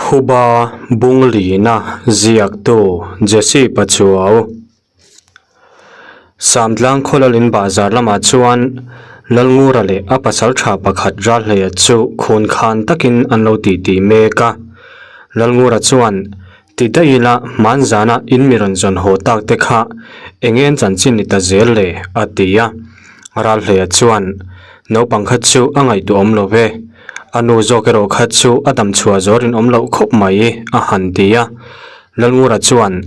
Phuba Bunglina ziaktu Jesse Pachuau. Samtlang khawlalin bahzar lamah chuan Lalngura leh a pasal tha pakhat Ralhleia chu khun khan takin an lo titi mek a. Lalngura chuan, Ti daih ila hmanzana in mi rawn zawn haw tak te kha eng en chanchin ni ta zel le? a ti a. Ralhleia chuan, Naupang kha chu a ngaihtuah awm lo ve. A nu zawk erawh kha chu a dam chhuah zawr in awm loh khawp mai, a han ti a. Lalngura chuan,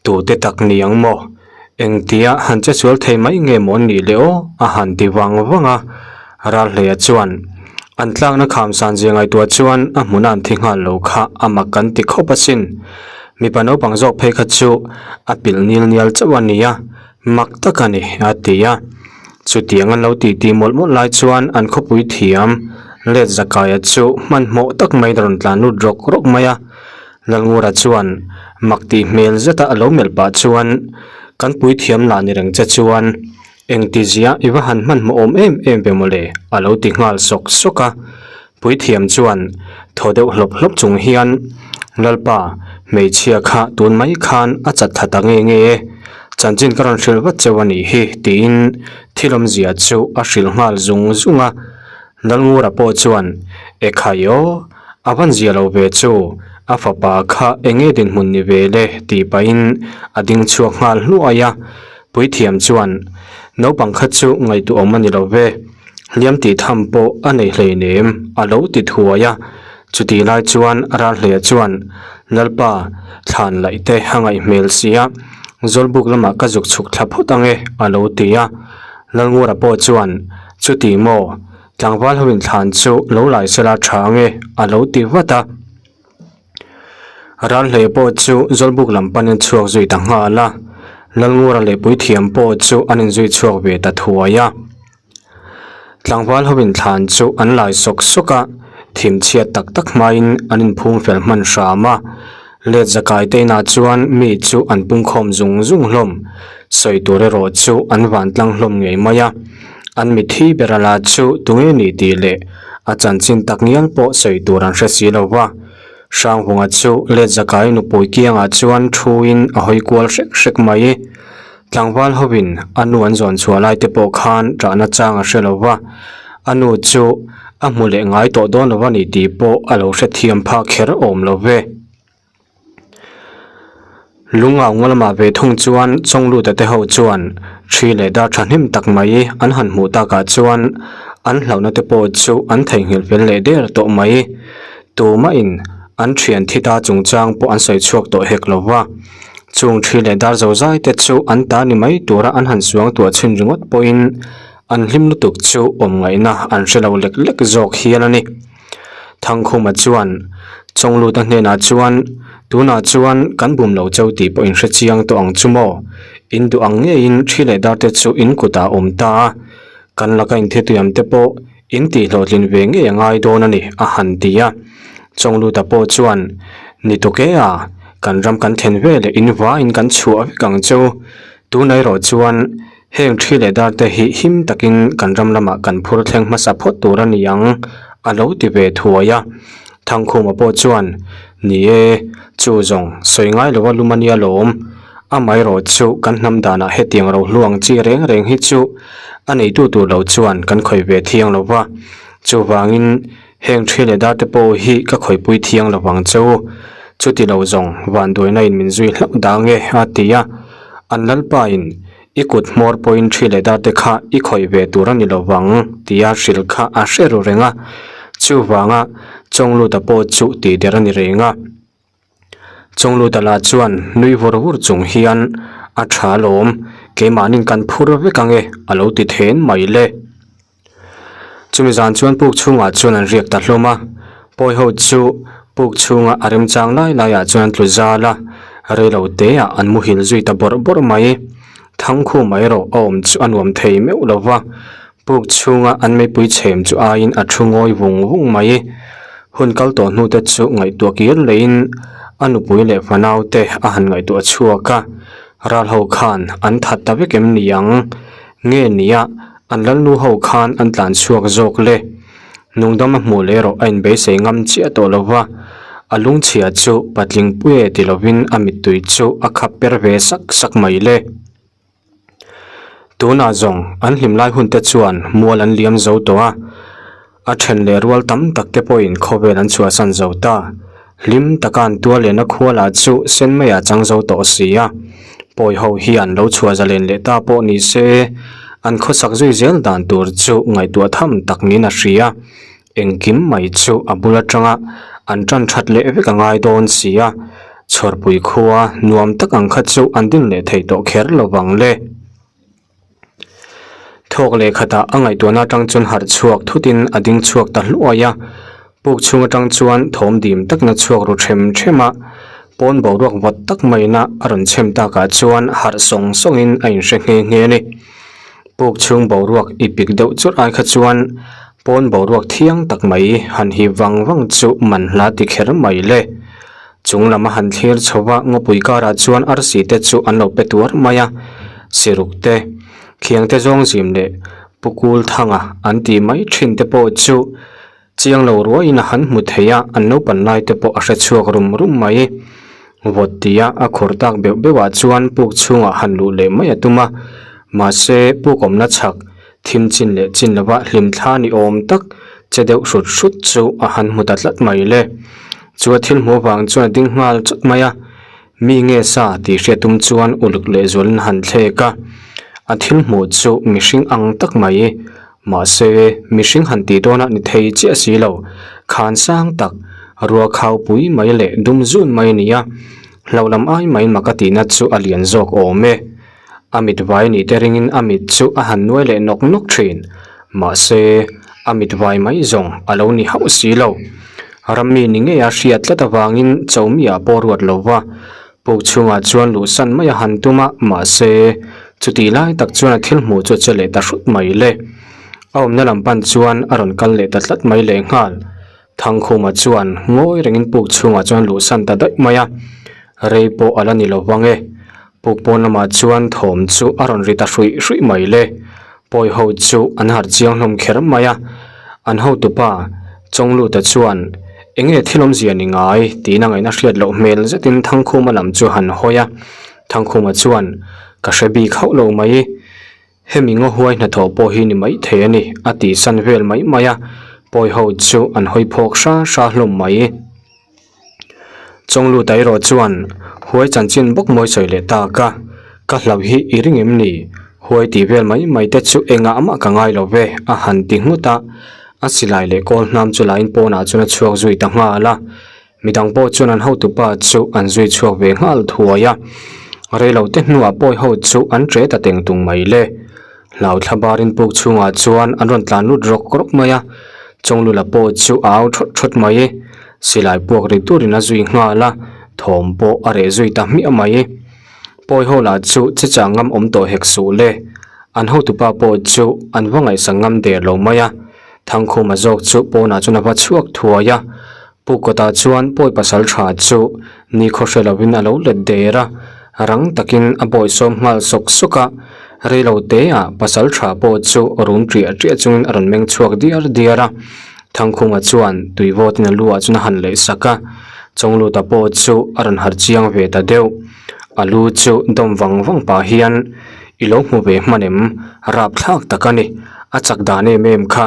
Tute tak ni ang maw? Engtia han che sual thei mai nge maw nih le aw? a han ti vang vang a. Ralhleia chuan, An tlakna kham san zia ngaihtuah chuan a hmuna an thi nghal lo kha a mak kan ti khawp asin. Mipa naupang zawk phei kha chu a pilh nil nial chauh a nia, mak tak a ni, a ti a. Chutiang an lo titi mawlh mawlh lai chuan an khawpui thiam let Zakaia chu hmanhmawh tak maiin a rawn tlan lut rawk rawk mai a. Lalngura chuan mak tih hmel zeta a lo melh pah chuan, Kan puithiam lah ni reng che chuan engtizia i va han hmanhmawh awm em em ve mawle a lo ti nghal sawk sawk a. Puithiam chuan thaw deuh hlawp hlawp chung hian, Lalpa, hmeichhia kha tun mai khan a chat thla ta nge nge e, chanchin ka rawn hrilh vat cheu a nih hi tiin thil awmzia chu a hrilh nghal zung zung a. Lalngura pawh chuan, Ekhai aw, a van zia lo ve chu, a fapa kha enge dinhmun ni ve le tih pahin a ding chhuak nghal hluai a. Puithiam chuan, Naupang kha chu ngaihtuah awm a ni lo ve, hliam tih tham pawh a nei hleinem a lo ti thuai a. Chutih lai chuan Ralhleia chuan, Lalpa, thlan laih te a ngaih hmel sia, Zawlbuk lamah ka zuk chhuk thla phawt ange a lo ti a. Lalngura pawh chuan, Chuti maw? Tlangval ho inthlan chu lo lai sela tha ange a lo ti vat a. Ralhlei pawh chu Zawlbuk lam panin chhuak zui ta nghal a. Lalngura leh Puithiam pawh chu an inzui chhuak ve ta thuai a. Tlangval ho inthlan chu an lai sawk sawk a, thimchhiat tak tak hmain an inphum fel hman hram a. Let zakai te inah chuan mi chu an pungkhawm zung zung hlawm. Sawi tur erawh chu an vantlang hlawm ngei mai a. An mithi ber a la chu tunge ni tih leh a chanchin tak ngial pawh sawi tur an hre si lo va. Hranghunga chu let zakai nupui kiangah chuan thuin a hawi kual hrek hrek mai. Tlangval hovin a nu an zawn chhuah lai te pawh khan ṭahna chang a hre lo va, a nu chu a hmu leh ngai tawh dawn lo a ni tih pawh a lo hrethiam phak kher awm lo ve. Lungau ngaw lamah ve thung chuan Chawngluta te ho chuan ṭhi leh dar ṭhahnem tak mai an han hmuh takah chuan an hlauhna te pawh chu an theihnghilh fel leh der tawh mai. Tumahin an ṭhian thi ta chungchang pawh an sawi chhuak tawh hek lo va. Chung ṭhi leh dar zo zai te chu an ta ni mai tura an han suang tuah chhin ringawt pawhin an hlim lutuk chu awm ngaihna an hre lo lek lek zawk hial a ni. Thangkhuma chuan Chawngluta hnenah chuan, Tunah chuan kan bum lo cheu tih pawh in hre chiang tawh ang chu maw? In duh ang ngeiin ṭhi leh dar te chu in kutah a awm ta a, kan laka inthituiam te pawh In tihhlawhtlin ve ngei a ngai dawn a ni, a han ti a. Chawngluta pawh chuan, Ni tuk e a, kan ram kan thlen ve leh in vaiin kan chhuah vek ang chu. Tuna erawh chuan heng thi leh dar te hi him takin kan ram lamah kan phur thleng hmasa phawt tur a ni ang, a lo ti ve thuai a. Thangkhuma pawh chuan, Ni e, chu zawng sawi ngai lova lum a nia lawm. Amaherawh chu kan hnam danah hetiang ro hluang chi reng reng hi chu a neitu tur lo chuan kan khawih ve thiang lo va, chuvangin heng thi leh dar te pawh hi ka khawihpui thiang lo vang che u. Chuti lo zawng vanduaina in min zui hlauh dang e a ti a, an lalpa in i kut hmawr pawhin thi leh dar te kha i khawih ve tur a ni lo vang tia hrilh kha a hre ru reng a, chuvanga Chawngluta pawh chu tihder a ni reng a. Chawngluta lah chuan nui vur vur chung hian a tha alawm, keimahnin kan phur vek ang e a lo ti then mai le. Chumi zan chuan puk chhungah chuan an riak ta hlawm a, pawi ho chu puk chhunga a remchang lai laiah chuan an tlu zal a, reilo teah an muhil zui ta bawrh bawrh mai. Thangkhuma erawh a awm chu a nuam thei meuh lo va, Puk chhunga an meipui chhem chu aiin a thu ngawi vung vung mai. Hun kal tawh hnu te chu ngaihtuah kir leiin a nupui leh fanau te a han ngaihtuah chhuak a, ral ho khan an that ta vek em ni ang? Nge nia an lalnu ho khan an tlan chhuak zawk le? Nungdam a hmuh leh erawh a inbeisei ngam chiah tawh lo va. A lungchhia chu patling pui e ti lovin a mittui chu a khap per ve sak sak mai le. Tunah zawng an hlim lai hun te chuan mual an liam zo tawh a, a then leh rual tam tak te pawhin khawvel an chhuahsan zo ta. Hlim taka an tual lehna khua lah chu sen maiah chang zo tawh si a, pawi ho hian lo chhuah zalen leh ta pawh ni se, an khawsak zui zel dan tur chu ngaihtuah tham tak niin a hria. Engkim mai chu a bul atanga an tan that leh vek a ngai dawn si a, chhawrpui khua nuam tak ang kha chu an din leh thei tawh kher lo vang le. Thawk leh khatah a ngaihtuahna atang chuan harh chhuak thutin a ding chhuak ta hluai a, puk chhung atang chuan thawm dim takna chhuak ru them them a, pawn boruak vawt tak maina a rawn chhem takah chuan harh sawng sawngin a inhre nghe nghe a ni. Puk chhung boruak i pik deuh churh ai kha chuan pawn boruak thiang tak mai han hip vang vang chu man hla ti kher mai le. Chung lam a han thlir chho va ngawpui karah chuan arsi te chu an lo pe tuar mai a, siruk te, khiang te zawng zim leh pukul thanga an tih mai thin te pawh chu Chiang lo ruaiin a han hmu thei a, an naupan lai te pawh a hre chhuak rum rum mai. Vawt tia a khur tak beuh beuhah chuan puk chhungah han luh leh mai a tum a, mahse puk awmna chhak thim chin leh chin lova hlim thla ni awm tak che deuh hrut hrut chu a han hmu ta tlat mai le. Chu a thil hmuh avang chuan a ding nghal chawt mai a, mi nge sa tih hriat tum chuan uluk lehzualin a han thlek a, a thil hmuh chu mihring ang tak mai. Mahse, mihring han tih dawnah ni thei chiah si lo, khan sang tak, rua khau pui mai leh dum zun mai a ni a, hlauh lam ai mai mak a tihna chu a lian zawk awm e. A mit vai nih te ringin a mit chu a han nuai leh nawk nawk thin. Mahse, a mit vai mai zawng a lo ni hauh si lo. Rammi ni ngei a hriat tlat avangin Chomi-ah pawh ruat lo va, Puk chhungah chuan luhsan mai a han tum a, mahse, chutih lai tak chuan a thil hmuh chu a che leh ta hrut mai le. A awmna lam pan chuan a rawn kal leh ta tlat mai lehnghal. Thangkhuma chuan ngawi rengin puk chhungah chuan luhsan ta daih mai a, rei pawh a la ni lo vang e. Puk pawn lamah chuan thawm chu a rawn ri ta hruih hruih mai le. Pawi ho chu an harh chiang hlawm kher mai a, an hotupa Chawngluta chuan, Enge thil awmzia ni ngai? tiin a ngaihna hriat loh hmel zetin Thangkhuma lam chu han hawi a. Thangkhuma chuan, Ka hre bik hauh lo mai, hemi ngaw huai hnathawh pawh hi ni mai thei a ni, a tih san vel mai mai a, pawi ho chu an hawi phawk hra hra hlawm mai. Chawngluta erawh chuan huai chanchin bawk mawi sawi leh tak a, Ka hlauh hi i ring em ni? Huai tih vel mai mai te chu engah mah ka ngai lo ve, a han ti nghut a. A silai leh kawl hnam chu lain pawnah chuan a chhuak zui ta nghal a. Midang pawh chuan an hotupa chu an zui chhuak ve nghal thuai a. Reilote hnuah pawi ho chu an ṭe ta teng tung mai le. Hlau thla barin puk chhungah chuan an rawn tlan lut rawk rawk mai a, Chawnglula pawh chu a au thawt thawt mai. Silai puak ri turin a zui nghal a, thawm pawh a reh zui ta hmiah mai. Pawi ho lah chu che chang ngam awm tawh hek suh le. An hotupa pawh chu an va ngaihsak ngam der lo mai a, Thangkhuma zawk chu pawnah chuan a va chhuak thuai a. Pu kawtah chuan pawi pasal tha chu ni khaw hre lovin a lo let der a, rang takin a bawi sawm nghal sawk sawk a, reilo teah pasal tha pawh chu rum ṭiah ṭiah chungin a rawn meng chhuak diar diar a. Thangkhunga chuan tui vawtin a lu ah chuan a han leih sak a, Chawngluta pawh chu a rawn harh chiang ve ta deuh. A lu chu dawm vang vang pah hian i lo hmu ve hman em? Rapthlak tak a ni, a chak dan em em kha.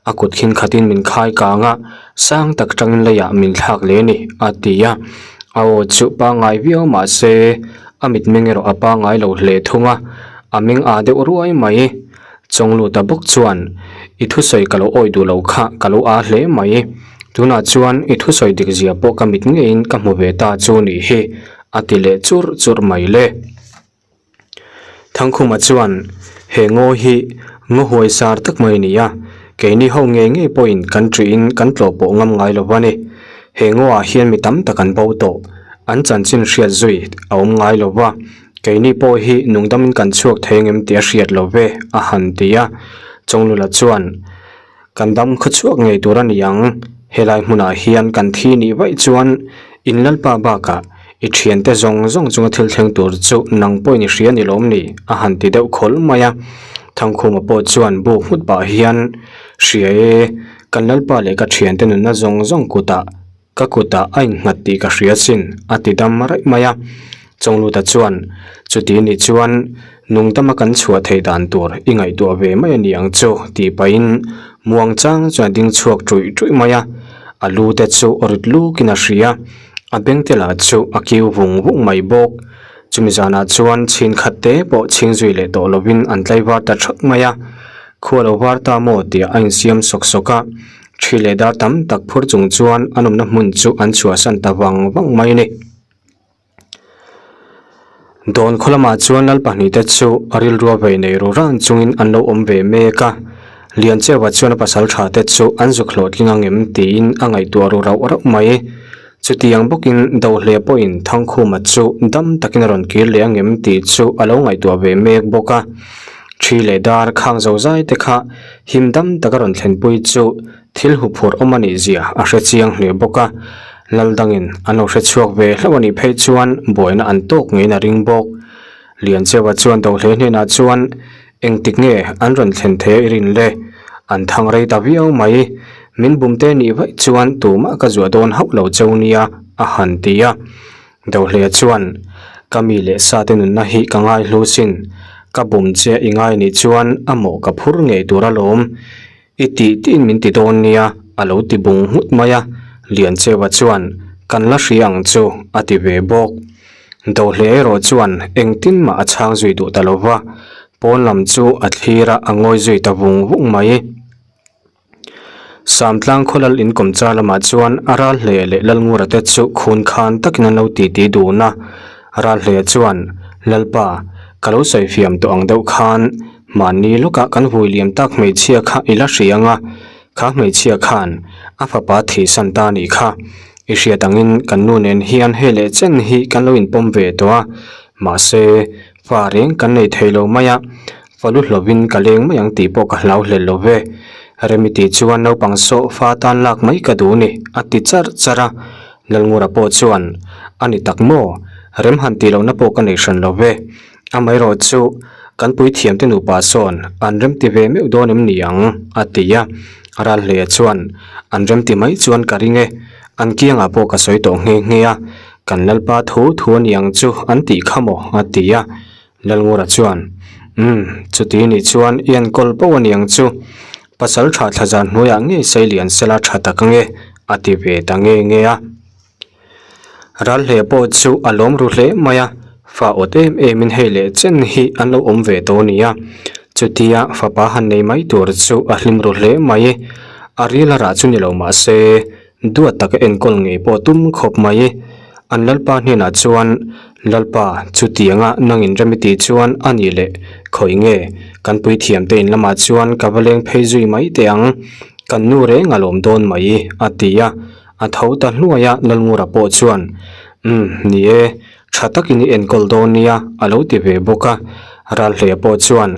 A kut khin khatin min khai kang a, sang tak tangin leiah min thlak leh a ni, a ti a. A aw chu pangngai viau mah se, a mitmeng erawh a pangngai lo hle thung a, a meng ah deuh ruai mai. Chawngluta bawk chuan, I thusawi ka lo awih duh lo kha ka lo aa hle mai. Tunah chuan i thusawi dik zia pawh ka mit ngeiin ka hmu ve ta chu nih hi, a ti leh churh churh mai le. Thangkhuma chuan, He ngaw hi ngaw huai sar tak mai a ni a, keini ho ngei ngei pawhin kan ṭihin kan tlawh pawh ngam ngai lo a ni. He ngawah hian mi tam tak an bo tawh, an chanchin hriat zui a awm ngai lo va, keini pawh hi nungdamin kan chhuak thei angem tih a hriat lo ve, a han ti a. Chawnglula chuan, Kan dam khaw chhuak ngei tur a ni ang, helai hmunah hian kan thi nih vaih chuan in lalpa bakah i thiante zawng zawng chunga thil thleng tur chu nang pawhin i hria ni lawm ni? a han ti deuh khawl mai a. Thangkhuma pawh chuan buk nghut pah hian, Hria e, kan lalpa leh ka thiante nunna zawng zawng kutah. Ka kutah a innghat tih ka hria sin, a ti dam raih mai a. Chawngluta chuan, Chuti nih chuan nungdama kan chhuah theih dan tur i ngaihtuah ve mai a ni ang chu, tih pahin muang chang chuan a ding chhuak ṭuih ṭuih mai a. A lu te chu rit lukin a hria, a beng te lah chu a kiu vung vung mai bawk. Chumi zanah chuan chhin khat te pawh chhing zui leh tawh lovin an tlaivar ta ṭhak mai a. Khua lo var ta maw tih a insiam sawk sawk a. Thi leh dar tam tak phur chung chuan an awmna hmun chu an chhuahsan ta vang vang mai a ni. Dawn khaw lamah chuan lal pahnihte chu a rilrua vei nei ru ran chungin an lo awm ve mek a, Liancheva chuan a pasal tha te chu an zuk hlawhtling ang em tiin a ngaihtuah ru rauh rauh mai. Chutiang bawkin Dohle pawhin Thangkhuma chu dam takin a rawn kir leh ang em tih chu a lo ngaihtuah ve mek bawk a. Thi leh dar khang zo zai te kha him dam taka rawn thlenpui chu Thil huphurh awm a nih zia a hre chiang hle bawk a, lal dangin an lo hre chhuak ve hlauh a nih phei chuan buaina an tawk ngeiin a ring bawk. Liancheua chuan Dohle hnenah chuan engtik nge an rawn thlen thei a i rin le? An thang rei ta viau mai, min bum te nih vaih chuan tumah ka zuah dawn hauh lo cheu nia a han ti a. Dohle chuan ka mi leh sa te nunna hi ka ngai hlu sin, ka bum che i ngai nih chuan a mawh ka phur ngei tur alawm. I tih tiin min ti dawn nia, a lo ti bung nghut mai a, Liancheua chuan, Kan la hria ang chu, a ti ve bawk. Dohle erawh chuan engtin mah a chhang zui duh ta lo va, pawn lam chu a thlir a, a ngawi zui ta vung vung mai. Samtlang khawlal inkawm char lamah chuan a ral hle leh Lalngura te chu khun khan takin an lo titi dun a, ral hle chuan, Lalpa, ka lo sawi fiam tawh ang deuh khan, Mahni lawkah kan vui liam tak hmeichhia kha i la hria ang a, kha hmeichhia khan a fapa thihsan ta nih kha. I hriat angin kan nu nen hian hei leh chen hi kan lo inpawm ve tawh a, mahse fa reng kan nei thei lo mai a, fa lu hlovin ka leng mai ang tih pawh ka hlau hlel lo ve. Remi tih chuan naupang sawh fa tan lak mai ka duh ni, a ti charh charh a. Lalngura pawh chuan, A ni tak maw? Rem han tih lohna pawh ka nei hran lo ve. Amaherawh chu kan puithiamte nupa sawn an remti ve meuh dawn em ni ang? a ti a. Ralhleia chuan, An remti mai chuan ka ring e, an kiangah pawh ka sawi tawh nghe nghe a, kan Lalpa thu thu a ni ang chu an tih kha maw? a ti a. Lalngura chuan, Umm, chuti nih chuan i enkawl poh a ni ang chu, pasal tha thla zan hnuaiah ngei Seilian sela tha tak ange, a ti ve ta nge nge a. Ralhleh pawh chu a lawm ru hle mai a, fa awt em em in hei leh chen hi an lo awm ve tawh a ni a. Chutia fapa han nei mai tur chu a hlim ru hle mai. A ril a rah chu ni lo mah se, duat taka enkawl ngei pawh tum khawp mai. An Lalpa hnenah chuan, Lalpa, chutianga nang in rem i tih chuan a nih leh khawi nge, kan puithiamte in lamah chuan ka va leng phei zui mai teh ang, kan nu reng a lawm dawn mai, a ti a. A tho ta hnuai a, Lalngura pawh chuan, Umm, ni e, tha takin i enkawl dawn nia, a lo ti ve bawk a. Ralhleia pawh chuan,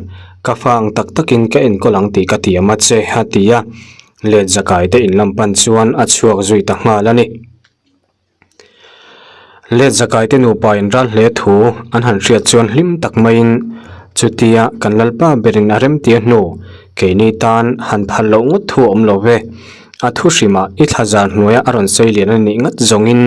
Ka fa ang tak takin ka enkawl ang tih ka tiam a che, a ti a. Let zakai te in lam pan chuan a chhuak zui ta nghal a ni. Let zakai te nupa in Ralhleia thu an han hriat chuan hlim tak maiin, Chutia kan Lalpa berin a remtia hnu, keini tan han phal loh ngawt thu a awm lo ve. A thu hrimah i thla zar hnuaia a rawn sei lian a nih ngat zawngin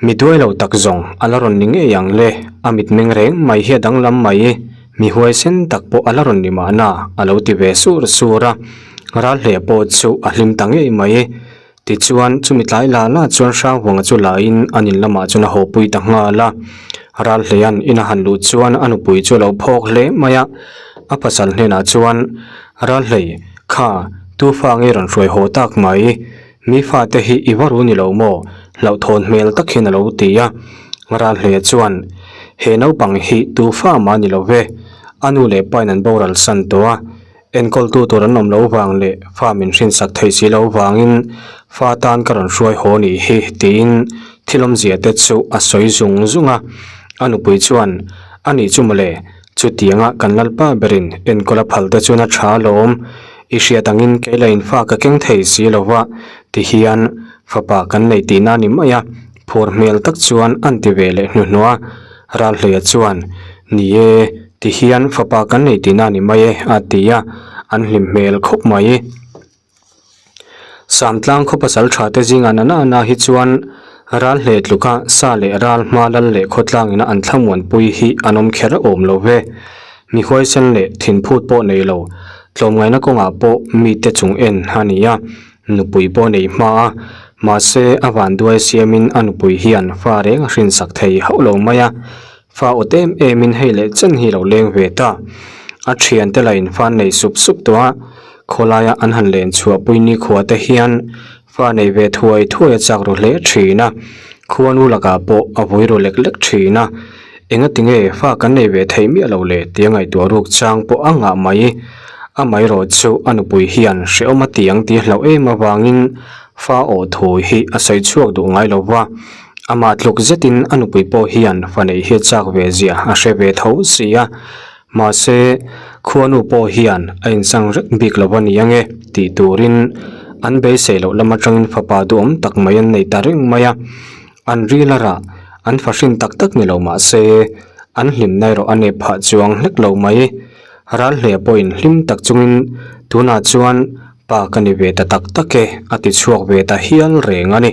mi duai lo tak zawng a la rawn ni ngei ang le, a mitmeng reng mai hi a danglam mai, mi huaisen tak pawh a la rawn ni mahna a lo ti ve sur sur a, Ralhleh pawh chu a hlim ta ngei mai. Tichuan chumi tlai la la chuan Hranghuanga chu lain an in lamah chuan a hawpui ta nghal a, Ralhleia'n in a han luh chuan a nupui chu a lo phawk hle mai a, a pasal hnenah chuan Ralhlei, kha, tu fa nge rawn hruai haw tak mai? Mi fate hi i va ru ni lo maw? Hlauhthawn hmel tak hian a lo ti a. Ralhleia chuan, He naupang hi tu fa mah ni lo ve, a nu leh pain an boral san tawh a, enkawltu tur an awm lo vang leh fa min hrinsak thei si lo vangin fa tan ka rawn hruai haw nih hi, tiin thil awmzia te chu a sawi zung zung a. A nupui chuan, A nih chu mawle, Chutianga kan Lalpa berin enkawl a phal te chuan a tha alawm. I hriat angin kei la in fa ka keng thei si lo va, ti hian fapa kan nei tihna a ni mai a, phur hmel tak chuan an ti ve leh hnuhnawh a. Ralhleia chuan, Ni e, ti hian fapa kan nei tihna a ni mai e, a ti a, an hlim hmel khawp mai. Samtlang khaw pasal tha te zingah na na na hi chuan ral hle tluka sa leh ral hma lal leh khawtlang ina an thlamuanpui hi an awm kher awm lo ve. Mi huaisen leh thinphut pawh nei lo, tlawmngaihna kawngah pawh mite chung en a ni a, nupui pawh nei hma a, mahse a vanduai siamin a nupui hian fa reng a hrinsak thei hauh lo mai a, fa awt em emin hei leh chen hi lo leng ve ta. A thiante lah in fa nei sup sup tawh a, khawlaia an han len chhuahpui nikhua te hian fa nei ve thuai thuai a chak ru hle thin a, khuanu lakah pawh a vui ru lek lek thin a, engatinge fa kan nei ve theih miah lo le tia ngaihtuah ruk chang pawh a ngah mai. Amaherawh chu a nupui hian hrehawm a ti ang tih hlauh em avangin fa awh thu hi a sawi chhuak duh ngai lo va, amah tluk zetin a nupui pawh hian fa neih hi a chak ve zia a hre ve tho si a, mahse khuanu pawh hian a insang rek bik lo a ni ange tih turin an beisei loh lam atangin fapa duhawm tak mai an nei ta reng mai a, an ril a rah an fahrin tak tak ni lo mahse an hlimna erawh a nep phah chuang hlek lo mai. Ral hle pawhin hlim tak chungin tunah chuan pa ka ni ve ta tak tak e a ti chhuak ve ta hial reng a ni.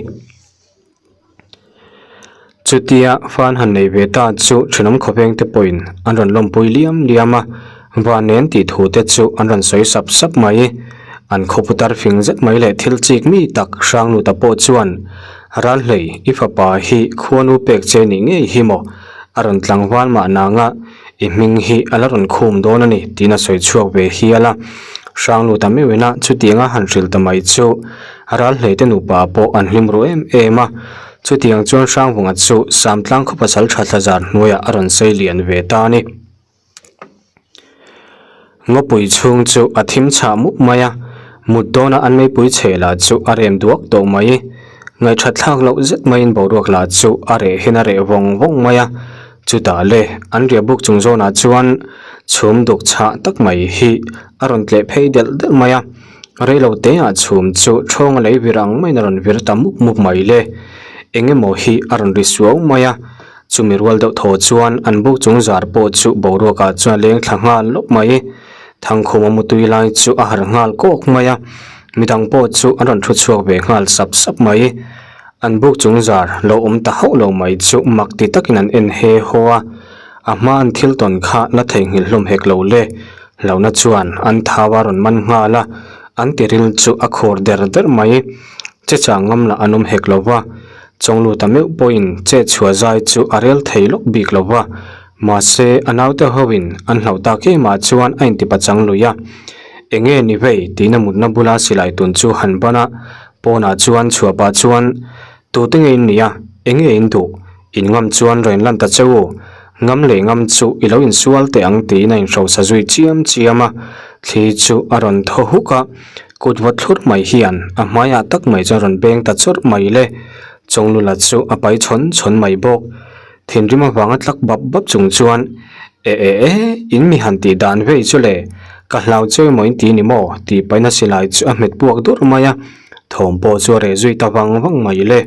Chutia fan han nei ve ta chu thenawm khawveng te pawhin an rawn lawmpui liam liam a, van nen tih thu te chu an rawn sawi sap sap mai. An khawpu tar fing zet mai leh thil chik mi tak Hrangnuta pawh chuan Ralhlei i fapa hi khuanu pek che nih ngei hi maw a rawn tlangval mah nanga I hming hi a la rawn khum dawn a ni tiin a sawi chhuak ve hial a. Hrangluta meuhina chutianga han hrilh ta mai chu Ralhleite nupa pawh an hlim ru em em a. Chutiang chuan Hrangvunga chu Samtlang khaw pasal tha thlazar hnuaiah a rawn sei lian ve ta a ni. Ngawpui chhung chu a thim chhah mup mai a, mut dawna an meipui chhe lah chu a rem duak tawh mai. Ngaihthat thlak loh zet maiin boruak lah chu a reh hin a reh vawng vawng mai a. Chutah le, an riah buk chung zawnah chuan chhum duk chhah tak mai hi a rawn tleh phei delh delh mai a, reilo teah chhum chu thawnga lei vir ang maiin a rawn vir ta mup mup mai le. Eng emaw hi a rawn ri suau mai a, chumi rual deuh thaw chuan an buk chung zar pawh chu boruakah chuan a leng thla nghal lawp mai. Thangkhuma mutui lai chu a harh nghal kawk mai a, midang pawh chu an rawn thu chhuak ve nghal sap sap mai. An buk chung zar lo awm ta hauh lo mai chu mak ti takin an en he haw a, a hma an thil tawn kha la theihnghilh hlawm hek lo le. Hlauhna chuan an thau a rawn man nghal a, an tiril chu a khur der der mai. Che chang ngam lah an awm hek lo va, Chawngluta meuh pawhin che chhuah zai chu a rel thei lawk bik lo va, mahse a naute hoin an hlauh tak emah chuan a intipachang lui a. Enge ni vei tiin a mutna bula silai tun chu han ban a, Pawnah chuan chhuah pah chuan, Tute nge in nia? Enge in duh? In ngam chuan rawn lan ta che u. Ngam leh ngam chu i lo insual teh ang tiin a inhrosa zui chiam chiam a. Thli chu a rawn thaw huk a, kut vawt thlur mai hian a hmaiah tak mai chuan rawn beng ta chawrh mai le. Chawnglula chu a pai chhawn chhawn mai bawk. Thinrim avanga tlak bap bap chung chuan, E e e, in mi han tih dan vei chu le, ka hlau che emaw in ti ni maw? tih paihna silai chu a hmet puak dur mai a, thawm pawh chu a reh zui ta vang vang mai le.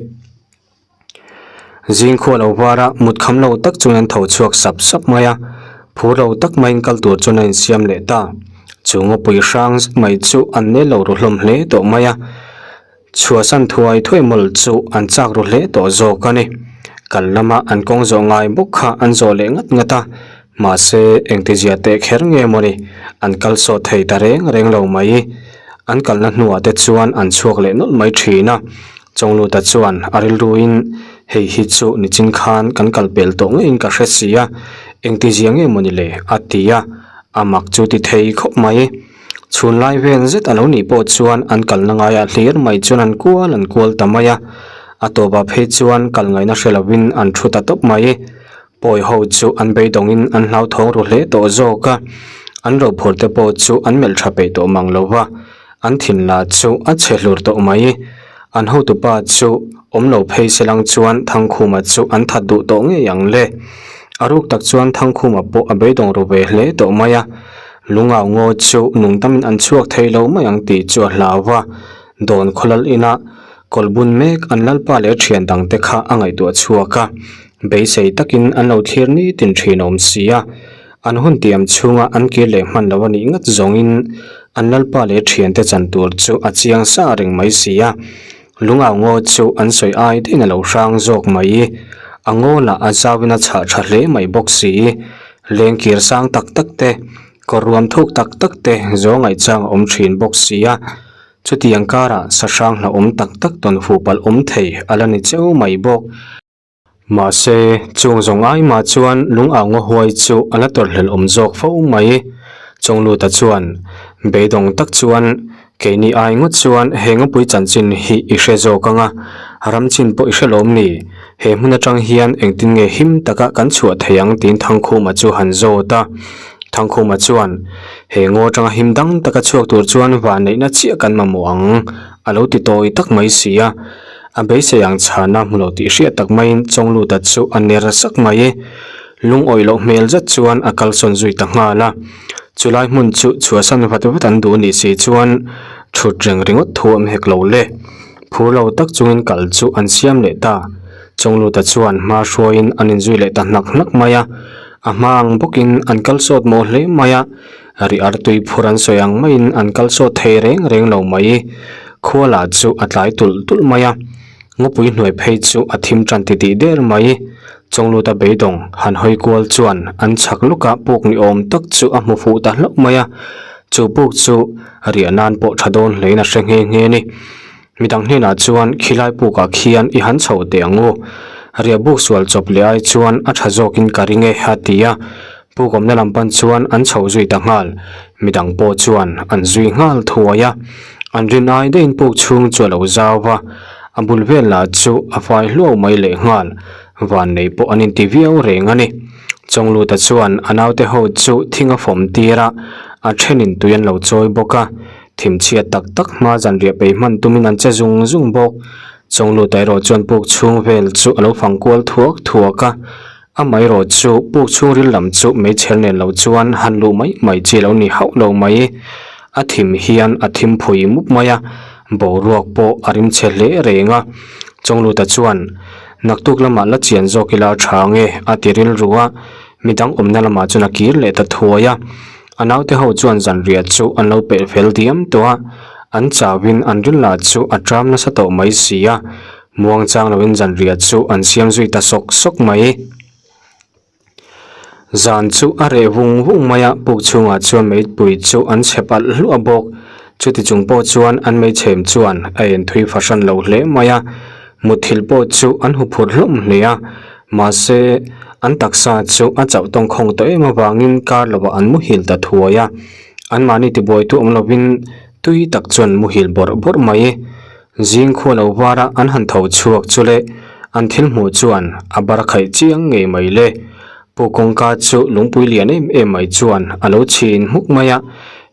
Zing khua lo var a, mut kham lo tak chuan an tho chhuak sap sap mai a, phur lo tak maiin kal tur chuan a insiam leh ta. Chu ngawpui hrang zet mai chu an nel lo ru hlawm hle tawh mai a. Chhuahsan thuai thuai mawlh chu an chak ru hle tawh zawk a ni. Kal lama an kawng zawh ngai bawk kha an zawh leh ngat ngat a, mahse engtizia teh kher nge mawni an kal sawt thei ta reng reng lo mai. An kalna hnuah te chuan an chhuak leh nawlh mai thin a, Chawngluta chuan a rilruin hei hi chu nichin khan kan kal pel tawh ngeiin ka hre si a, engtizia nge mawni le a ti a, a mak chu ti thei khawp mai. Chhun lai vel zet a lo nih pawh chuan an kalna ngaiah hlir mai chuan an kual an kual ta mai a, a tawpah phei chuan kal ngaihna hre lovin an thu ta tawp mai. Pawi ho chu an beidawngin an hlauthawng ru hle tawh zawk a, an rophur te pawh chu an melh tha peih tawh mang lo va, an thin lah chu a chhe hlur tawh mai. An hotupa chu awm lo phei se lang chuan Thangkhuma chu an that duh tawh ngei ang le. A ruk tak chuan Thangkhuma pawh a beidawng ru ve hle tawh mai a, Lungau ngaw chu nung tamin an chhuak thei lo mai ang tih chu a hlau va, Dawn khawlal ina kawlbun mek an lalpa leh thian dangte kha a ngaihtuah chhuak a, beisei takin an lo thlir nitin thin awm si a, an hun tiam chhunga an kir leh hman lo a nih ngat zawngin. An lalpa leh thiante chan tur chu a chiang sa reng mai si a. Lungau ngaw chu an sawi ai daihin a lo hrang zawk mai. A ngaw lah a zauin a chhah tha hle mai bawk si. Lengkir sang tak tak te, kawr ruam thuk tak tak te zawng ngaihchang a awm thin bawk si a. Chutiang karah sahrang hlauhawm tak tak tawn fuh palh awm thei a la ni cheu mai bawk. Mahse, chung zawng ai mah chuan lung au ngaw huai chu a la tawrhhlelh awm zawk fo mai. Chawngluta chuan, Beidawng tak chuan, keini ai ngawt chuan he ngawpui chanchin hi i hre zawk ang a, ram chin pawh i hre lawm ni? He hmun atang hian engtin nge him taka kan chhuah thei ang tiin Thangkhuma chu han zawt a. Thangkhuma chuan, He ngaw atanga him dang taka chhuak tur chuan vanneihna chiah kan mamawh ang, a lo ti tawi tak mai si a. A beisei ang chhana hmu lo tih hriat tak maiin Chawngluta chu a ner sak mai. Lungawi loh hmel zet chuan a kalsawn zui ta nghal a. Chulai hmun chu chhuahsan vat vat an duh nih si chuan thut reng ringawt thu awm hek lo le. Phur lo tak chungin kal chu an siam leh ta. Chawngluta chuan hma hruaiin an inzui leh ta hnak hnak mai a. A hma ang bawkin an kal sawt mawh hle mai a. Ri artui phur an sawi ang maiin an kal sawt thei reng reng lo mai. Khua lah chu a tlai tulh tulh mai a, ngawpui hnuai phei chu a thim tan ti tih der mai. Chawngluta beidawng han hawi kual chuan an chhak lawkah puk ni awm tak chu a hmu fuh ta hlauh mai a, chu puk chu riah nan pawh tha dawn hlein a hre nghe nghe a ni. Midang hnenah chuan khilai pukah khian i han chho teh ang u. Riah buk sual chawp leh ai chuan a tha zawkin ka ring e a ti a. Puk awmna lam pan chuan an chho zui ta nghal. Midang pawh chuan an zui nghal thuai a. An rin ai daihin puk chhung chu a lo zau va. A bul vel lah chu a fai hluau mai leh nghal. Van nei pawh an inti viau reng a ni. Chawngluta chuan a naute ho chu thing a fawm tir a, a thenin tui an lo chawi bawk a. Thimchhiat tak tak hma zanriah pei hman tumin an che zung zung bawk. Chawngluta erawh chuan puk chhung vel chu a lo fang kual thuak thuak a, amaherawh chu puk chhungril lam chu meichher nen lo chuan han luh mai mai chi lo ni hauh lo mai. A thim hian a thim phui mup mai a, boruak pawh a rim chhe hle reng a. Chawngluta chuan, Naktuk lamah la chian zawk ila a tha nge? a ti rilru a, midang awmna lamah chuan a kir leh ta thuai a. A naute ho chuan zanriah chu an lo pelh fel diam tawh a, an chauhin an ril lah chu a tram nasa tawh mai si a, muang chang loin zanriah chu an siam zui ta sawk sawk mai. Zan chu a reh vung vung mai a, puk chhungah chuan meipui chu an chhe palh hluah bawk. Chuti chung pawh chuan an meichhem chuan a enthui fahran lo hle mai a, Muthilh pawh chu an hu phur hlawm hle a, mahse an taksa chu a chauh tawngkhawng tawh em avangin kar lovah an muhil ta thuai a. Anmahni tibuaitu awm lovin tui tak chuan muhil bawrh bawrh mai. Zing khua lo vara an han tho chhuak chu le an thil hmuh chuan a bar khaih chiang ngei mai le. Pu kawngka chu lungpui lian em em mai chuan a lo chhin hmuk mai a,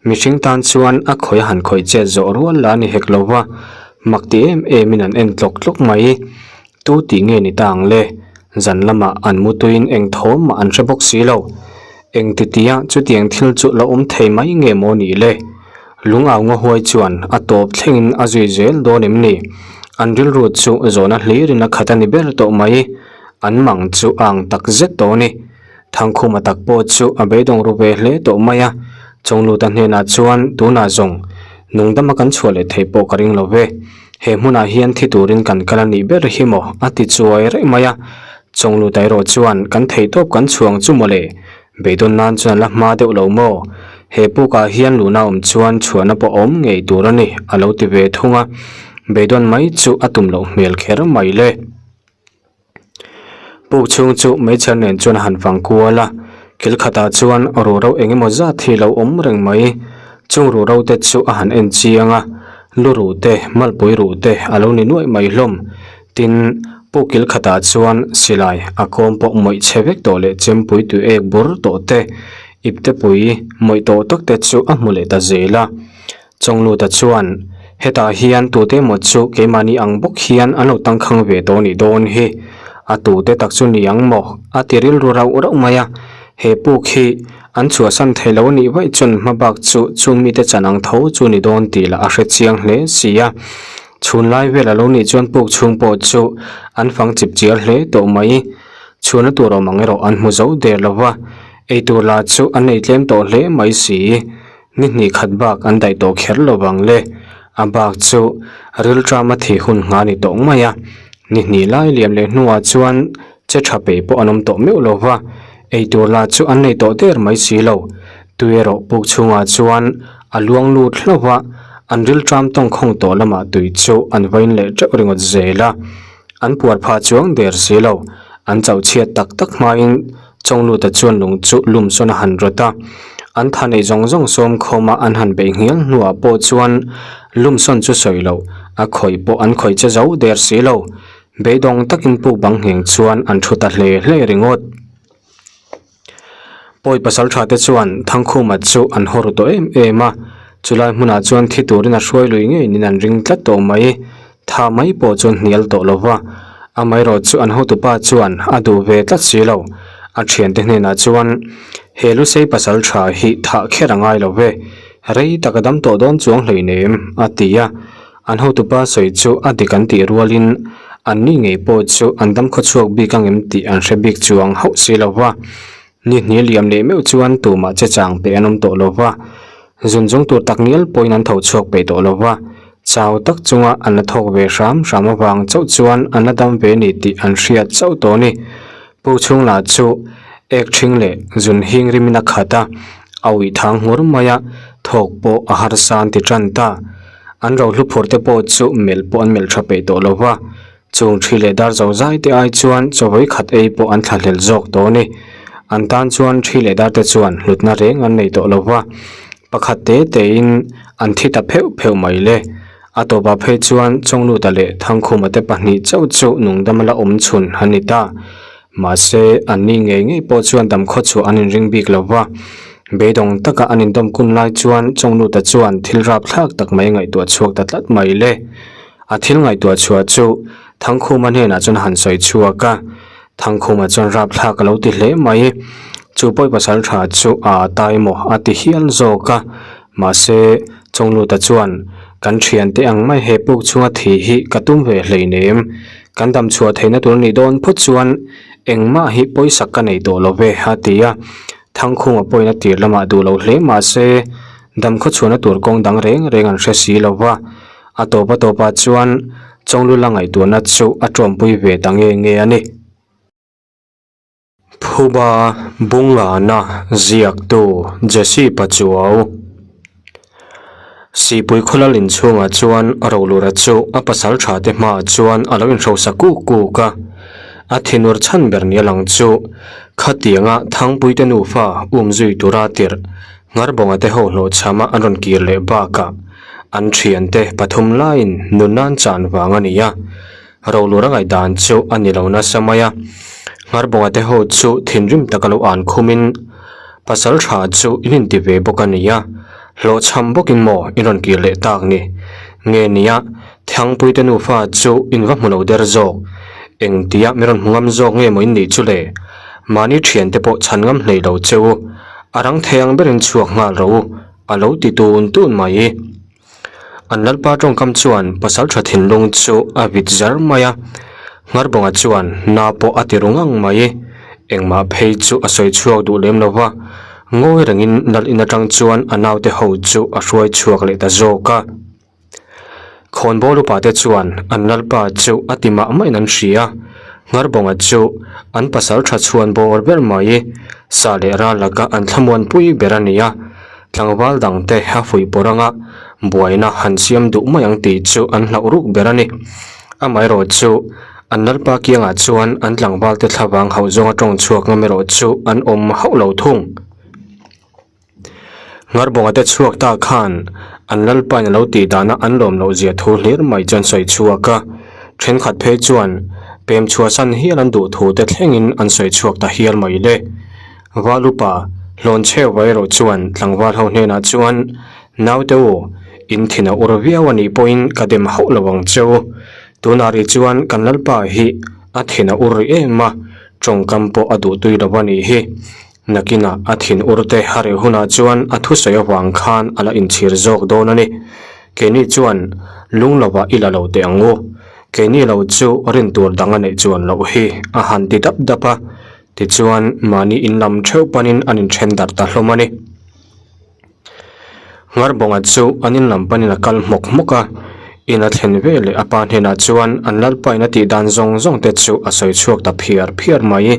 mihring tan chuan a khawih a han khawih chet zawh rual la ni hek lo va. Mak ti em em in an en tlawk tlawk mai. Tu tih nge ni ta ang le? Zan lamah an mu tuiin eng thawm mah an hre bawk si lo. Eng ti tia chutiang thil chu la awm thei mai nge maw nih le? Lung au ngaw huai chuan a tawp thlengin a zui zel dawn em ni? An rilru chu zawhna hlirin a khat a ni ber tawh mai. An mang chu a ang tak zet tawh a ni. Thangkhuma tak pawh chu a beidawng ru ve hle tawh mai a, Chawngluta hnenah chuan tunah zawng nungdama kan chhuah leh thei pawh ka ring lo ve, he hmunah hian thi turin kan kal a nih ber hi maw a ti chuai reng mai a, Chawngluta erawh chuan kan theihtawp kan chhuang chu maw le, beidawn nan chuan a la hma deuh lo maw, he pukah hian luhna awm chuan chhuahna pawh a awm ngei tur a ni a lo ti ve thung a, beidawn mai chu a tum loh hmel kher mai le. Puk chhung chu meichher nen chuan a han vang kual a, kil khatah chuan ruhro eng emaw zat hi a lo awm reng mai. Chung ruhro te chu a han en chiang a, lu ruh te, malpui ruh te a lo ni nuaih mai hlawm. Tin, puk kil khatah chuan silai a kawm pawh mawih chhe vek tawh leh chempui tui ek bur tawh te, iptepui mawih tawh tak te chu a hmu leh ta zel a. Chawngluta chuan, Hetah hian tute emaw chu keimahni ang bawk hian an lo tangkhang ve tawh nih dawn hi. A tute tak chu ni ang maw? A ti rilru rauh rauh mai a. He puk hi an chhuahsan thei lo nih vaih chuan hmabak chu chung mite chan ang tho chu ni dawn tih lah a hre chiang hle si a. Chhun lai vel a lo nih chuan puk chhung pawh chu an fang chip chiar hle tawh mai. Chhuahna tur awm ang erawh an hmu zo der lo va, eitur lah chu an ei tlem tawh hle mai si. Ni hnih khat bak an daih tawh kher lo vang le. A bak chu rilṭama thih hun nghah a ni tawh mai a. Ni hnih lai liam leh hnuah chuan che tha peih pawh an awm tawh meuh lo va, eitur lah chu an nei tawh der mai si lo. Tui erawh puk chhungah chuan a luang lut hlauh va, an rilṭam tawngkhawng tawh lamah tui chu an vain leh teuh ringawt zel a. An puar phah chuang der si lo. An chauh chhiat tak tak hmain Chawngluta chuan lung chu lum sawn a han rawt a. An tha neih zawng zawng sawm khawma an han beih nghial hnuah pawh chuan lum sawn chu sawi loh, a khawih pawh an khawih che zo der si lo. Beidawng takin puk bang ngheng chuan an thu ta hle hle ringawt. Pawi pasal tha te chuan Thangkhuma chu an haw ru tawh em em a, chulai hmunah chuan thi turin a hruai lui ngeiin an ring tlat tawh mai. Tha mai pawh chuan hnial tawh lo va, amaherawh chu an hotupa chuan a duh ve tlat si lo. A thiante hnenah chuan, He Lusei pasal tha hi thah kher a ngai lo ve, rei tak a dam tawh dawn chuang hleinem, a ti a. An hotupa sawi chu a dik an tih rualin an ni ngei pawh chu an dam khawchhuak bik ang em tih an hre bik chuang hauh si lo va. Ni hnih liam leh meuh chuan tumah che chang peih an awm tawh lo va, zun zawng tur tak ngial pawhin an tho chhuak peih tawh lo va, chau tak chunga an la thawk ve hram hram avang chauh chuan an la dam ve ni tih an hriat chauh tawh a ni. Pu chhung lah chu ek ṭhing leh zun hing rimin a khat a, a uih thang nghur mai a, thawk pawh a harsa an ti ṭan ta. An rohlu phur te pawh chu melh pawh an melh ṭha peih tawh lo va, Chung thi leh dar zo zai te ai chuan chaw khat ei pawh an thlahlel zawk tawh a ni. An tan chuan thi leh dar te chuan hlutna reng an nei tawh lo va, pakhat te tein an thi ta pheuh pheuh mai le. A tawpah phei chuan Chawngluta leh Thangkhuma te pahnih chauh chu nungdam a la awm chhun an ni ta. Mahse, an ni ngei ngei pawh chuan damkhaw chhuah an inring bik lo va. Beidawng taka an indawm kun lai chuan Chawngluta chuan thil rapthlak tak mai ngaihtuah chhuak ta tlat mai le. A thil ngaihtuah chhuah chu Thangkhuma hnenah chuan a han sawi chhuak a, Thangkhuma chuan rapthlak a lo ti hle mai. Chu pawi pasal tha chu a ta emaw a ti hial zawk a, mahse Chawngluta chuan kan thiante ang mai he puk chhunga thi hi ka tum ve hleinem, kan dam chhuah theihna tur nih dawn phawt chuan engmah hi pawisak ka nei tawh lo ve a ti a, Thangkhuma pawhin a tir lamah duh lo hle mahse damkhaw chhuahna tur kawng dang reng reng an hre si lo va. A tawp a tawpah chuan Chawnglula ngaihtuahna chu a tawmpui ve ta nge nge a ni. Phuba Bungana ziaktu Jesse Pachuau Sihpui khawlal inchhungah chuan Rolura chu a pasal tha te hmaah chuan a lo inhrosa kuk kuk a. A thinur chhan ber nia lang chu khatianga Thangpuite nufa umzui tura tirh Ngharbawnga te ho hlawhchhama an rawn kir leh bakah an thiante pathum laiin nun nan chan vang a ni a, Rolura ngaihdan chu a ni lo nasa mai a. Ngharbawnga te ho chu thinrim taka lo an khumin pasal tha chu in inti ve bawk a ni a, hlawhchham bawkin maw in rawn kir leh tak ni? Nge nia, Thangpuite nufa chu in va hmu lo der zawk. Engtia mi rawn hmu ngam zawk nge maw in nih chu le? Mahni thiante pawh chhan ngam hlei lo che u. A rang thei ang berin chhuak nghal rawh u, a lo ti tun tun mai. An lalpa tawngkam chuan pasaltha thinlung chu a vit zar mai a, Ngharbawnga chuan na pawh a ti ru ngang mai. Engmah phei chu a sawi chhuak duh lem lo va, ngawi rengin lal in atang chuan a naute ho chu a hruai chhuak leh ta zawk a. Khawnbawl upa te chuan an lalpa chu a ti mah mah in an hria. Ngharbawnga chu an pasal tha chhuan bawr ber mai, sa leh ral laka an thlamuan pui ber a ni a. Tlangval dang te a fuih pawr anga buaina han siam duh mai ang tih chu an hlauh ruk ber a ni. Amaherawh chu an lalpa kiangah chuan an tlangval te thlavang hauh zawnga tawng chhuak ngam erawh chu an awm hauh lo thung. Ngharbawnga te chhuak ta khan an lalpain a lo tih dana an lawm loh zia thu hlir mai chuan sawi chhuak a, thenkhat phei chuan pem chhuahsan hial an duh thu te thlengin an sawi chhuak ta hial mai le. Val upa hlawn chheu vai erawh chuan tlangval ho hnenah chuan naute u in thin a ur viau a nih pawhin ka dem hauh lo ang che u, tunah rih chuan kan lalpa hi a thin a ur rih em a, tawngkam pawh a duh tui lo a nih hi. Nakinah a thin ur te a reh hunah chuan a thusawi avang khan a la inchhir zawk dawn a ni. Keini chuan lung lovah i la lo teh ang u. Keini lo chu rin tur dang a neih chuan loh hi a han ti dap dap a. Tichuan mahni in lam theuh panin an inthen darh ta hlawm a ni. Ngharbawnga chu an in lam panin a kal hmawk hmawk a, in a thlen ve leh a pa hnenah chuan an lalpain a tih dan zawng zawng te chu a sawi chhuak ta phiar phiar mai.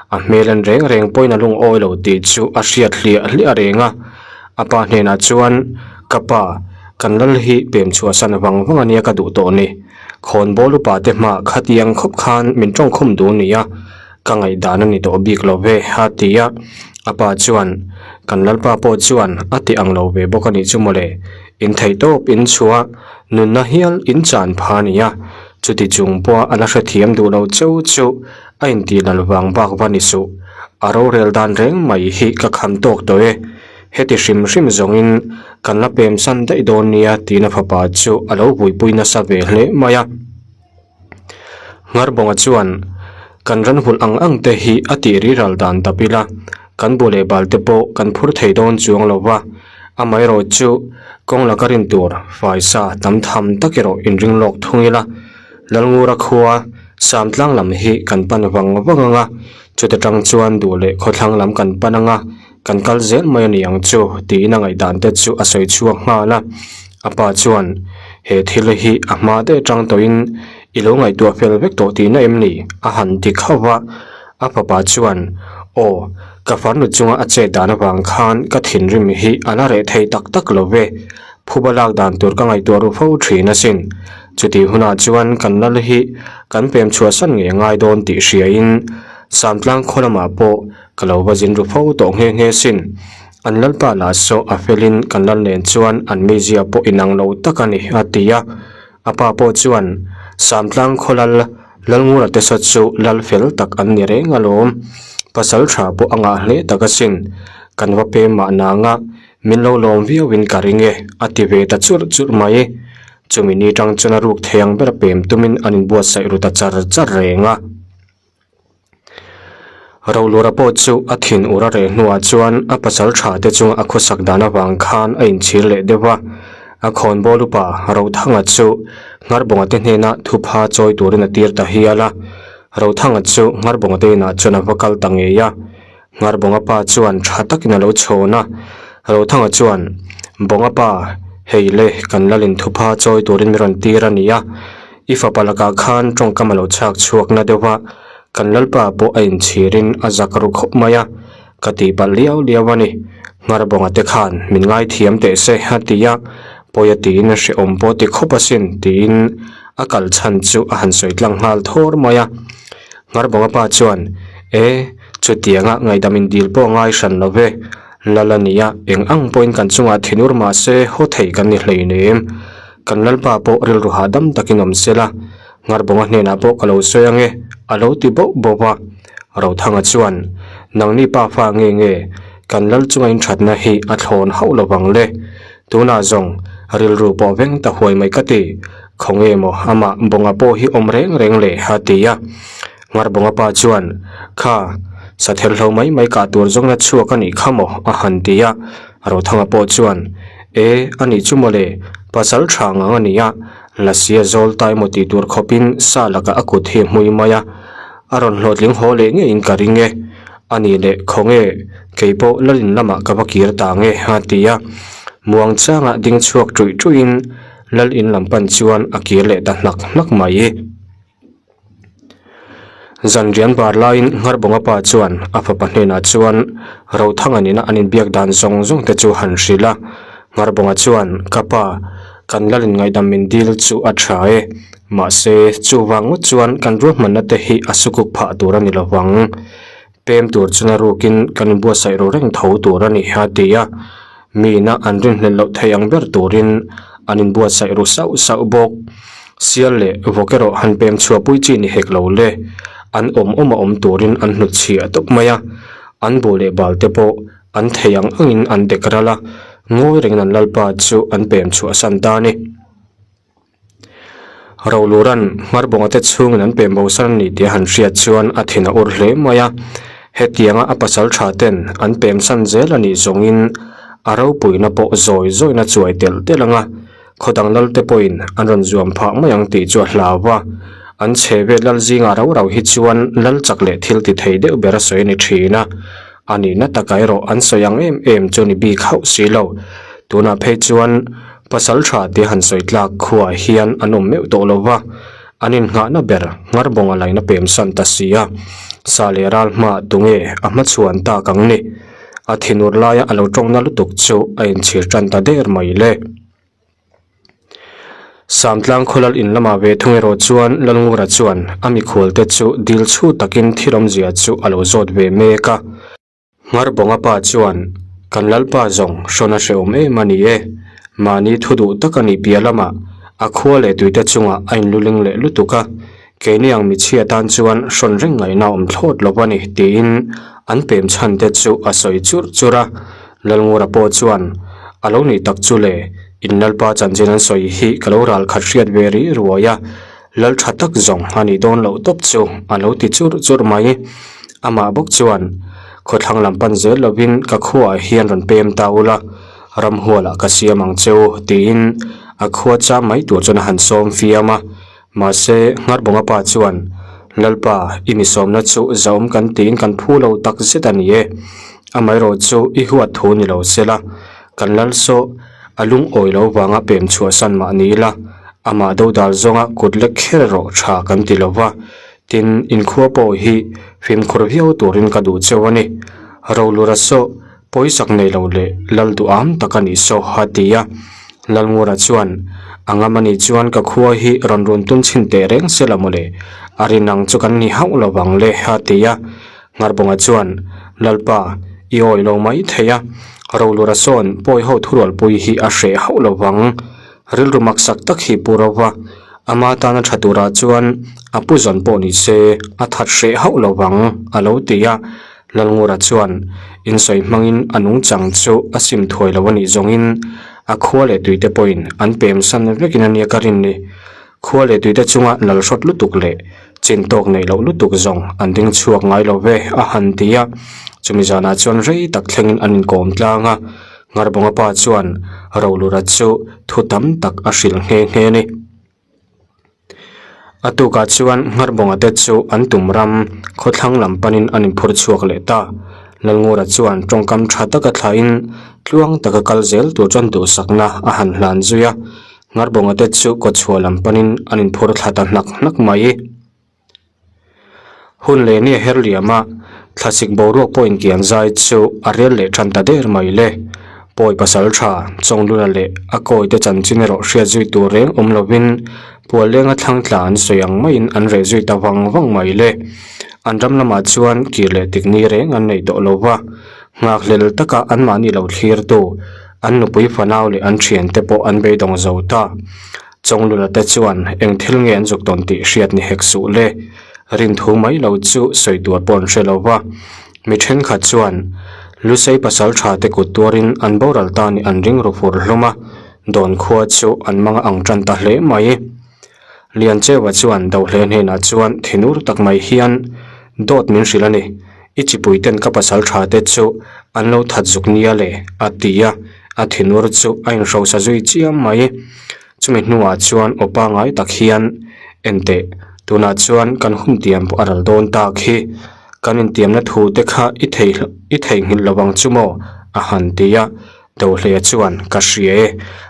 A hmel en reng reng pawhin a lungawi lo tih chu a hriat hliah hliah reng a, a pa hnenah chuan, Ka pa, kan lal hi pem chhuahsan vang vang ania ka duh tawh ni. Khawnbawl upa te hma khatiang khawp khan min tawngkhum duh nia, ka ngaihdan a ni tawh bik lo ve a ti a, a pa chuan kan lalpa pawh chuan a ti ang lo ve bawk a nih chu mawle, in theih tawp in chhuah nunna hial in chan pha a ni a, chuti chung pawha a la hrethiam duh lo cheu chu a intih lal vang bak va ni suh, a rorel dan reng mai hi ka kham tawk tawh e, heti hrim hrim zawngin kan la pemsan daih dawn nia tiin a fapa chu a lo buaipui nasa ve hle mai a. Ngharbawnga chuan, Kan ran hulh ang ang te hi a tih ri ral dan dap ila, kan bu leh bal te pawh kan phur thei dawn chuang lo va, amaherawh chu kawng laka rin tur faisa tam tham tak erawh inring lawk thung ila, Lalngura khua Samtlang lam hi kan pan vang vang ang a, chuta tang chuan duh leh khawthlang lam kan pan ang a, kan kal zel mai a ni ang chu tiin a ngaihdan te chu a sawi chhuak nghal a. A pa chuan, He thil hi a hma daih atang tawhin i lo ngaihtuah fel vek tawh tihna em ni? a han ti khauh va. A fapa chuan, Aw, ka farnu chunga a chet dan avang khan ka thinrim hi a la reh thei tak tak lo ve. Phuba lak dan tur ka ngaihtuah ru fo thin asin. Chutih hunah chuan kan lal hi kan pem chhuahsan ngei a ngai dawn tih hriain Samtlang khaw lamah pawh Ka lo va zin ru fo tawh nghe nghe sin. An lalpa lah saw a felin kan lal nen chuan an mizia pawh inang lo tak a ni, a ti a. A pa pawh chuan, Samtlang khaw lal, Lalngura te saw chu lal fel tak an ni reng alawm. Pasal tha pawh a ngah hle tak asin. Kan va pem mah nanga min lo lawm viauin ka ring e, a ti ve ta churh churh mai. Chumi ni tang chuan a ruk thei ang ber pem tumin an inbuatsaih ru ta char char reng a. Rolura pawh chu a thin ur a reh hnuah chuan a pasal tha te chunga a khawsak dan avang khan a inchhir leh deuh a. A khawnbawl upa Rothanga chu Ngharbawnga te hnena thupha chawi turin a tir ta hial a. Rothanga chu Ngharbawnga te inah chuan a va kal ta ngei a. Ngharbawnga pa chuan tha takin a lo chhawn a. Rothanga chuan, Bawnga pa, hei le, kan lalin thupha chawi turin min rawn tir a ni a. I fapa lakah khan tawngkam a lo chhak chhuak na deuh a, kan lalpa pawh a inchhirin a zak ru khawp mai a, ka tih palh liau liau a ni. Ngharbawnga te khan min ngaithiam teh se a ti a, pawi a tiin hrehawm pawh ti khawp asin tiin a kal chhan chu a han sawi tlang nghal thawr mai a. Ngharbawnga pa chuan, E, chutianga ngaihdam indil pawh a ngai hran lo ve, lal a nia, eng ang pawhin kan chungah thinur mah se haw thei kan ni hleinem. Kan lalpa pawh rilru hahdam takin awm se la, Ngharbawnga hnenah pawh ka lo sawi ange, a lo ti bauh bauh a. Rothanga chuan, Nangni pa fa nge nge, kan lal chunga inthatna hi a thlawn hauh lo vang le. Tunah zawng, rilru pawh veng ta huai mai ka ti. Khawnge maw amah Bawnga pawh hi awm reng reng le, a ti a. Ngharbawnga pa chuan, Kha, satherhlo mai mai kah tur zawngna chhuak a nih kha maw, a han ti a. Rothanga pawh chuan, E, a nih chu mawle, pasal tha ngang a ni a, Lasia zawl ta emaw tih tur khawpin sa lakah a kut hi a hmui mai a, a rawn hlawhtling haw leh ngeiin ka ring e. A nih leh khawnge, kei pawh Lalin lamah ka va kir ta nge, a ti a. Muang changah ding chhuak ṭuih ṭuihin Lalin lam pan chuan a kir leh ta hnak hnak mai. Zan rian bar laiin Ngharbawnga pa chuan a fapa hnenah chuan Rothanga nena an inbiak dan zawng zawng te chu han hrilh a. Ngharbawnga chuan, Ka pa, kan lalin ngaihdam min dil chu a tha e. Mahse, chuvang ngawt chuan kan ruahmanna te hi a sukuk phah tur a ni lo vang. Pem tur chuna rukin kan inbuatsaih ru reng tho tur a ni, a ti a. Miina an rinhlelh loh thei ang ber turin an inbuatsaih ru sauh sauh bawk. Sial leh vawk erawh han pem chhuahpui chi ni hek lo le. An awm awm a awm turin an hnutchhiah tawp mai a. An buh leh bal te pawh an thei ang angin an dek ral a, ngawi rengin an lalpa chu an pem chhuahsan ta a ni. Rolura'n Ngharbawnga te chhungin an pem bo san a ni tih a han hriat chuan a thin a ur hle mai a. Hetianga a pasal tha ten an pem san zel a nih zawngin a ropuina pawh zawi zawina chuai telh telh ang a, khaw dang lal te pawhin an rawn zuam phah mai ang tih chu a hlau a. An chhe vel lal zingah rau rau hi chuan lal chak leh thil ti thei deuh ber a sawi a ni thin a. A nihna takah erawh an sawi ang em em chu ni bik hauh si lo. Tunah phei chuan pasaltha tia han sawi tlak khuaah hian an awm meuh tawh lo va, an innghahna ber Ngharbawnga laina pem san ta si a, sa leh ral hmaah tunge a hmachhuan tak ang ni? A thinur laia a lo tawngna lutuk chu a inchhir tan ta der mai le. Samtlang khawlal in lamah ve thung erawh chuan Lalngura chuan a mikhualte chu dil chhu takin thil awmzia chu a lo zawt ve mek a. Ngharbawnga pa chuan, Kan Lalpa zawng hrawn a hrehawm em a ni e. Mahni thu duh tak a nih piah lamah a khua leh tuite chungah a inluling leh lutuk a, keini ang michhia tan chuan hrawn reng ngaihna awm thlawt lo a ni tiin an pem chhan te chu a sawi churh churh a. Lalngura pawh chuan, A lo nih tak chu le, in Lalpa chanchin an sawi hi ka lo ral khat hriat ve rih ruai a, Lal tha tak zawng a nih dawn loh tawp chu a lo ti churh churh mai. Amah bawk chuan, Khawthlang lam pan zel lovin ka khuaah hian rawn pem ta ula, ramhualah ka siam ang che u, tiin a khua cham mai tur chuan a han sawm fiam a. Mahse, Ngharbawnga pa chuan, Lalpa, i mi sawmna chu zahawm kan tiin kan phu lo tak zet a ni e. Amaherawh chu i huat thu ni lo sela, kan lal saw a lungawi lo vanga pem chhuahsan mah ni ila, amah dodal zawnga kut lek kher erawh tha kan ti lo va, tin inkhua pawh hi fimkhur viau turin ka duh cheu a ni. Rolura saw pawisak nei lo leh lal duham tak a nih saw a ti a. Lalngura chuan, A ngam a nih chuan ka khua hi rawn run tum chhin teh reng se la mawle, a rin ang chu kan ni hauh lo vang le a ti a. Ngharbawnga chuan, Lalpa, i awi lo mai thei a, Rolura sawn pawi ho thurualpui hi a hreh hauh lo vang. Rilru maksak tak hi pu ro va, ama tana tha turah chuan a pu zawn pawh ni se a that hreh hauh lo vang, a lo ti a. Lalngura chuan, Insawi hmangin a nungchang chu a sim thuai lo a nih zawngin a khua leh tuite pawhin an pem san vekin a nia ka rin ni. Khua leh tuite chunga lal hrawt lutuk leh chin tawk neih loh lutuk zawng an ding chhuak ngai lo ve, a han ti a. Chumi zanah chuan rei tak thlengin an inkawm tlang a, Ngharbawnga pa chuan Rolura chu thu tam tak a hrilh nghe nghe a ni. A tukah chuan Ngharbawnga te chu an tum ram khawthlang lam panin an inphur chhuak leh ta. Lalngura chuan tawngkam tha taka thlahin tluang taka kal zel tur chuan duhsakna a han hlan zui a. Ngharbawnga te chu kawtchhuah lam panin an inphur thla ta hnak hnak mai. Hun leh ni a her liam a, thlasik boruak pawh inkian zai chu a rel leh tan ta der mai le. Pawi pasal tha, Chawnglula leh a kawi te chanchin erawh hriat zui tur reng awm lovin Puallenga thlang tla an sawi ang maiin an reh zui ta vang vang mai le. An ram lamah chuan kir leh tikni reng an nei tawh lo va, nghakhlel taka anmahni lo thlirtu an nupui fanau leh an thiante pawh an beidawng zo ta. Chawnglula te chuan eng thil nge an zuk tawn tih hriat ni hek suh le. Rinthu mai lo chu sawi tur pawh an hre lo va. Mi thenkhat chuan Lusei pasal tha te kut tuarin an boral ta nih an ring ru fur hlawm a, dawn khua chu an mang ang tan ta hle mai. Liancheua chuan Dohle hnenah chuan thinur tak mai hian dawt min hrilh a ni. I chipui ten ka pasal tha te chu an lo that zuk nia le, a ti a, a thinur chu a inhrosa zui chiam mai. Chumi hnuah chuan aw pangai tak hian, Enteh, tunah chuan kan hun tiam pawh a ral dawn tak hi. Kan intiamna thu te kha i thei i theihnghilh lo ang chu maw? a han ti a. Dohleia chuan, Ka hria e,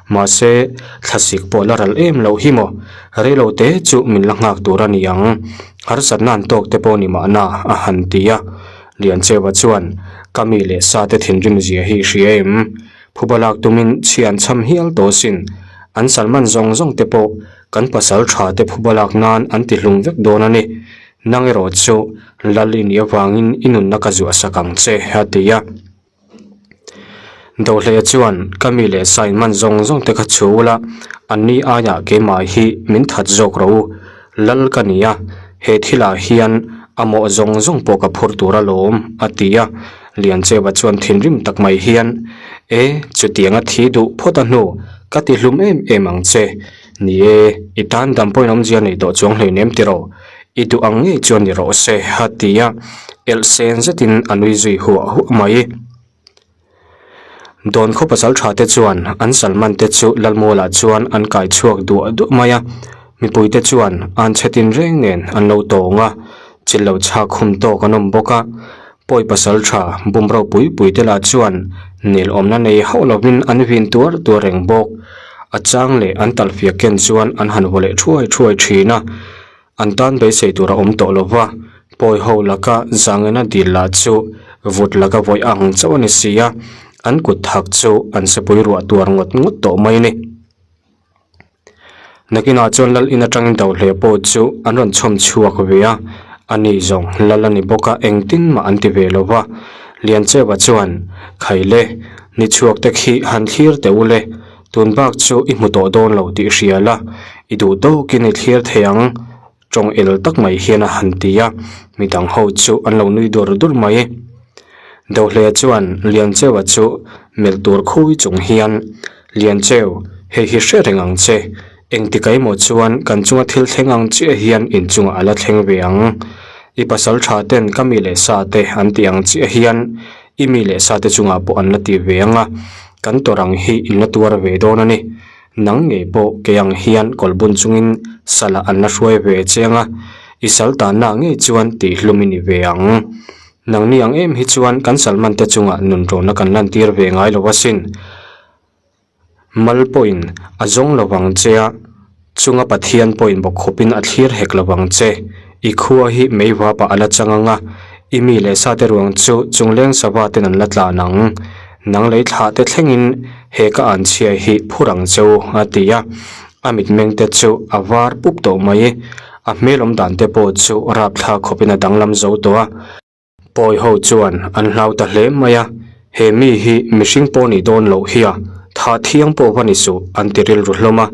mahse, thlasik pawh la ral em loh hi maw? Reilo te chu min la nghak tur a ni ang, harsatna an tawk te pawh ni mahna, a han ti a. Liancheua chuan, Ka mi leh sa te thinrim zia hi i hria em? Phuba lak tumin chhia an chham hial tawh asin. An salman zawng zawng te pawh kan pasal tha te phuba lak nan an ti hlum vek dawn a ni. Nang erawh chu Lal i nih avangin i nunna ka zuah sak ang che, a ti a. Dohleia chuan ka mi leh sa inman zawng zawng te kha chhu ula, anni aiah keimah hi min that zawk rawh u. Lal ka ni a, he thilah hian a mawh zawng zawng pawh ka phur tur alawm, a ti a. Liancheva chuan thinrim tak mai hian, E, chutianga thi duh phawt a hnu, ka ti hlum em em ang che. Ni e, i tan dam pawhin awmzia nei tawh chuang hleinem tiraw? I duh ang ngei chuan ni rawh se, a ti a, elh sen zetin a nui zui huah huah mai. Dawn khaw pasal tha te chuan an salman te chu Lalmualah chuan an kai chhuak duah duah mai a, mipui te chuan an chhe tin reng nen an lo tawng a, chil lo chhak khum tawk an awm bawk a, pawi pasal tha bum ropui pui te lah chuan. Nel awmna nei hauh lovin an vin tuar tuar reng bawk. A chang leh an talhfiak ken chuan an han vaw leh thuai thuai thin a. An tan beisei tur a awm tawh lo va, pawi ho laka zangena dil lah chu vut laka vawih ang chauh a ni si a, an kut thak chu an sepui ruah tuar ngawt ngawt tawh mai a ni. Nakinah chuan lal in atangin dohle pawh chu an rawn chhawm chhuak ve a, a ni zawng lal a ni bawk a, engtin mah an ti ve lo va. Liancheva chuan, Khaile, ni chhuak te khi han thlir teh u le, tun bak chu i hmu tawh dawn lo tih hria la, i duh tawkin i thlir thei ang, tawng el tak mai hian a han ti a, midang ho chu an lo nui dur dur mai. Dohle chuan Liancheua chu melh tur khui chung hian, Liancheu, hei hi hre reng ang che, engtik emaw chuan kan chunga thil thleng ang chiah hian inchungah a la thleng ve ang. I pasal tha ten ka mi leh sa te an tih ang chiah hian i mi leh sa te chungah pawh an la ti ve ang a, kan tawrh ang hi in la tuar ve dawn a ni. Nang ngei pawh kei ang hian kawlbun chungin salah an la hruai ve che ang a, i sal tanna ngei chuan tihhlum i ni ve ang. Nangni ang em hi chuan kan salman te chungah nunrawnna kan lantir ve ngai lo asin. Mal pawhin a zawng lo vang che a, chunga Pathian pawhin bawkkhawpin a thlir hek lo vang che. I khua hi meivapah a la chang ang a, i mi leh sate ruang chu chungleng sava ten an la tlan ang. Nang lei thlah te thlengin he ka an chhia hi phur ang che u, a ti a. A mitmeng te chu a var pup tawh mai. A hmel awm dan te pawh chu rapthlak khawpin a danglam zo tawh a. Pawi ho chuan an hlau ta hle mai a, he mi hi mihring pawh nih dawn loh hi a, thah thiang pawh va ni suh an ti rilru hlawm a.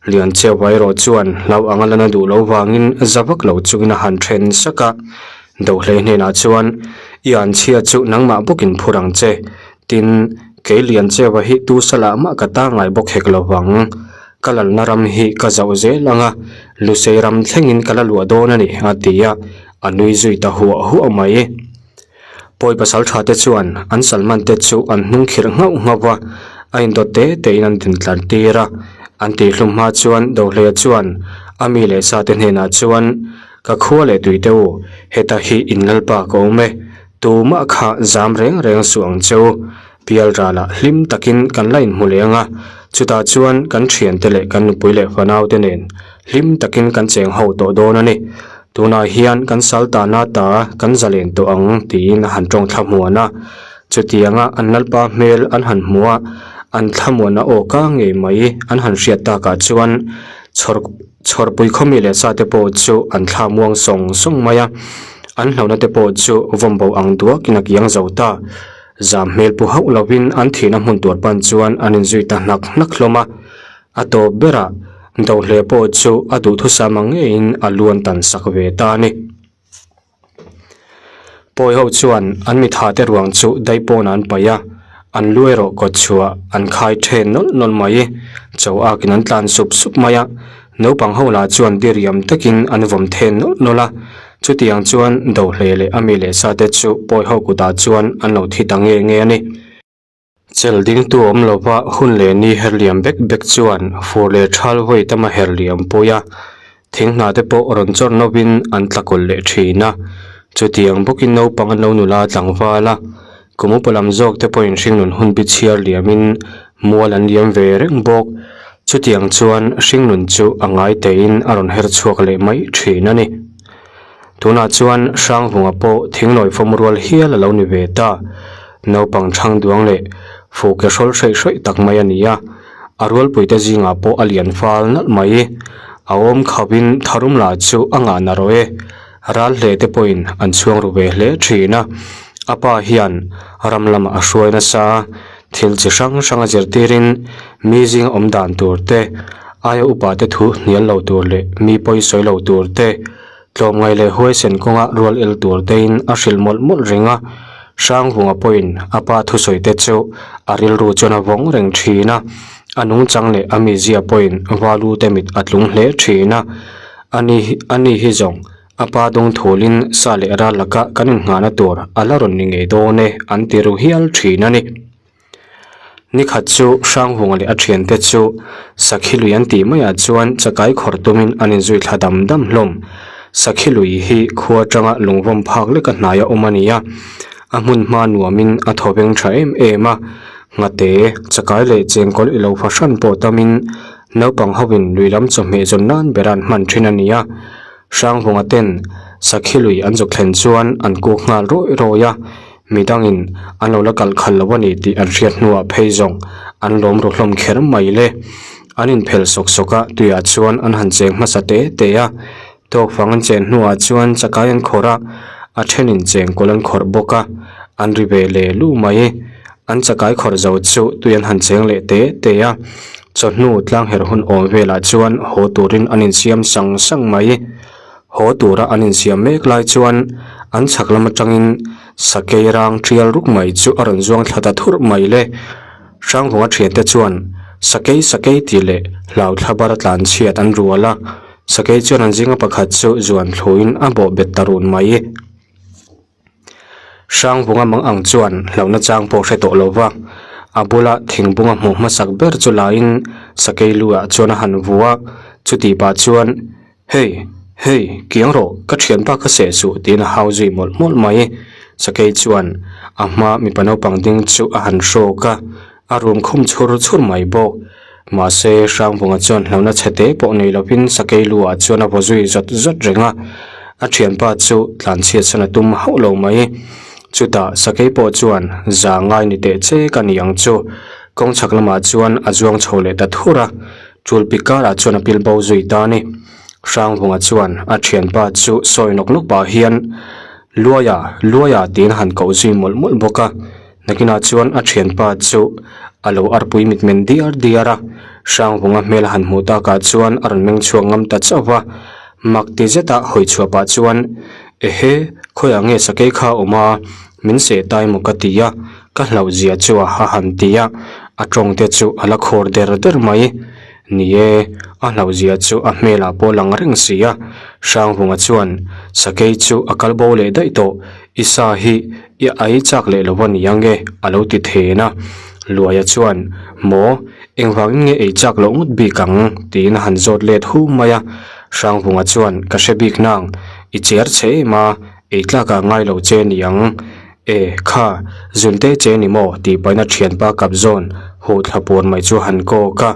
Liancheuva erawh chuan hlau anga lana duh loh vangin za vak lo chungin a han then sak a. Dohlei hnenah chuan, I anchhia chu nangmah bawkin phur ang che. Tin, kei Liancheuva hi tu salah mah ka ta ngai bawk hek lo vang. Ka lalna ram hi ka zauh zel ang a, Lusei ram thlengin ka la luah dawn a ni, a ti a, a nui zui ta huah huah mai. Pawi pasal tha te chuan an salman te chu an hnung khirh nghauh nghauh va, a indawt te tein an din tlar tir a. An tihhlum hma chuan Dohleia chuan a mi leh sa te hnenah chuan, Ka khua leh tui te u, heta hi in lalpa ka awm e, tumah kha zam reng reng suh ang che u. Pial ralah hlim takin kan la inhmu leh ang a, chutah chuan kan thiante leh kan nupui leh fanaute nen hlim takin kan cheng ho tawh dawn a ni. Tunah hian kan sal tana ta kan zalen tawh ang tiin a han tawng thlamuan a. Chutianga an lalpa hmel an han hmu a, an thlamuanna aw ka ngei mai an han hriat takah chuan chhawr Chhawrpui khawmi leh sa te pawh chu an thla muang sawng sawng mai a, an hlauhna te pawh chu vawmbo ang duakin a kiang zo ta. Zam hmel pu hauh lovin an thihna hmun tur pan chuan an inzui ta hnak hnak hlawm a. A tawp berah Dohle pawh chu a duhthusam ang ngeiin a luan tan sak ve ta a ni. Pawi ho chuan an mitha te ruang chu daipawn an paih a, an lu erawh kawt chhuah an khai then nawlh nawlh mai. Cho akin an tlan sup sup mai a, naupang ho lah chuan diriam takin an vawm then nawlh nawlh a. Chutiang chuan Dohle leh a mi leh sa te chu pawi ho kutah chuan an lo thi ta nge nge a ni. Chelh dingtu awm lova hun leh ni her liam bek bek chuan fur leh thal vawi tam a her liam pui a, thing hna te pawh rawn chawrh novin an tla kawlh leh thin a. Chutiang bawkin naupang an lo nula tlangval a, kum upa lam zawk te pawhin hringnun hun bi chhiar liamin mual an liam ve reng bawk. Chutiang chuan hringnun chu a ngai teiin a rawn her chhuak leh mai thin a ni. Tunah chuan Hrangvunga pawh thinglawi fawm rual hial a lo ni ve ta. Naupang chhang duang leh fuke hrawl hreih hreih tak mai a ni a, a rualpuite zingah pawh a lian fal nalh mai. A awm khauhin tharum lah chu a ngah na rawh e. Ral hle te pawhin an chhuang ru ve hle thin a. A pa hian ram lamah a hruai nasa a, thil chi hrang hrang a zirtirin mi zinga awm dan tur te, aia upa te thu hnial lo tur leh mi pawi sawi lo tur te, Tlawmngai leh huaisen kawnga rual el tur tein a hrilh mawlh mawlh reng a, Hrangvunga pawhin a pa thusawi te chu a rilru chuan a vawng reng thin a, a nungchang leh a mizia pawhin valu te mit a tlung hle thin a, ani ani hi zawng a pa dung thulin sa leh ral laka kan innghahna tur a la rawn ni ngei dawn e an ti ru hial thin a ni. Nikhat chu Hranghunga leh a thiante chu Sakhi lui an tih maiah chuan chakai khawrh tumin an inzui thla dam dam hlawm. Sakhi lui hi khua atanga lungvawm phak leka hnaia awm a ni a, a hmun hma nuamin a thaw veng tha em em a. Nghate, chakai leh chengkawl ilo fahran pawh tamin naupang hoin lui lam chawhmeh zawn nan ber an hman thin a ni a. Hrangvunga ten sakhi lui an zuk thlen chuan an kuk nghal rawih rawih a, midangin an lo la kalh khalh lo a ni tih an hriat hnuah phei zawng an lawm ru hlawm kher mai le. An inphel sawk sawk a, tuiah chuan an han cheng hmasa te te a. Tawkfang an chen hnuah chuan chakai an khawrh a, a thenin chengkawl an khawrh bawk a, an ri ve le lu mai. An chakai khawrh zo chu tui an han cheng leh te te a, chawhnu tlangher hun awm velah chuan haw turin an insiam sang sang mai. Haw tura an insiam mek lai chuan an chhak lam atangin sakei rang tial ruk mai chu a rawn zuang thla ta thurh mai le. Hrangvunga thiante chuan sakei sakei tih leh hlau thla bar tlan chhiat an rual a, sakei chuan an zinga pakhat chu zuan thluin a bawh bet ta run mai. Hrangvunga mang ang chuan hlauhna chang pawh hre tawh lo va, a bula thingbunga hmuh hmasak ber chu laiin sakei luah chuan a han vu a, chutih pah chuan, Hei, hei, kiang rawh, ka thianpa ka seh suh tiin a hau zui mawlh mawlh mai. Sakei chuan a hma mipa naupang ding chu a han hrawk a, a rum khum chhur chhur mai bawk. Mahse, Hrangvunga chuan hlauhna chhe te pawh nei lovin sakei luah chuan a vaw zui zawt zawt reng a, a thianpa chu tlanchhiatsan a tum hauh lo mai. Chutah sakei pawh chuan za ngai ni teh che ka ni ang chu, kawng chhak lamah chuan a zuang chho leh ta thur a, chulpi karah chuan a pil bo zui ta a ni. Hrangvunga chuan a thianpa chu sawi nawk nawk pah hian, Luaia, Luaia tiin a han koh zui mawlh mawlh bawk a. Nakinah chuan a thianpa chu a lo arpui mitmen diar diar a, Hrangvunga hmel a han hmuh takah chuan a rawn meng chhuak ngam ta chauh va. Mak ti zeta hawi chhuah pah chuan, Ehe, khawiah nge sakei kha a awm a, min seh ta emaw ka ti a, ka hlauh zia chu a ha han ti a, a tawng te chu a la khawr der der mai. Ni e, a hlauh zia chu a hmelah pawh lang reng si a, Hrangvunga chuan sakei chu a kal bo leh daih tawh, I sa hi i ai chak leh lo a ni ang e, a lo ti then a. Luaia chuan, Maw, engvangin nge ei chak loh ngawt bik ang? tiin a han zawt let hu mai a. Hrangvunga chuan, Ka hre bik nang, i cher che em a, ei tlakah ngai lo che ni ang. E, kha, zunte che ni maw? tih paina thianpa kap zawn huh thla puan mai chu a han kawk a,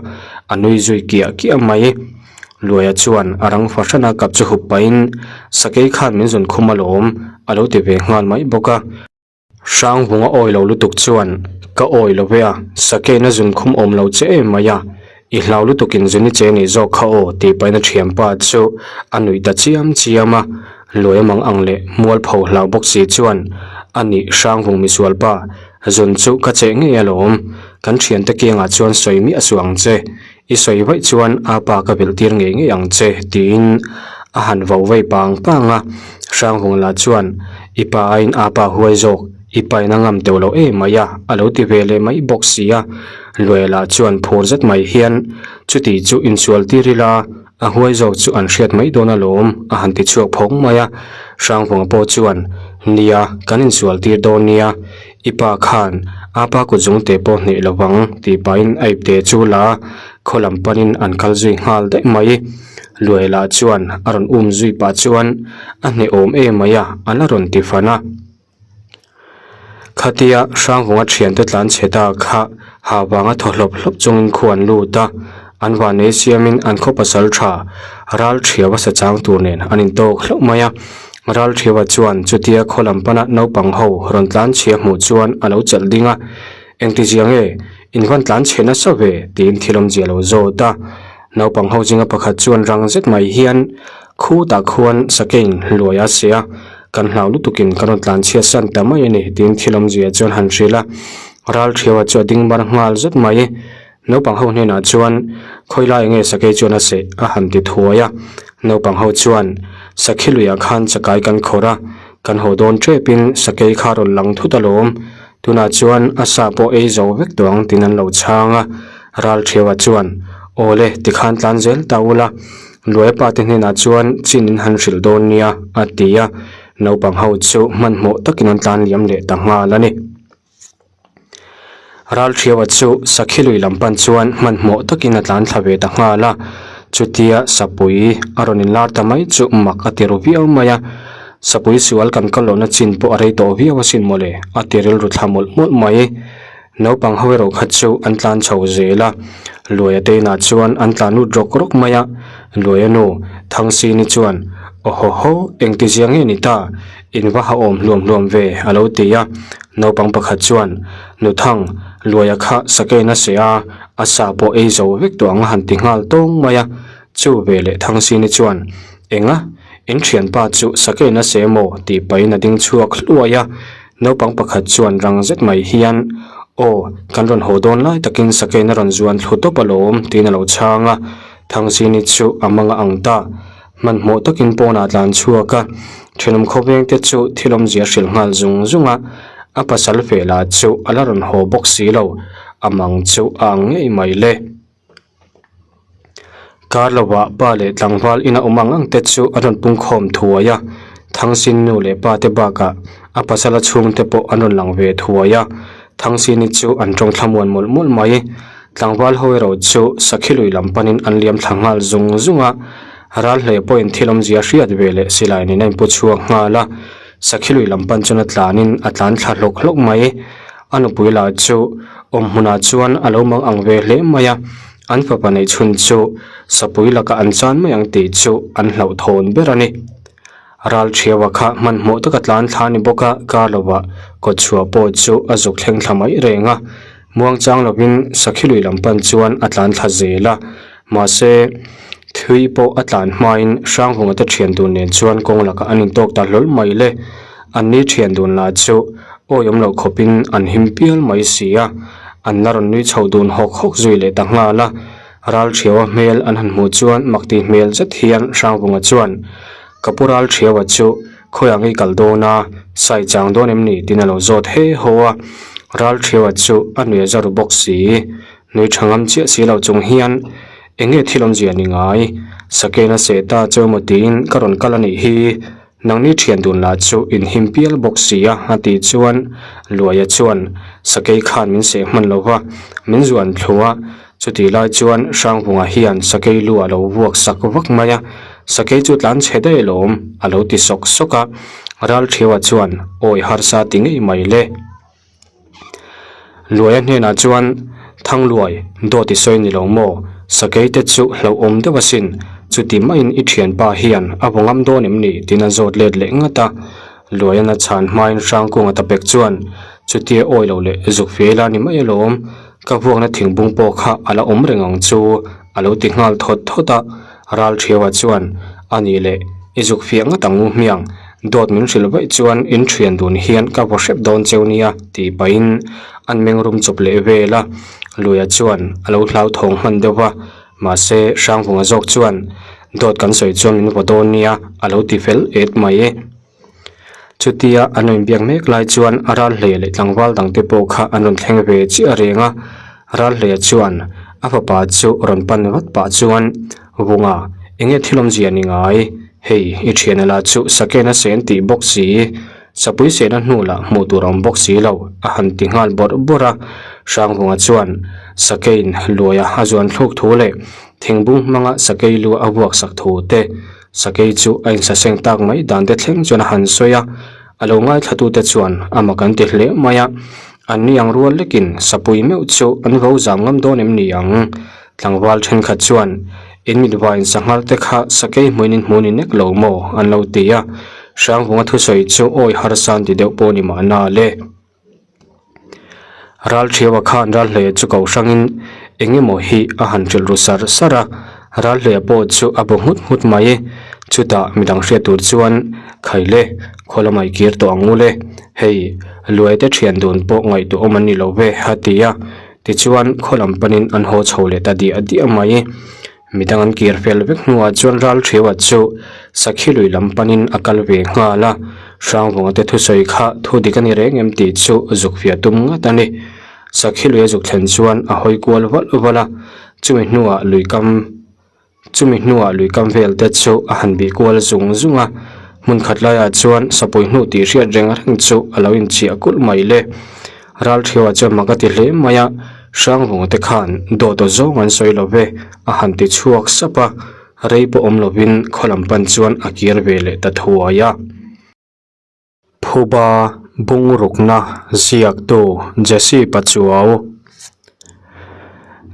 a nui zui kiah kiah mai. Luaia chuan a rang fahrana kap chu hup pahin, Sakei khan min zun khum alawm, a lo ti ve nghal mai bawk a. Hrangvunga awi lo lutuk chuan, Ka awi lo ve a, Sakeiin a zun khum awm lo che em mai a, i hlau lutukin zun i che nih zawk kha aw, tih pahin a thianpa chu a nuih ta chiam chiam a. Luaia mang ang leh mualpho hlau bawk si chuan, A nih, Hrangvung misualpa, zun chu ka cheh ngei alawm, kan thiante kiangah chuan sawi miah suh ang che, I sawi vaih chuan a pa ka belh tir ngei ngei ang che tiin a han vo vei pang pang a. Hrangvung lah chuan i pa aiin a pa huai zawk, i pa in a ngam teuh loh em mai a, a lo ti ve leh mai bawk si a. Luaia lah chuan phur zet mai hian chuti chu insual tir ila a huai zawk chu an hriat mai dawn alawm a han ti chhuak phawng mai a. Hrangvunga pawh chuan nia kan insual tir dawn nia, I pa khan a pa kut zung te pawh hneih lo vang tih pahin a ipte chu la khaw lam panin an kal zui nghal daih mai. Luai lah chuan a rawn um zui pah chuan a hneh awm em mai a, a la rawn ti fan a. Khatia Hrangvunga thiante tlan chhe ta kha ha vanga thaw hlawp hlawp chungin khu an lut a, an vanei siamin an khaw pasal tha ral thiau a sa chang tur nen an intawk hlauh mai a. Ralṭhiaua chuan chutia khaw lam pana naupang ho rawn tlan chhia hmuh chuan a lo chelh ding a, Engti zia nge? In van tlan chhe nasa ve? tiin thil awmzia lo zawt a. Naupang ho zinga pakhat chuan rang zet mai hian, Khutah khuan sakein hluai a che a, kan hlau lutukin kan rawn tlan chhia san ta mai a ni, tiin thil awmzia chuan han hrilh a. Ralṭhiaua chu a ding mar nghal zet mai. Naupang ho hnenah chuan, Khawi lai nge sakei chuan a seh? a han ti thuai a. Naupang ho chuan, Sakhi luiah khan chakai kan khawrh a, kan haw dawn tepin sakei kha rawn lang thut alawm. Tunah chuan a sa pawh ei zo vek tawh ang tiin an lo chhang a. Ralṭhiaua chuan, Aw le, tikhan tlan zel ta ula, Luaia pa te hnenah chuan chin in han hrilh dawn nia, a ti a. Naupang ho chu hmanhmawh takin an tlan liam leh ta nghal a ni. Ralṭhiaua chu sakhi lui lam pan chuan hmanhmawh takin a tlan thla ve ta nghal a, chutia sapui a rawn inlar ta mai chu mak a ti ru viau mai a, sapui sual kan kal lohna chin pawh a rei tawh viau asin mawle a ti rilru thla mawlh mawlh mai. Naupang ho erawh kha chu an tlan chho zel a, Luaia te inah chuan an tlan lut rawk rawk mai a, Luaia nu Thangsini chuan, Awhaw haw, engti zia nge ni ta? In va ha awm hluam hluam ve, a lo ti a. Naupang pakhat chuan, Nu Thang, Luaia kha sakei na seh a, a sa pawh ei zo vek tawh ang a han ti nghal tawng mai a. Chu veleh Thangsini chuan, Enga? In thianpa chu sakei na seh maw? tih pahin a ding chhuak hluai a. Naupang pakhat chuan rang zet mai hian, Aw, kan rawn haw dawn lai takin sakei na rawn zuan thlu tawp alawm, tiin a lo chhang a. Thangsini chu a mang a ang ta. Hmanhmawh takin pawnah a tlan chhuak a, thenawm khawveng te chu thil awmzia hrilh nghal zung zung a, a pasal feh lah chu a la rawn haw bawk si lo, a mang chu a ang ngei mai le. Kar lovah pa leh tlangval ina awm ang ang te chu an rawn pungkhawm thuai a, Thangsin nu leh pa te bakah a pasala chhungte pawh an rawn lang ve thuai a, Thangsini chu an tawng thlamuan mawlh mawlh mai. Tlangval ho erawh chu sakhi lui lam panin an liam thla nghal zung zung a, ral hle pawhin thil awmzia hriat ve leh silai nen a inpu chhuak nghal a, sakhi lui lam pan chuan a tlanin a tlan thla hlawk hlawk mai. A nupui lah chu awm hmunah chuan a lo mang ang ve hle mai a, an fapa neih chhun chu sapui lakah an chan mai ang tih chu an hlauhthawn ber a ni. Ral thiaua kha hmanhmawh taka tlan thla a ni bawk a, kar lovah kawtchhuah pawh chu a zuk thleng thla mai reng a. Muangchang lovin sakhi lui lam pan chuan a tlan thla zel a, mahse thui pawh a tlan hmain Hranghunga te thian dun nen chuan kawng lakah an intawk ta hlawl mai le. Anni thian dun lah chu awi awm loh khawpin an him pial mai si a, an la rawn nui chho dun hawk hawk zui leh ta nghal a. Ralṭhiaua hmel an han hmuh chuan makti hmel zet hian Hrangvunga chuan, Ka pu Ralṭhiaua chu khawiah ngei kal dawn a, sai chang dawn em ni? tiin a lo zawt he haw a. Ralṭhiaua chu a nuih a za ru bawk si. Nui ṭha ngam chiah si lo chung hian, Eng nge thil awmzia ni ngai? Sakena seh ta chu emaw tiin ka rawn kal a nih hi. Nangni thian dun lah chu in him pial bawk si a, a tih chuan Luaia chuan sakei khan min seh hman lo va, min zuan thlu a, chutih lai chuan Hrangvunga hian sakei lu a lo vuak sak vak mai a, sakei chu tlan chhe daih alawm, a lo ti sawk sawk a, Ralṭhiaua chuan awi harsa ti ngei mai le. Luaia hnenah chuan, Thangluai, dawt i sawi ni lo maw? Sakei te chu hlauhawm deuh asin, chuti maiin i thianpa hian a vaw ngam dawn em ni? tiin a zawt let leh ngat a. Luaian a chhan hmain Hrangkunga tapek chuan, Chutia awi lo leh zuk fei la ni mai alawm, ka vuakna thingbung pawh kha a la awm reng ang chu, a lo ti nghal thawt thawt a. Ralṭhiaua chuan, A nih leh, i zuk fiah ngat ang u hmiang, dawt min hrilh vaih chuan in ṭhian dun hian ka vaw hrep dawn cheu nia, tih pahin an meng rum chawp leh vel a. Luia chuan a lo hlauthawng hman deuh va, mahse Hrangvunga zawk chuan, Dawt kan sawi chuan min vaw dawn nia, a lo ti fel et mai. Chutia an rawn biak mek lai chuan a ral hle leh tlangval dangte pawh kha an rawn thleng ve chiah reng a, ral hle chuan a fapa chu rawn pan vat pah chuan, Vunga, enge thil awmzia ni ngai? Hei, i thiana lah chu sakena sen tih bawk si, sapui sehna hnu lah hmuh tur a awm bawk si lo, a han ti nghal bawrh bawrh a. Hrangvunga chuan sakein luaia a zuan thluk thu leh thingbung hmanga sakei lu a vuak sak thu te, Sakei chu a insaseng tak mai dan te thleng chuan a han sawi a, a lo ngaithlatute chuan a mak an ti hle mai a, an ni ang rual lekin sapui meuh chu an vo zam ngam dawn em ni ang? Tlangval thenkhat chuan, In mit vaiin sanghal te kha sakei hmuin in hmu ni nek lo maw? an lo ti a, Hrangvunga thusawi chu awi harsa an ti deuh pawh ni mahna le. Ralṭhiaua khan Ralhleia chu ko hrangin eng emaw hi a han hrilh ru sar sar a, Ralhleia pawh chu a bu nghut nghut mai. Chutah midang hriat tur chuan, Khai le, khaw lamah i kir tawh ang u le, hei Luaite ṭhian dun pawh ngaihtuah awm an ni lo ve, a ti a. Tichuan khaw lam panin an haw chho leh ta diah diah mai. Midang an kir fel vek hnuah chuan Ralṭhiaua chu Sakhi lui lam panin a kal ve nghal a, Hrangvunga te thusawi kha thu dik a ni reng em tih chu zuk fiah tum ngat a ni. Sakhi lui a zuk thlen chuan a hawi kual valh valh a, chumi hnuah lui kam chumi hnuah lui kam vel te chu a han bih kual zung zung a, hmun khat laiah chuan sapui hnu tih hriat reng reng chu a lo inchiah kulh mai le. Ralṭhiaua chuan mak a ti hle mai a, Hrangvunga te khan dawt aw zawng an sawi lo ve, a han ti chhuak sap a, rei pawh awm lovin khaw lam pan chuan a kir ve leh ta thuai a. Phuba Bungrukna ziaktu Jesse Pachuau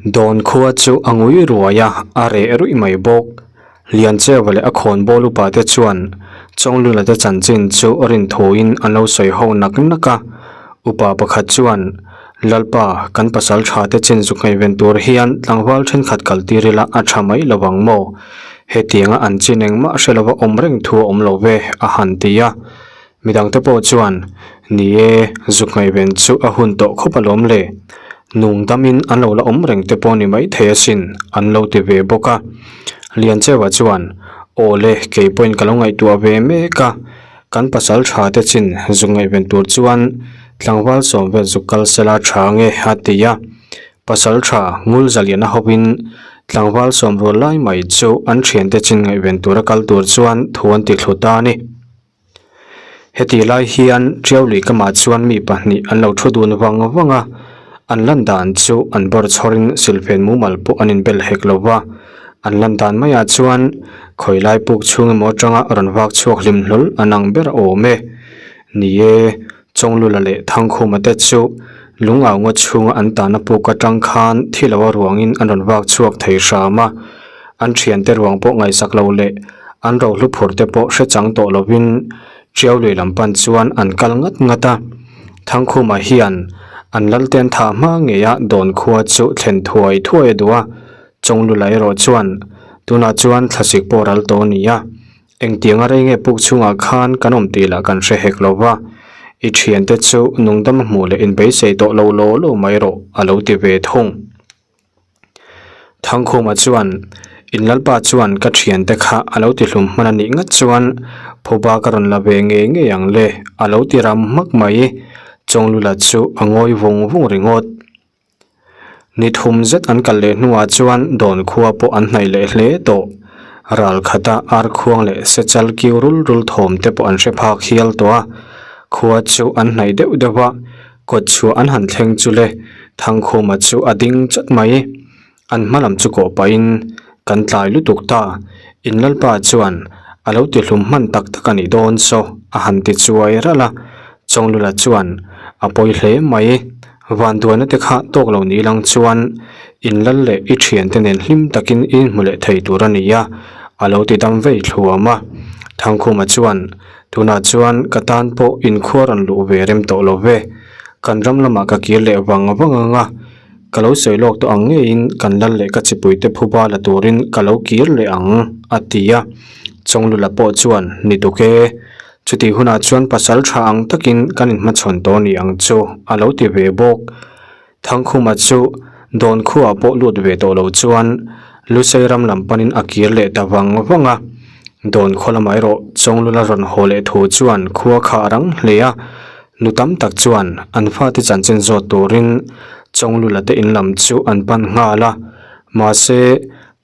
Dawn khua chu a ngui ruai a, a reh ruih mai bawk. Liancheva leh a khawnbawl upa te chuan Chawnglula te chanchin chu rinthuin an lo sawi ho nak nak a. Upa pakhat chuan, Lalpa, kan pasal tha te chin zuk ngaihven tur hian tlangval thenkhat kal tir ila a tha mai lo ang maw? Hetianga an chin engmah hre lova awm reng thu a awm lo ve, a han ti a. Midangte pawh chuan, Ni e, zuk ngaihven chu a hun tawh khawp alawm le. Nung damin an lo la awm reng te pawh ni maithei asin, an lo ti ve bawk a. Liancheua chuan, Aw le, kei pawhin ka lo ngaihtuah ve mek a. Kan pasal tha te chin zuk ngaihven tur chuan tlangval sawm vel zuk kal sela tha nge, a ti a. Pasal tha ngul zaliana hovin tlangval sawm rual lai mai chu an thiante chin ngaihven tura kal tur chuan thu an ti thlu ta a ni. Heti lai hian Tiau lui kamah chuan mi pahnih an lo thu dun vang vang a, an lan dan chu an bawr chhawrin silfen mumal pawh an inbel hek lo va, an lan dan maiah chuan khawi lai puk chhung emaw atanga rawn vak chhuak hlim hlawl an ang ber awm e. Ni e, Chawnglula leh Thangkhuma te chu lungau ngaw chhunga an tahna puk atang khan thi lo a ruangin an rawn vak chhuak thei hram a, an thiante ruang pawh ngaihsak lo leh an rohlu phur te pawh hre chang tawh lovin Tiau lui lam pan chuan an kal ngat ngat a. Thangkhuma hian an Lalten thah hma ngeia dawn khua chu thlen thuai thuai a duh a, Chawnglula erawh chuan tunah chuan thlasik pawh ral tawh a ni a, engtianga rei nge puk chhungah khan kan awm tih lah kan hre hek lo va, i thiante chu nungdam a hmuh leh inbeisei tawh lo law law mai rawh a lo ti ve thung. Thangkhuma chuan, In Lalpa chuan ka thiante kha a lo tihlum hman a nih ngat chuan phuba ka rawn la ve ngei ngei ang le, a lo ti ram hmak mai. Chawnglula chu a ngawi vung vung ringawt. Ni thum zet an kal leh hnuah chuan dawn khua pawh an hnaih leh hle tawh. Ral khata ar khuang leh sechal kiu rul rul thawm te pawh an hre phak hial tawh a, khua chu an hnaih deuh deuh a, Kawt chhuah an han thleng chu le, Thangkhuma chu a ding chat mai. An hma lam chu kawh pahin, Kan tlai lutuk ta, in Lalpa chuan a lo ti hlum hman tak tak a nih dawn saw, a han ti chuai ralh a. Chawnglula chuan, A pawi hle mai, vanduaina te kha tawk lo ni lang chuan in lal leh i thiante nen hlim takin i inhmu leh thei tur a ni a, a lo ti dam vei thluam a. Thangkhuma chuan, Tunah chuan ka tan pawh inkhua rawn luh ve rem tawh lo ve. Kan ram lamah ka kir leh vang vang ang a, ka lo sawi lawk tawh ang ngeiin kan lal leh ka chipuite phuba la turin ka lo kir leh ang, a ti a. Chawnglula pawh chuan, Ni tuk e, chutih hunah chuan pasal tha ang takin kan inhmachhawn tawh ni ang chu, a lo ti ve bawk. Thangkhuma chu dawn khuaah pawh lut ve tawh lo chuan Lusei ram lam panin a kir leh ta vang vang a. Dawn khaw lamah erawh Chawnglula rawn haw leh thu chuan khua kha a rang hle a. Nu tam tak chuan an fate chanchin zawt turin Chawnglula te in lam chu an pan nghal a. Mahse,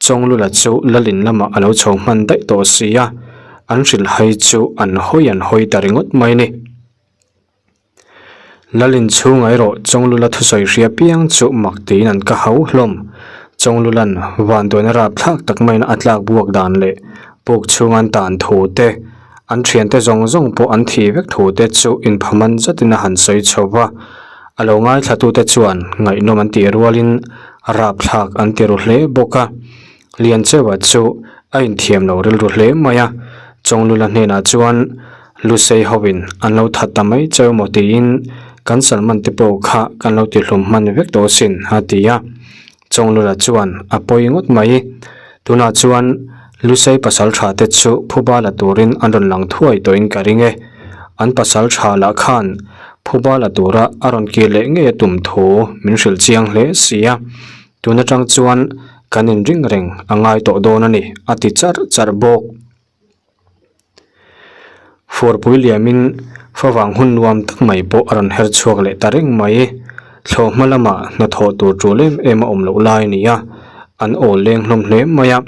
Chawnglula chu Lalin lamah a lo chho hman daih tawh si a, an hrilhhai chu an hawi an hawi ta ringawt mai a ni. Lalin chhungah erawh Chawnglula thusawi hria piang chu mak tiin an ka hau hlawm. Chawnglula'n vanduaina rapthlak tak maiin a tlak buak dan leh puk chhunga an tan thu te, an thiante zawng zawng pawh an thi vek thu te chu inphaman zatin a han sawi chho va. A lo ngaithlatute chuan ngaihnawm an tih rualin rapthlak an ti ru hle bawk a. Liancheua chu a inthiam lo rilru hle mai a, Chawnglula hnenah chuan Lusei hovin an lo that ta mai cheu maw tiin kan Salman te pawh kha kan lo tihlum hman vek tawh asin a ti a. Chawnglula chuan a pawi ngawt mai. Tunah chuan Lusei pasal tha te chu phuba la turin an rawn lang thuai tawhin ka ring e. An pasal tha lah khan phuba la tura a rawn kir leh ngei a tum thu min hrilh chiang hle si a. Tun atang chuan kan inring reng a ngai tawh dawn a ni, a ti charh charh bawk. Furpui liamin favang hun nuam tak mai pawh a rawn her chhuak leh ta reng mai. Thlawhhma lamah hnathawh tur tul em em a awm loh lai a ni a, an awl leng hlawm hle mai a.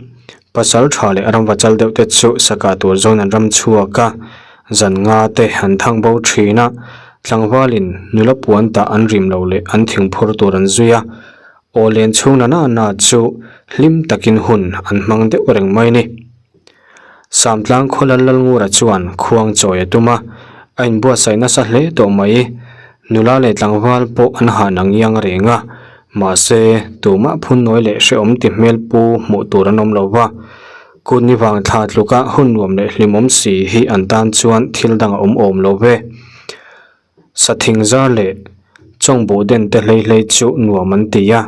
Pasal tha leh ramva chal deuh te chu saka tur zawn an ram chhuak a, zan nga te an thang bo thin a, tlangvalin nula puan tah an rim lo leh an thingphur tur an zui a. Aw len chhung na na na chu hlim takin hun an hmang deuh reng mai ni. Samtlang khaw Lallalngura chuan khuang chawi a tum a, A inbuatsaih nasa hle tawh mai. Nula leh tlangval pawh an ha nang iang reng a, mahse tumah phunnawi leh hrehawm ti hmel pu hmuh tur an awm lo va. Kut ni vang thla tluka hun nuam leh hlimawm si hi an tan chuan thil dang a awm awm lo ve. Sathing zar leh chawngbuh den te hlei hlei chu nuam an ti a,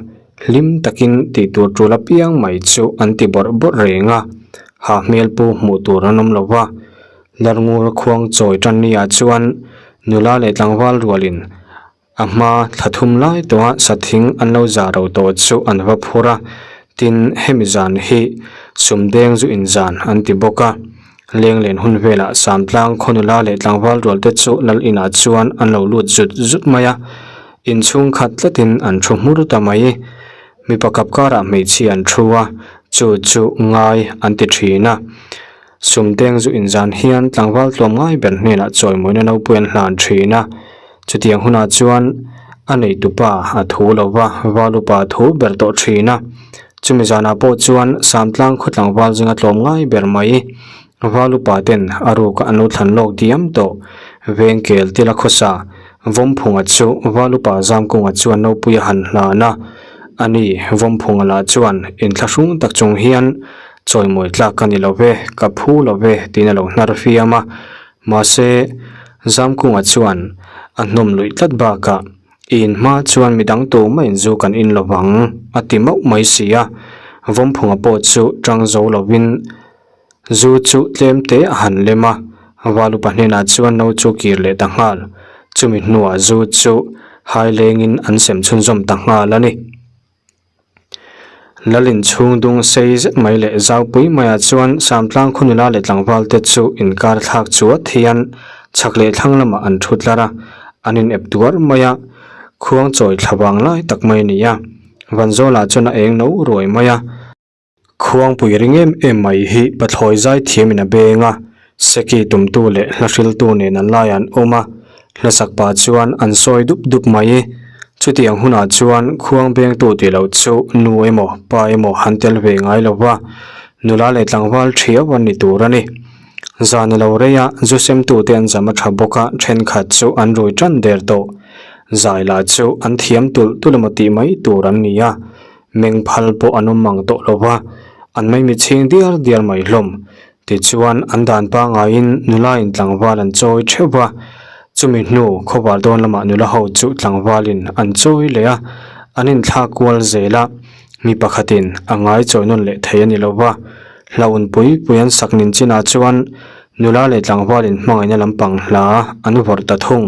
hlim takin tih tur tul apiang mai chu an ti bawrh bawrh reng a, ha hmel pu hmuh tur an awm lo va. Larngur khuang chawi tan ni ah chuan nula leh tlangval rualin a hma thla thum lai tawha sathing an lo zah ro tawh chu an va phur a, tin hemi zan hi sumdeng zu inzan an ti bawk a. Lenglen hun velah Samtlang khaw nula leh tlangval rual te chu lal inah chuan an lo lut zut zut mai a, inchhung khat tlatin an thu hmur ta mai. Mipa kap karah hmeichhia an thu a, chu chu ngai an ti thin a. Sumdeng zu inzan hian tlangval tlawm ngai ber hnenah chawimawina nopui an hlan thin a, chutiang hunah chuan a neitupa a thu lo va, valupa a thu ber tawh thin a. Chumi zanah pawh chuan Samtlang khaw tlangval zinga tlawm ngai ber mai, Valupa ten a ruka an lo thlan lawk diam tawh. Vengkel tila khawsa Vawmphunga chu Valupa Zamkunga chuan nopui a han hlan a, ani Vawmphunga lah chuan inthlahrung tak chung hian chawimawi tlak ka ni lo ve, ka phu lo ve tiin a lo hnar fiam a. Mahse, Zamkunga chuan a hnawm luih tlat bakah I in hma chuan midang tu mah in zu kan in lo vang, a ti mauh mai si a. Vawmphunga pawh chu tang zo lovin zu chu tlem te a han lem a, Valupa hnenah chuan no chu kir leh ta nghal. Chumi hnuah zu chu hai lengin an sem chhunzawm ta nghal a ni. Lal inchhung dung sei zet mai leh zaupui maiah chuan Samtlang khaw nula leh tlangval te chu inkar thlak chuat hian chhak leh thlang lamah an thu tlar a, an in ep tuar mai a, khuang chawi thla vang lai tak mai a ni a, Vanzawlah chuan a eng no ruai mai a. Khuangpui ring em em mai hi pathlawi zai thiamin a beng a, seki tumtu leh hla hriltu nen an laiah an awm a, hlasak pah chuan an sawi dup dup mai. Chutiang hunah chuan khuang bengtu tih loh chu nu emaw pa emaw han tel ve ngai lo va, nula leh tlangval thiau an ni tur a ni. Zan a lo rei a, zu semtute an zam a tha bawk a, thenkhat chu an rui tan der tawh. Zai lah chu an thiam tulh tulh emaw tih mai tur an ni a. Meng phal pawh an awm mang tawh lo va, an maimi chhing diar diar mai hlawm. Tichuan, an dan pangaiin nulain tlangval an chawi theuh va, chumi hnu khawvar dawn lamah nula ho chu tlangvalin an chawi leh a, an inthlak kual zel a, mi pakhatin a ngai chawi nawn leh thei a ni lo va. Hlaun pui pui an sak nin chinah chuan nula leh tlangvalin hmangaihna lampang hla an vawrh ta thung.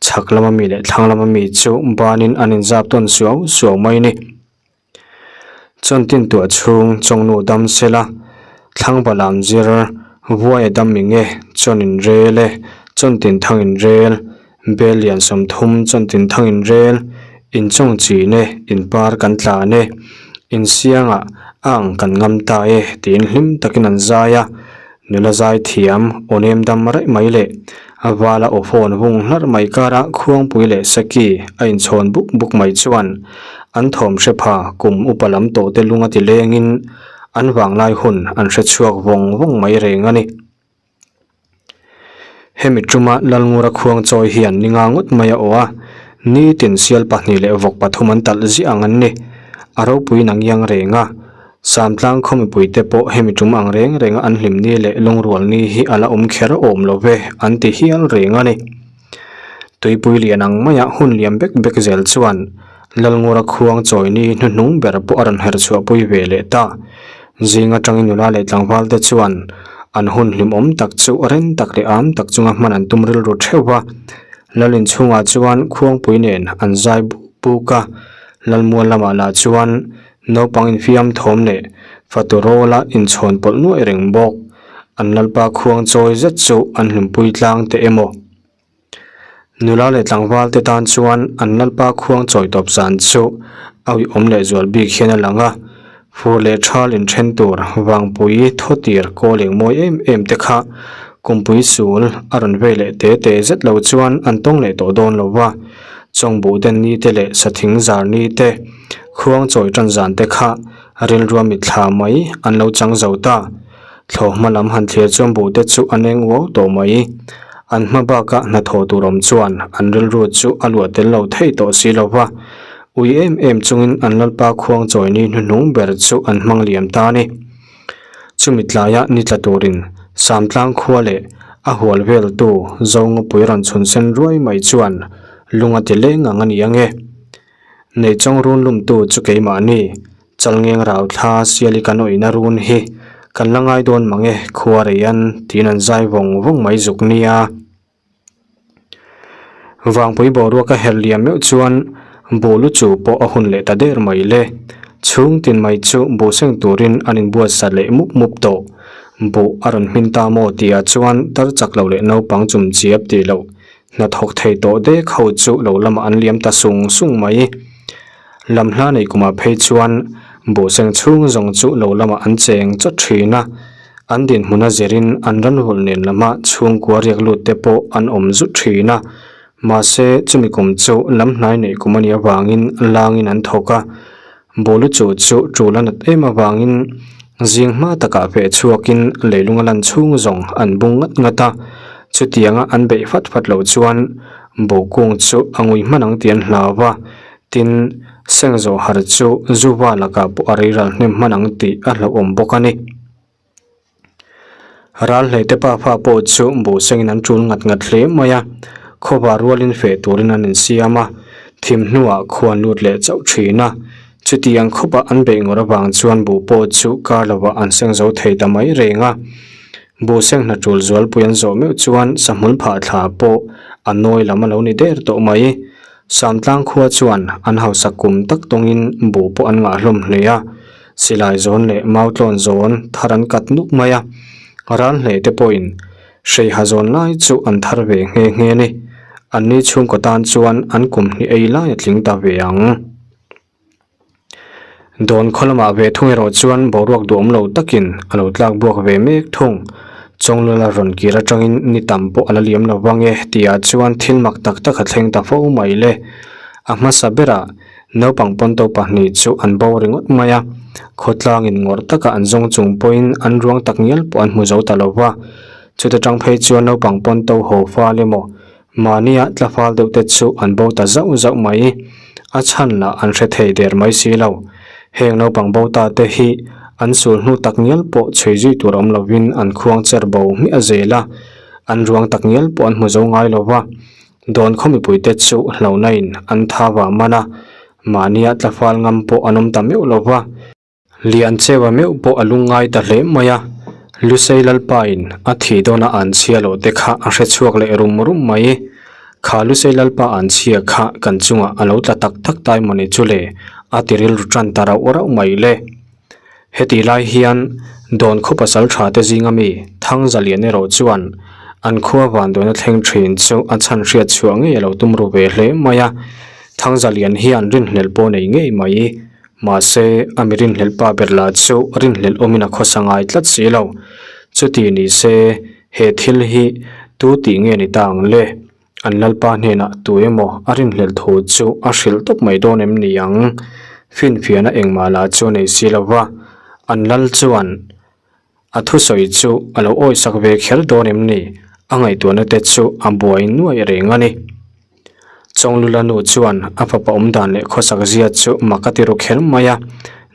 Chhak lama mi leh thlang lama mi chu banin an inzap tawn suau suau mai a ni. Chuan tintuah chhung chawngnu dam sela, thlang balam zir vuai a dam ing e, chuan inrel e, chuan tinthang inrel, bel lian 30 chuan tinthang inrel, inchawng chin e, inpar kan tlan e, insiangah a ang kan ngam ta e tiin hlim takin an zai a. Nula zai thiam aw nem dam raih mai leh a vala aw phone vung hlarh mai kara khuangpui leh saki a inchhawn buk buk mai chuan an thawm hre pha kum upa lam tawh te lung a ti lengin an vanglai hun an hre chhuak vawng vawng mai reng a ni. Hemi tuma Lalngura khuang chawi hian ni nga ngawt mai a aw a, nitin sial pahnih leh vawk pathum an talh ziah ang an ni. A ropuiin a ngiang reng a. Samtlang khaw mipuite pawh hemi tum ang reng renga an hlim ni leh lungrual ni hi a la awm kher awm lo ve an ti hial reng a ni. Tuipui lian ang maia hun liam bek bek zel chuan Lalngura khuang chawi ni hnuhnung ber pawh a rawn her chhuahpui ve leh ta. Zing atangin nula leh tlangval te chuan an hun hlimawm tak chu ren tak leh am tak chunga hman an tum rilru theuh va. Lal inchhungah chuan khuangpui nen an zai buk buk a, Lalmual lamah lah chuan Naupang infiam thawm leh fatu rawla inchhawn pawlh nuaih reng bawk. An lalpa khuang chawi zet chu an hlimpui tlang teh emaw? Nula leh tlangval te tan chuan an lalpa khuang chawi tawp zan chu a uiawm leh zual bik hian a lang a. Fur leh thal inthen tur vangpui thawtir kawl eng mawi em em te kha kumpui sul a rawn vei leh te te zet lo chuan an tawng leh tawh dawn lo va. Chawngbuh den ni te leh sathing zar ni te. Khuang chawi tan zan te kha rilrua mitthla mai an lo chang zo ta. Thlawhhma lam han thlir chuan buh te chu an eng uau tawh mai. An hma baka hnathawh tur awm chuan an rilru chu a luah tel lo thei tawh si lo va, ui em em chungin an lalpa khuang chawi ni hnuhnung ber chu an hmang liam ta a ni. Chumi tlaia ni tla turin Samtlang khua leh a hual veltu Zongawpui rawn chhun sen ruai mai chuan lung a ti leng ang a ni ange. Neichawng run lumtu chu keimahni Chalngeng rau thla siali kan awihna run hi kan la ngai dawn mang e khua reian tiin an zai vawng vawng mai zuk nia. Vangpui boruak a herh liam meuh chuan buh lu chu pawh a hun leh ta der mai le. Chhung tin mai chu buh seng turin an inbuatsa leh mup mup tawh. Buh a rawn hmin ta maw tihah chuan tar chak lo leh naupang chum chiap tih loh hnathawk thei tawh dek ho chu lo lamah an liam ta sung sung mai. Lam hla nei kumah phei chuan buhseng chhung zawng chu lo lamah an cheng chawt thin a, an dinhmun a zirin an ranvulh nen lama chhungkua riak lut te pawh an awm zut thin a. Mahse, chumi kum chu lam hnai neih kum a nih avangin langin an thawk a, buh lu chu chu tul a nat em avangin zing hma takah feh chhuakin leilung a lan chhung zawng an bung ngat ngat a, chutianga an beih fat fat loh chuan buh kung chu a ngui hman ang tih an hlau va. Tin, seng zawh har chu Zuva lakah pawh a riral hnem hman ang tih a hlauhawm bawk a ni. Ral hleite pa fa pawh chu buh sengin an tul ngat ngat hle mai a, khawva rualin feh turin an insiam a, thim hnuah khuan lut leh chauh thin a. Chutiang khawpa an beih ngawr avang chuan buh pawh chu kar lovah an seng zo thei ta mai reng a. Buh seng hna tul zualpui an zawh meuh chuan sahmul phah thla pawh a nawi lam a lo ni der tawh mai. Samtlang khua chuan an hausa kum tak tawngin buh pawh an ngah hlawm hle a, silai zawn leh mautlawn zawn thar an kat nuk mai a, ral hle te pawhin hreiha zawn lai chu an thar ve nghe nghe a ni. Anni chhungkaw tan chuan an kum hnih ei lai a tling ta ve ang. Dawn khaw lamah ve thung erawh chuan boruak duhawm lo takin a lo tlak buak ve mek thung. Chawnglula rawn kir atangin ni tam pawh a la liam lo vang e tihah chuan thil mak tak tak a thleng ta fo mai le. A hmasa berah naupang pawnto pahnih chu an bo ringawt mai a, khawtlangin ngawrh taka an zawng chung pawhin an ruang tak ngial pawh an hmu zo ta lo va. Chuta tang phei chuan naupang pawnto haw fal emaw Mahnia tla fal deuh te chu an bo ta zauh zauh mai. A chhan lah an hre thei der mai si lo. Heng naupang bo ta te hi an sul hnu tak ngial pawh chhui zui tur awm lovin an khuang cher bo hmiah zel a, an ruang tak ngial pawh an hmu zo ngai lo va. Dawn khaw mipui te chu hlauhna in an tha vah man a, mahnia tla fal ngam pawh an awm ta meuh lo va. Lian Cheua meuh pawh a lungngai ta hle mai a, Lusei Lalpain a thih dawna an chhia loh te kha a hre chhuak leh rum rum mai. Kha Lusei Lalpa an chhia kha kan chungah a lo tla tak tak tai mawni chu le, a ti rilru tan ta rauh rauh mai le. Heti lai hian Dawn khaw pasal tha te zinga mi Thangzalian erawh chuan an khua vanduaina thleng thin chu a chhan hriat chhuah ngei a lo tum ru ve hle mai a, Thangzalian hian rinhlelh pawh nei ngei mai. Mahse, a mi rinhlelh pa ber lah chu rinhlelh awmin a khawsa ngai tlat si lo. Chuti ni se, he thil hi tu tih nge ni ta ang le? An Lalpa hnenah tu emaw a rinhlelh thu chu a hrilh tawp mai dawn em ni ang? Finfiahna engmah lah chu a nei si lo va, an Lal chuan a thusawi chu a lo awisak ve kher dawn em ni? A ngaihtuahna te chu a buai nuaih reng a ni. Chawnglula nu chuan a fapa awm dan leh khawsak zia chu mak a ti ru kher mai a,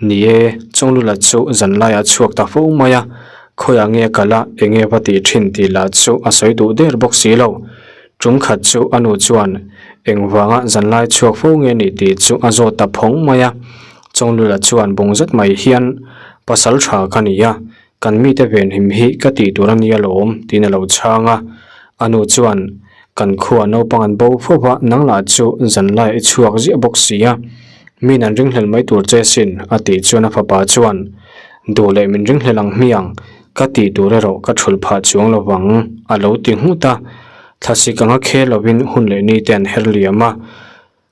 Ni e, Chawnglula chu zan laiah a chhuak ta fo mai a, khawiah nge a kal a, eng nge va tih thin tih lah chu a sawi duh der bawk si lo. Tum khat chu a nu chuan engvanga zan lai chhuak fo nge ni tih chu a zawt ta phawng mai a, Chawnglula chuan bung zet mai hian, Pasal tha ka ni a, kan mite venhim hi ka tih tur a nia lawm tiin a lo chhang a, a nu chuan, Kan khua naupang an bo fo va, nang lah chu zan laiah i chhuak ziah bawk si a, min an ringhlel mai tur che sin, a tih chuan a fapa chuan, Duh leh min ringhlel ang hmiang, ka tih tur erawh ka thulh phah chuang lo vang, a lo ti nghut a. Thlasik anga khel lovin hun leh ni te an her liam a,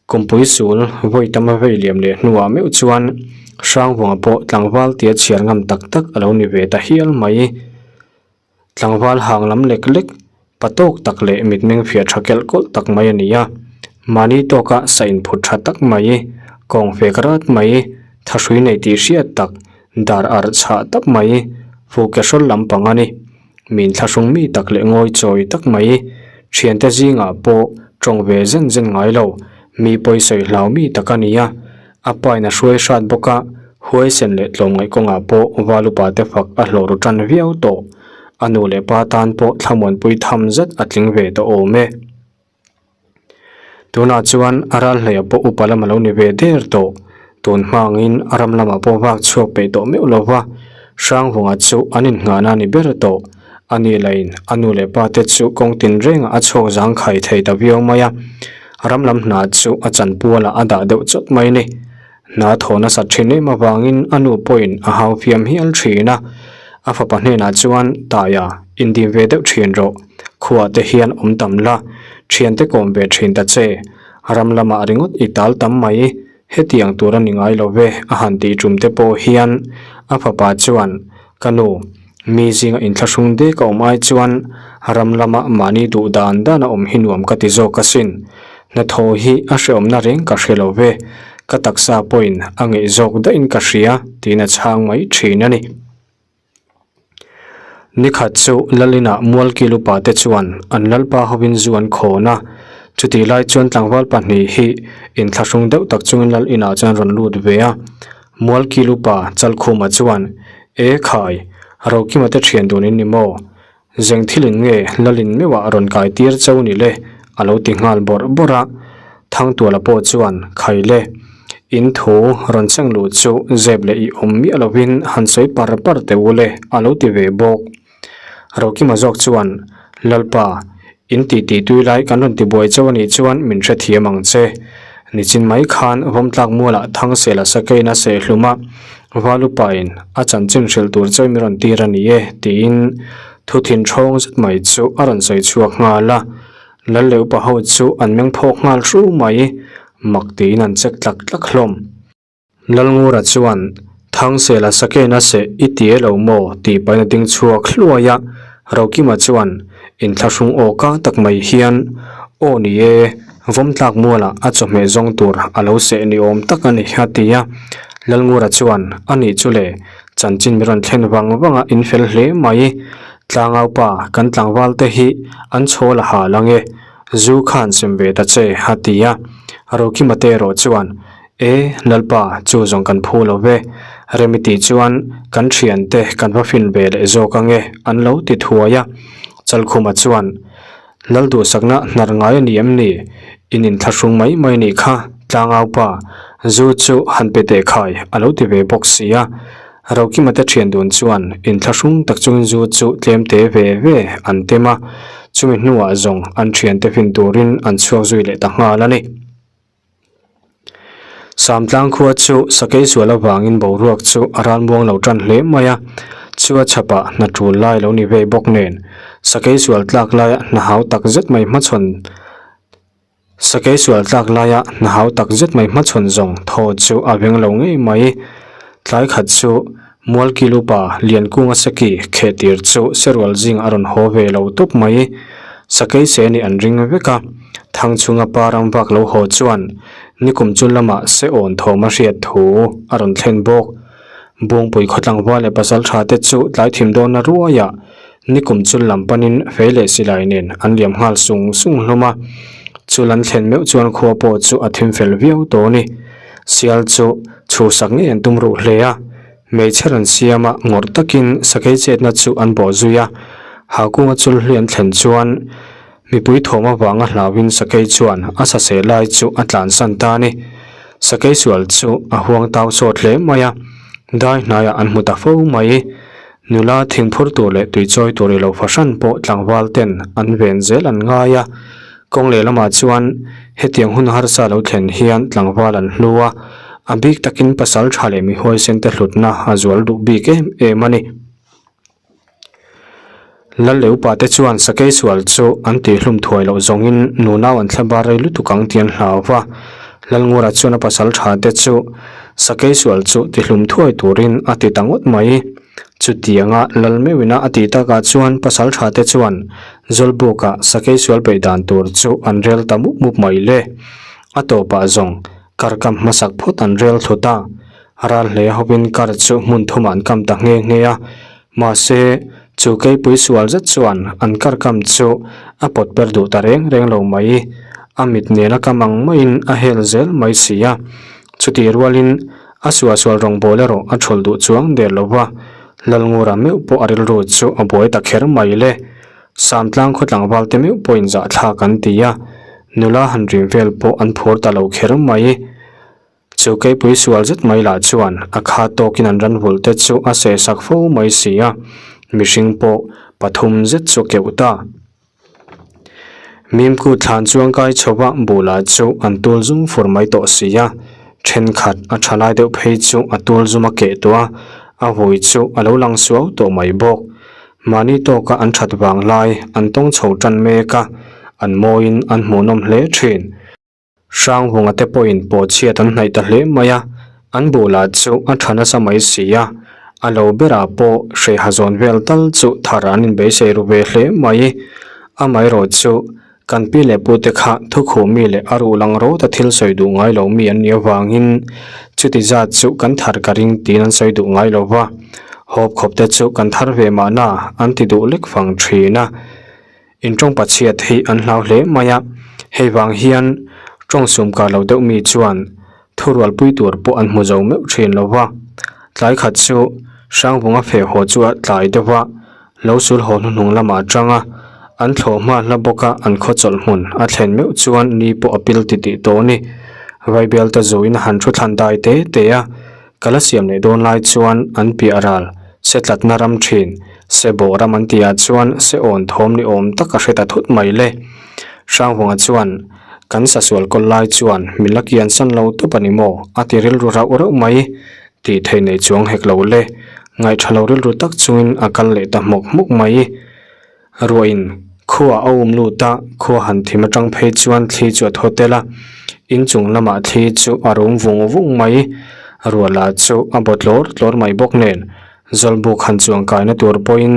Kumpui sul vawi tam a vei liam leh hnuah meuh chuan Hrangvunga pawh tlangval tia chhiar ngam tak tak a lo ni ve ta hial mai. Tlangval hang lam lek lek, pa tawk tak leh mitmeng fiah tha kelh kawlh tak mai a ni a. Mahni tawka sa inphut tha tak mai, kawng fek rat mai, thahrui nei tih hriat tak, dar arh chhah tak mai, fuh ke hrawl lampang a ni. Min thlahrung mi tak leh ngawi chawi tak mai. Thiante zingah pawh tawng ve zen zen ngai lo, mi pawisawi hlau mi tak a ni a. A pain a hruai hrat bawk a, huaisen leh tlawmngaih kawngah pawh Valupa te fak a hlawh ru tan viau tawh. A nu leh pa tan pawh thlamuanpui tham zet a tling ve tawh awm e. Tunah chuan a ral hleiah pawh upa lam a lo ni ve der tawh. Tun hmangin a ram lamah pawh vak chhuak peih tawh meuh lo va, Hrangvunga chu an innghahna a ni ber tawh. A ni lain a nu leh pa te chu kawng tinrengah a chhuak zangkhai thei ta viau mai a, ram lam hna chu a chanpualah a dah deuh chawt mai a ni. Hna thaw nasat thin em avangin a nu pawhin a hau fiam hial thin a, a fapa hnenah chuan Taia indim ve deuh thin rawh, khuah te hian awm tam la, thiante kawm ve thin ta che, ram lamah ringawt i tal tam mai, hetiang tur a ni ngai lo ve a han tih tum te pawh hian a fapa chuan Ka nu, mi zinga inthlahrung dek a awm ai chuan ram lama mahni duh dan dan a awm hi nuam ka ti zawk asin. Hnathawh hi a hrehawmna reng ka hre lo ve, ka taksa pawhin a ngeih zawk dahin ka hria tiin a chhang mai thin a ni. Nikhat chu Lalina Mualkil upa te chuan an lalpa hovin zu an khawn a, chutih lai chuan tlangval pahnih hi inthlahrung deuh tak chungin Lal inah chuan rawn lut ve a. Mualkil upa Chalkhuma chuan, E khai, Rokima te thian dun in ni maw? Zeng thil in nge Lalin meuhah rawn kai tir cho ni le? a lo ti nghal bawrh bawrh a. Thangtuala pawh chuan, Khai le, in thu rawn cheng luh chu zep leh i awm miah lovin han sawi par par teh u le a lo ti ve bawk. Rokima zawk chuan, Lalpa, in tih tih tui lai kan rawn tibuai chauh a nih chuan min hrethiam ang che. Nichin mai khan Vawmtlak mualah Thangsela sakein a seh hlum a, Valupain a chanchin hrilh tur chawi min rawn tir a ni e, tiin thu thin ṭhawng zet mai chu a rawn sawi chhuak nghal a. Lal leh upa ho chu an meng phawk nghal hru mai, mak tiin an chek tlak tlak hlawm. Lalngura chuan, Thangsela sakena seh i ti e lo maw? tih pahin a ding chhuak hluai a. Rokima chuan inthlahrung aw ka tak mai hian, Aw ni e, vawmtlak mualah a chawhmeh zawng tur a lo seh ni awm tak a ni, a ti a. Lalngura chuan, A nih chu le, chanchin mi rawn thlen vang vang a in fel hle mai. Tlangaupa kan tlangval te hi an chhawl a hal ang e, zu khan sem ve ta che, a ti a. Rokima te erawh chuan, E, Lalpa, chu zawng kan phu lo ve. Remi tih chuan kan thiante kan va fin ve leh zawk ange, an lo ti thuai a. Chalkhuma chuan, Lal duhsakna hnar ngai a ni em ni? In inthlahrung mai mai nih kha, Tlangaupa, zu chu han pe teh khai, a lo ti ve bawk si a. Rokima te thian dun chuan inthlahrung tak chungin zu chu tlem te ve ve an tem a, chumi hnuah zawng an thiante fin turin an chhuak zui leh ta nghal a ni. Samtlang khua chu sakei sual avangin boruak chu a ralmuang lo tan hle mai a, chu a chhapah hna tul lai lo ni vei bawk nen sakei sual tlak laia hna hau tak zet mai hmachhawn sakei sual tlak laia hna hau tak zet mai hmachhawn zawng thaw chu a veng lo ngei mai. Tlai khat chu Mualkil upa Liankunga Seki khehtir chu Serual zing a rawn haw ve lo tawp mai. Sakei se nih an ring vek a, Thangchhunga pa ram vak lo haw chuan nikum chu lamah se awn thawm a hriat thu a rawn thlen bawk. Buangpui khawtlangval leh pasal tha te chu tlai thim dawn a ruaiah nikum chu lam panin fei leh silai nen an liam nghal sung sung hlawm a. Chul an thlen meuh chuan khua pawh chu a thim fel viau tawh a ni. Sial chu chhuhsak ngei an tum ruh hle a, hmeichhe rawn siama ngawrh takin sakei chetna chu an bawh zui a. Hakunga chulhli an thlen chuan mipui thawm avanga hlauhin sakei chuan a saseh lai chu a tlansan ta a ni. Sakei sual chu a huang tau sawt hle mai a, dai hnaiah an hmu ta fo mai. Nula thingphur tur leh tuichawi tur i lo fahran pawh tlangval ten an ven zel an ngai a. Kawng lehlamah chuan hetiang hun harsa lo thlen hian tlangval an hlu a, a bik takin pasal tha leh mi huaisen te hlutna a zual duh bik em em a ni. Lal leh upa te chuan sakei sual chu an tihhlum thuai loh zawngin nunau an thla bar rei lutuk ang tih an hlau va. Lalngura chuan a pasal tha te chu sakei sual chu tihlum thuai turin a ti ta ngawt mai. Chutianga lal meuhina a tih takah chuan pasal tha te chuan Zawlbuka sakei sual beih dan tur chu an rel ta mup mup mai le. A tawpah zawng kar kam hmasak phawt an rel thlu ta. Ral hle hovin kar chu hmun thumah an kam ta nghe nghe a. Mahse. Chu keipui sual zet chuan an kar kam chu a pawt per duh ta reng reng lo mai. A mit nena kam ang maiin a hel zel mai si a. Chutih rualin a suahsual rawngbawl erawh a thulh duh chuang der lo va, Lalngura meuh pawh a rilru chu a buai ta kher mai le. Samtlang khaw tlangval te meuh pawhin zahthlak an ti a, nula han rim vel pawh an phur ta lo kher mai. Chu keipui sual zet mai lah chuan a kha tawkin an ran vulh te chu a seh sak fo mai si a, mihring pawh pathum zet chu keuh ta. Mimku thlan chuang kai chho a bulah chu an tul zum fur mai tawh si a, thenkhat a tha lai deuh phei chu a tul zum a keh tawh a, a vui chu a lo lang suau tawh mai bawk. Mahni tawka an that vang lai an tawng chho tan mek a, an mawiin an hmuhnawm hle thin. Hranghunga te pawhin pawhchhiat an hnaih ta hle mai a, an bulah chu a tha nasa mai si a, a lo berah pawh hreiha zawn vel tal chu thar an inbeisei ru ve hle mai. Amaherawh chu kan pi leh pute kha thukhuh mi leh a ruh lang rawta thil sawi duh ngai lo mi an nih avangin chuti zat chu kan thar ka ring tiin an sawi duh ngai lo va, hawp khawp te chu kan thar ve mahna an ti duh lek fang thin a. Intawng pachhiat hi an hlau hle mai a, hei vang hian tawng sum kar lo deuh mi chuan thurualpui tur pawh an hmu zo meuh thin lo va. Tlai khat chu Hrangvunga feh haw chu a tlai deuh a, lo sul haw hnuhnung lamah atanga an thlawh hma hla bawka an khaw chawlh hmun a thlen meuh chuan ni pawh a pil titih tawh a ni. Vaibel ta zuin a han thu thlan dai te te a, Ka la siam leh dawn lai chuan an piah ral, se tlatna ram thin, se bawh ram an tihah chuan se awn thawm ni awm tak a hre ta thut mai le. Hrangvunga chuan, Kan sasual kawl lai chuan min la kian san lo tawp a ni maw? a ti rilru rauh rauh mai. Tih theih nei chuang hek lo le. Ngaihṭha lo rilru tak chungin a kal leh ta hmawk hmawk mai. Ruahin khua a um lut a, khua han thim atang phei chuan thli chu a thaw tel a, inchung lamah thli chu a rum vung vung mai. Ruah lah chu a baw tlawr tlawr mai bawk nen, Zawlbuk han chuang kaina tur pawhin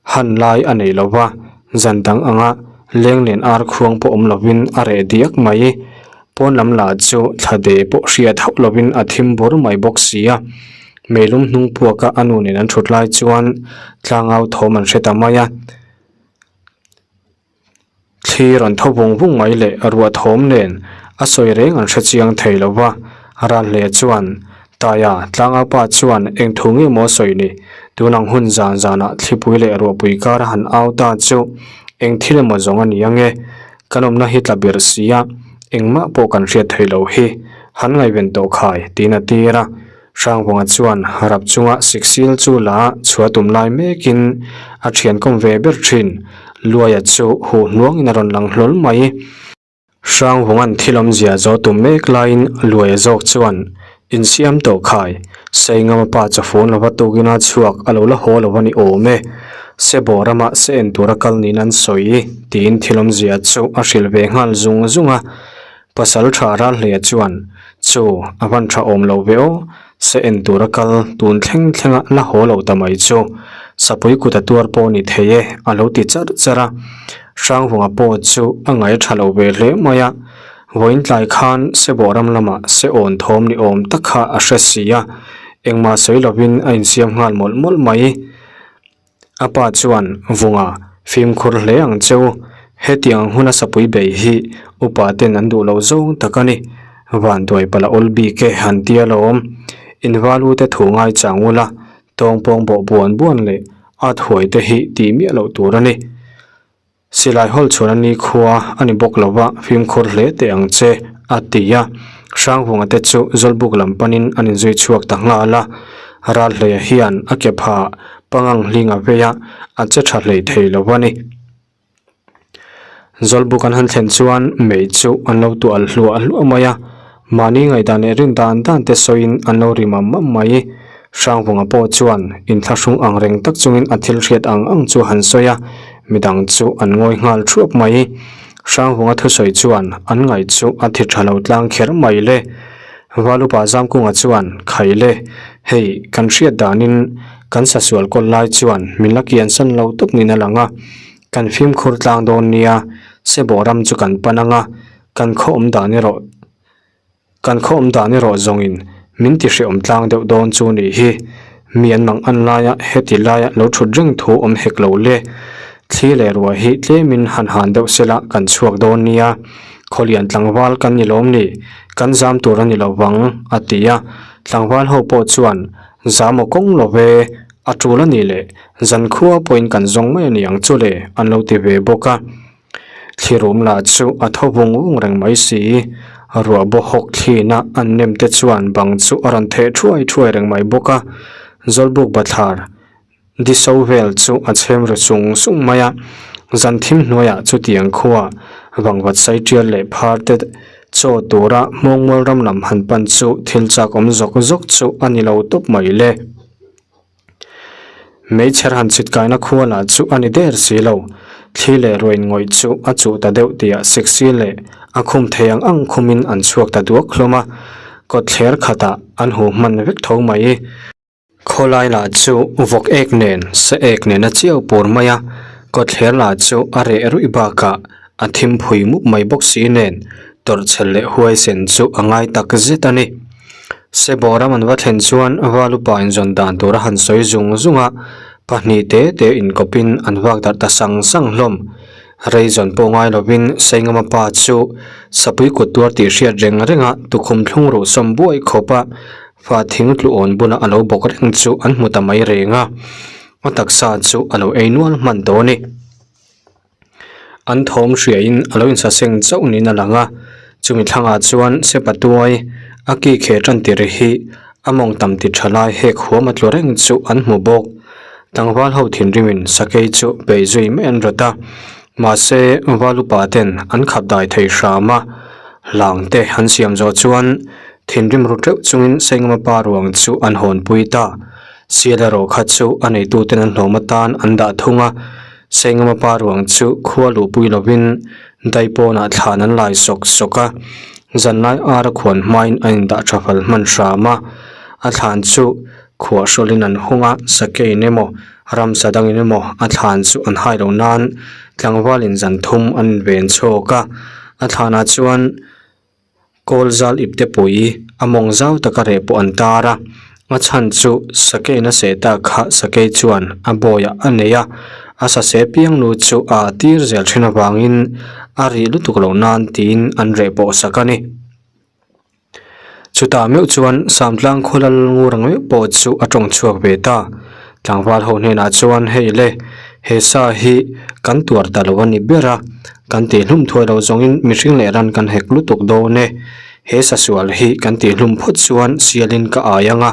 han lai a nei lo va, zan dang anga leng nen ar khuang pawh awm lovin a reh diak mai. Pawn lam lah chu thla de pawh hriat hauh lovin a thim bur mai bawk si a. Meilum hnung puaka a nu nen an thut lai chuan tlangau thawm an hre ta mai a. Thli rawn tho vung vung mai leh ruah thawm nen a sawi reng an hre chiang thei lo va. Ralhle chuan, Taia, tlangau pa chuan eng thu nge maw a sawi ni? Tun ang hun zan zanah thlipui leh ruahpui kar a han au ta chu eng thil emaw zawng a ni ange? Kan awmna hi tla ber si a, engmah pawh kan hriat theih loh hi. Han ngaihven tawh khai, tiin a tir a. Hrangvunga chuan rap chunga siksil chu la chhuah tum lai mekin a thian kawm ve ber thin. Luaia chu huh hnuangin a rawn lang hlawl mai. Hrangvunga'n thil awmzia zawh tum mek laiin Luaia zawk chuan insiam tawh khai, Saingama pa chawfun lova tukin a chhuak a lo la haw lo a ni awm e. Sebawh ramah se en tura kal niin an sawi tiin thil awmzia chu a hrilh ve nghal zung zung a. Pasal tha Ralhleia chuan, Chu, a van tha awm lo ve aw, se en tura kal tun thleng thlenga la haw lo ta mai chu. Sapui kut a tuar pawh ni thei e, a lo ti charh charh a. Hrangvunga pawh chu a ngai tha lo ve hle mai a. Vawiin tlai khan Sebawh ram lamah se awn thawm ni awm tak kha a hre si a, engmah sawi lovin a insiam nghal mawlh mawlh mai. A pa chuan, Vunga, fimkhur hle ang cheu. Hetiang huna sapui bei hi upa ten an duh lo zawng tak a ni. Vanduai pala awl bik e han ti alawm. Invalu te thu ngai chang ula, tawngpawng bawh buan buan leh at huai te hi tih miah loh tur a ni. Silai hawl chhuan a ni khua a ni bawk lo va, fimkhur hle teh ang che, a ti a. Hrangvunga te chu Zawlbuk lam panin an inzui chhuak ta nghal a. Ralhleia hian a ke pha pangang hling a vei a, a che tha hlei thei lo a ni. Zawlbuk an han thlen chuan mei chu an lo tuah hluah hluah mai a. Mahni ngaihdan leh rin dan dan te sawiin an lo ri mam mam mai. Hrangvunga pawh chuan inthlahrung ang reng tak chungin a thil hriat ang ang chu han sawi a, midang chu an ngawi nghal thuap mai. Hrangvunga thusawi chuan an ngaih chu a thi tha lo tlang kher mai le. Valupa Zamkunga chuan, Khai le, hei kan hriat danin kan sasual kawl lai chuan min la kian san lo tawp niin a lang a, kan fimkhur tlang dawn nia, Sebawh ram chu kan pan ang a, Kan khaw awm dan erawh kan khaw awm dan erawh zawngin min ti hrehawm tlang deuh dawn chu nih hi. Mi an mang an laia heti laia lo thut reng thu awm hek lo le. Thli leh ruah hi tlemin han han deuh sela kan chhuak dawn nia. Khawlian tlangval kan ni lawm ni, kan zam tur a ni lo vang, a ti a. Tlangval ho pawh chuan, Zam aw kawng lo ve, a tul a ni le, zankhua pawhin kan zawng mai a ni ang chu le, an lo ti ve bawk a. Thlirum lah chu a tho vung vung reng mai si. Ruah baw hawk thlina an nem te chuan bang chu a rawn theh thuai thuai reng mai bawk a. Zawlbuk bathlar diso vel chu a chhem ru sung sung mai a. Zan thim hnuaiah chutiang khua vangvat sai tial leh phar te chaw tura hmawngmual ram lam han pan chu thil chak awm zawk zawk chu a ni lo tawp mai le. Meichher han chhit kaina khua lah chu a ni der si lo. Thli leh ruain ngawih chu a chuh ta deuh tihah sexy leh a khum thei ang ang khumin an chhuak ta duak hlawm a, kawtthler khatah an huh hman vek tho mai. Khawlai lah chu vawk ek nen, sa ek nen a chiau pur mai a, kawtthler lah chu a reh ruih bakah a thim phui mup mai bawk si nen tawrhchhel leh huaisen chu a ngai tak zet a ni. Sebawh ram an va thlen chuan Valupa inzawn dan tur a han sawi zung zung a, pahnih te te inkawpin an vak darh ta sang sang hlawm. Rei zawn pawh ngai lovin Saingama pa chu sapui kut tuar tih hriat reng renga tukhum thlung ruh sawm buai khawpa fa thing tlu awn bula a lo bawk reng chu an hmu ta mai reng a, a taksa chu a lo ei nual hman tawh a ni. An thawm hriain a lo insaseng chauh niin a lang a, chumi thlangah chuan Sepa tuai a ki kheh tan tir hi a mawng tam ti tha lai hek huam a tlu reng chu an hmu bawk. Tlangval ho thinrimin sakei chu beih zui mai an rawt a, mahse val upa ten an khap dai thei hram a, hlang te an siam zawh chuan thinrim ru teuh chungin Saingama pa ruang chu an hawnpui ta. Sial erawh kha chu a neituten an hlawm atan an dah thung a, Saingama pa ruang chu khua luhpui lovin daipawnah thlan an lai sawk sawk a, zanlai ara khuan hmain a indah tha fal hman hram a, a thlan chu khuah hrawlin an hung a, sakeiin emaw ramsa dangin emaw a thlan chu an hai lo nan tlangvalin zan thum an inven chhawk a, a thlanah chuan Kawl zal ipte pui a mawng zau taka reh pawh an tar a, a chhan chu sakeiin a seh tak kha sakei chuan a bawiah a nei a, a saseh piang nu chu a tir zel thin avangin a rih lutuk loh nan tiin an reh pawh sak a ni. Chutah meuh chuan Samtlang khaw lal ngur ang meuh pawh chu a tawng chhuak ve ta. Tlangval ho hnenah chuan hei le, he sa hi kan tuar ta lo a ni ber a, Kan tihhlum thuai lo zawngin mihring leh ran kan hek lutuk dawn e. He sasual hi kan tihhlum phawt chuan sialin ka ai ang a,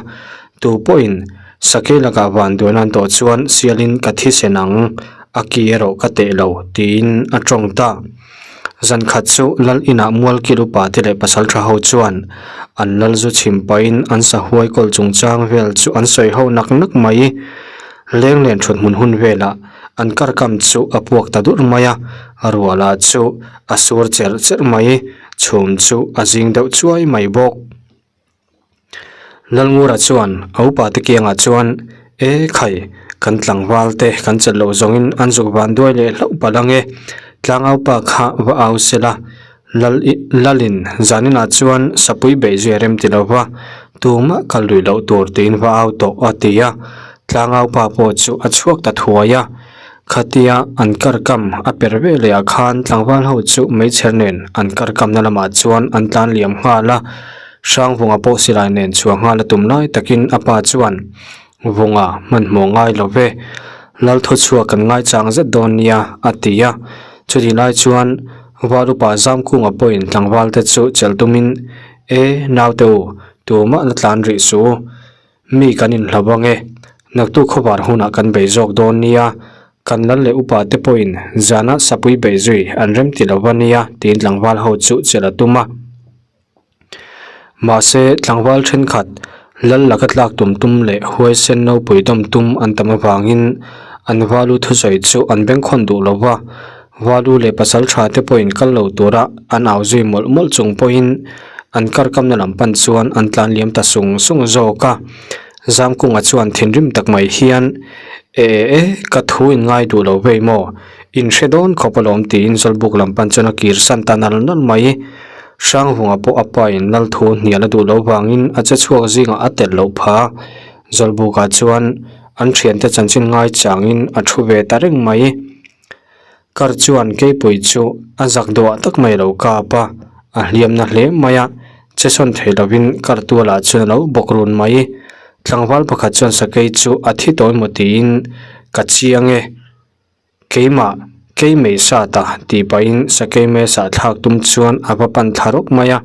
tu pawhin sakei lakah van duan an tawh chuan sialin ka thisen ang, a ki erawh ka teh lo, tiin a tawng ta. Zan khat chu lal inah mualkil upa te leh pasal tha ho chuan an lal zu chhim pahin an sahuai kawl chungchang vel chu an sawi ho nak nak mai. Lenglen thuthmun hun velah an karkam chu a puak ta dur mai a, ruah lah chu a sur cherh cherh mai, chhum chu a zing deuh chuai mai bawk. Lalngura chuan a upa te kiangah chuan, E khai, kan tlangval te kan chelh loh zawngin an zuk van duai leh hlauh palh ang e, tlangaupa kha va au sela, Lal Lalin zaninah chuan sapui beih zui a rem ti lo va, tumah kal lui loh tur tiin va au tawh a ti a, tlangau pa pawh chu a chhuak ta thuai a. Khatia an kar kam a per ve leh ah khan tlangval ho chu meichher nen an kar kamna lamah chuan an tlan liam nghal a, Hrangvunga pawh silai nen chhuah nghal a tum lai takin a pa chuan Vunga hmanhmawh ngai lo ve, Lal thuchhuak kan ngaichang zet dawn nia a ti a, chutih lai chuan Val upa Zamkunga pawhin tlangval te chu chelh tumin, E, naute u, tumah la tlan rih suh u. Mi kan inhlo ang e. Naktuk khawvar hunah kan bei zawk dawn nia. Kan lal leh upa te pawhin zana sapui bei zui an rem ti lo va nia, tiin tlangval ho chu chelh a tum a. Mahse, tlangval thenkhat lal laka tlak tum tum leh huaisen nopui dawm tum an tam avangin an valu thusawi chu an bengkhawn duh lo va, valu leh pasal tha te pawhin kal lo tura an au zui mawlh mawlh chung pawhin an karkamna lam pan chuan an tlan liam ta sung sung zawk a. Zamkunga chuan thinrim tak mai hian, E e, ka thu in ngai duh lo vei maw? In hre dawn khawp alawm tiin Zawlbuk lam pan chuan a kir san ta nal nal mai. Hrangvunga pawh a pa in lal thu hnial a duh lo vangin a che chhuak zingah a telh loh pha. Zawlbukah chuan an thiante chanchin ngai changin a thu ve ta reng mai. Kar chuan keipui chu a zak duah tak mai lo kap a, a hliamna hle mai a, che sawn thei lovin kar tualah chuan a lo bawk run mai. Tlangval pakhat chuan sakei chu a thi tawi maw tiin ka chiang e, keimah kei mei sat a tih pahin sakei mesa thlak tum chuan a va pan thla rawk mai a,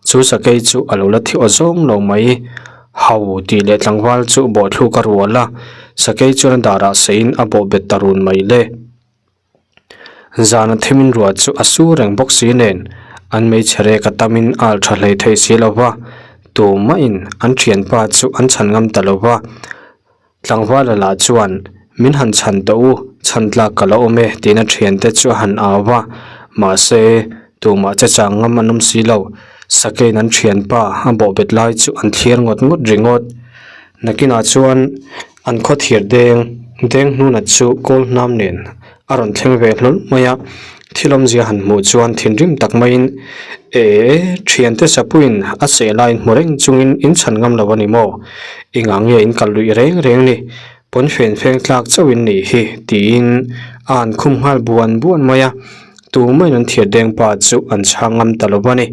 chu sakei chu a lo la thi aw zawng lo mai. Hau tih leh tlangval chu bawhthluk a rual a, sakei chuan a darah seiin a bawh bet ta run mai le. Zana themin ruah chu a su reng bawk si nen, an hmeichhe rek a tamin a alh tha hlei thei si lo va, tumahin an thianpa chu an chhan ngam ta lo va. Tlangvala lah chuan, Min han chhan tawh u, chhan tlak ka la awm e, tiin a thiante chu a han au va. Mahse, tumah che chang ngam an awm si lo. Sakeiin an thianpa a bawhbet lai chu an thlir ngawt ngawt ringawt. Nakinah chuan an khaw thir deng deng hnuna chu kawl hnam nen a rawn thleng ve hlawl mai a. Thil awmzia han hmuh chuan thinrim tak maiin, Ee, thiante sapuiin a seh laiin hmu reng chungin in chhan ngam lo a ni maw? Engah nge in kal luih reng reng ni? Pawn fen feng tlak chauhin nih hi, tiin a han khum nghal buan buan mai a. Tumaiin an thir deng pa chu an chhang ngam ta lo a ni.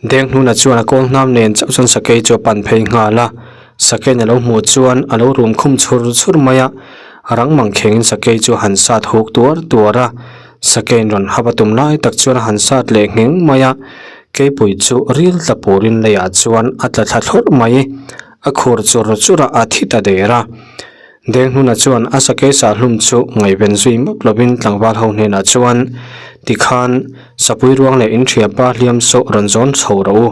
Denghnuna chuan a kawl hnam nen chauh chuan sakei chu a pan phei nghal a, sakeiin a lo hmuh chuan a lo rum khum chhur chhur mai a, rang mang khengin sakei chu a han sat huk tuar tuar a, sakeiin rawn hap a tum lai tak chuan a han sat leh ngheng mai a, keipui chu ril tla purin leiah chuan a tla thla thlawrh mai, a khur chur chur a, a thi ta der a. Denghnuna chuan a sakei sah hlum chu ngaihven zui map lovin tlangval ho hnenah chuan, Tikhan, sapui ruang leh inthiapa hliam sawh rawn zawn chho rawh u.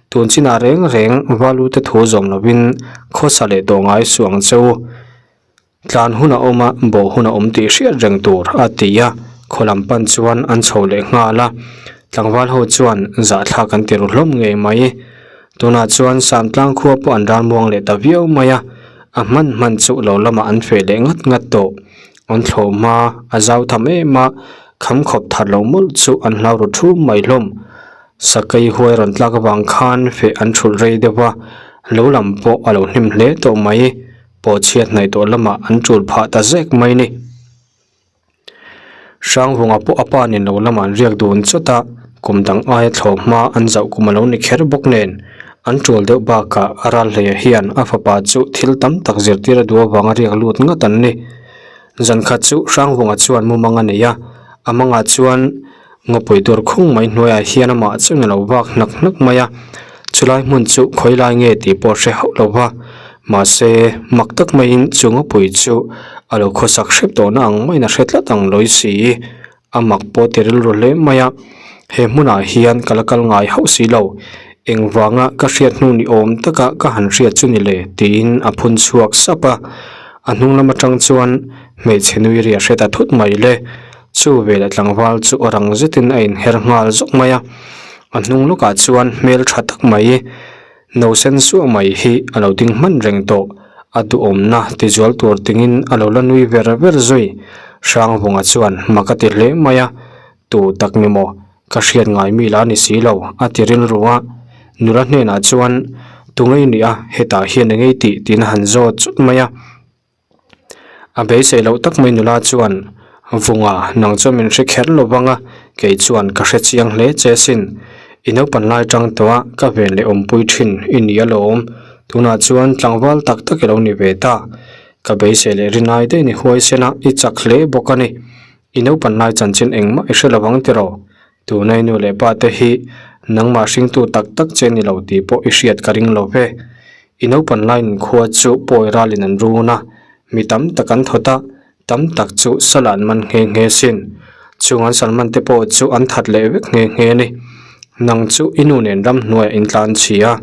Tun chinah reng reng valute thu zawm lovin khawsa leh tawh ngai suh ang che u. Tlan hun a awm a, bawh hun a awm tih hriat reng tur, a ti a. Khaw lam pan chuan an chho leh nghal a. Tlangval ho chuan zahthlak an ti ru hlawm ngei mai. Tunah chuan Samtlang khua pawh an ralmuang leh ta viau mai a. A hman hman chu lo lamah an feh leh ngat ngat tawh. An thlawh hma a zau tham em a, kham khawp that loh mawlh chu an hlau ru thum mai hlawm. Sakei huai rawn tlak avang khan feh an thulh rei deuh a, lo lam pawh a lo hnim hle tawh mai. Pawhchhiat hnaih tawh lamah an tul phah ta zek mai ni. Hrangvunga pawh a pa nen lo lamah an riak dun chawt a, kum dang aia thlawh hma an zauh kum a lo ni kher bawk nen, an tul deuh bakah a ral hleia hian a fapa chu thil tam tak zirtir a duh avanga riak lut ngat an ni. Zan khat chu Hrangvunga chuan mumang a nei a, a mangah chuan ngawpui tur khung mai hnuaiah hian amah chuan a lo vak hnak hnak mai a, chulai hmun chu khawi lai nge tih pawh a hre hauh lo va, mahse mak tak maiin chu ngawpui chu a lo khawsak hrep tawhna ang maiin a hre tlat ang lawi si, a mak pawh ti rilru hle mai a, he hmunah hian ka la kal ngai hauh si lo, engvanga ka hriat hnu ni awm taka ka han hriat chu ni le tiin a phun chhuak sap a, a hnung lam atang chuan hmeichhe nui ri a hre ta thut mai le. Chu veleh tlangval chu a rang zetin a inher nghal zawk mai a, a hnung lawkah chuan hmel tha tak mai, no sen suah mai hi a lo ding hman reng tawh. A duhawmna tizual tur tingin a lo la nui ver ver zui. Hrangvunga chuan mak a ti hle mai a, Tu tak ni maw? Ka hriat ngai mi la ni si lo, a ti rilru a. Nula hnenah chuan, Tu ngei nia, hetah hian a ngei tih tiin a han zawt chut mai a. A beisei loh tak mai nula chuan, Vunga, nang chuan min hre kher lo vang a, kei chuan ka hre chiang hle che sin. I naupan lai tang tawh a, ka ven leh awmpui thin i ni alawm. Tunah chuan tlangval tak tak i lo ni ve ta. Ka beisei leh rinai daih ni huaisen a, i chak hle bawk a ni. I naupan lai chanchin engmah i hre lo vang tiraw? Tunai nu leh pa te hi nangmah hringtu tak tak che ni lo tih pawh i hriat ka ring lo ve. I naupan laiin khua chu pawi ralin an run a, mi tam tak an thawt a, tam tak chu sal an man nghe nghe sin. Chung an sal man te pawh chu an that leh vek nghe nghe a ni. Nang chu i nu nen ramhnuaiah in tlan chhi a,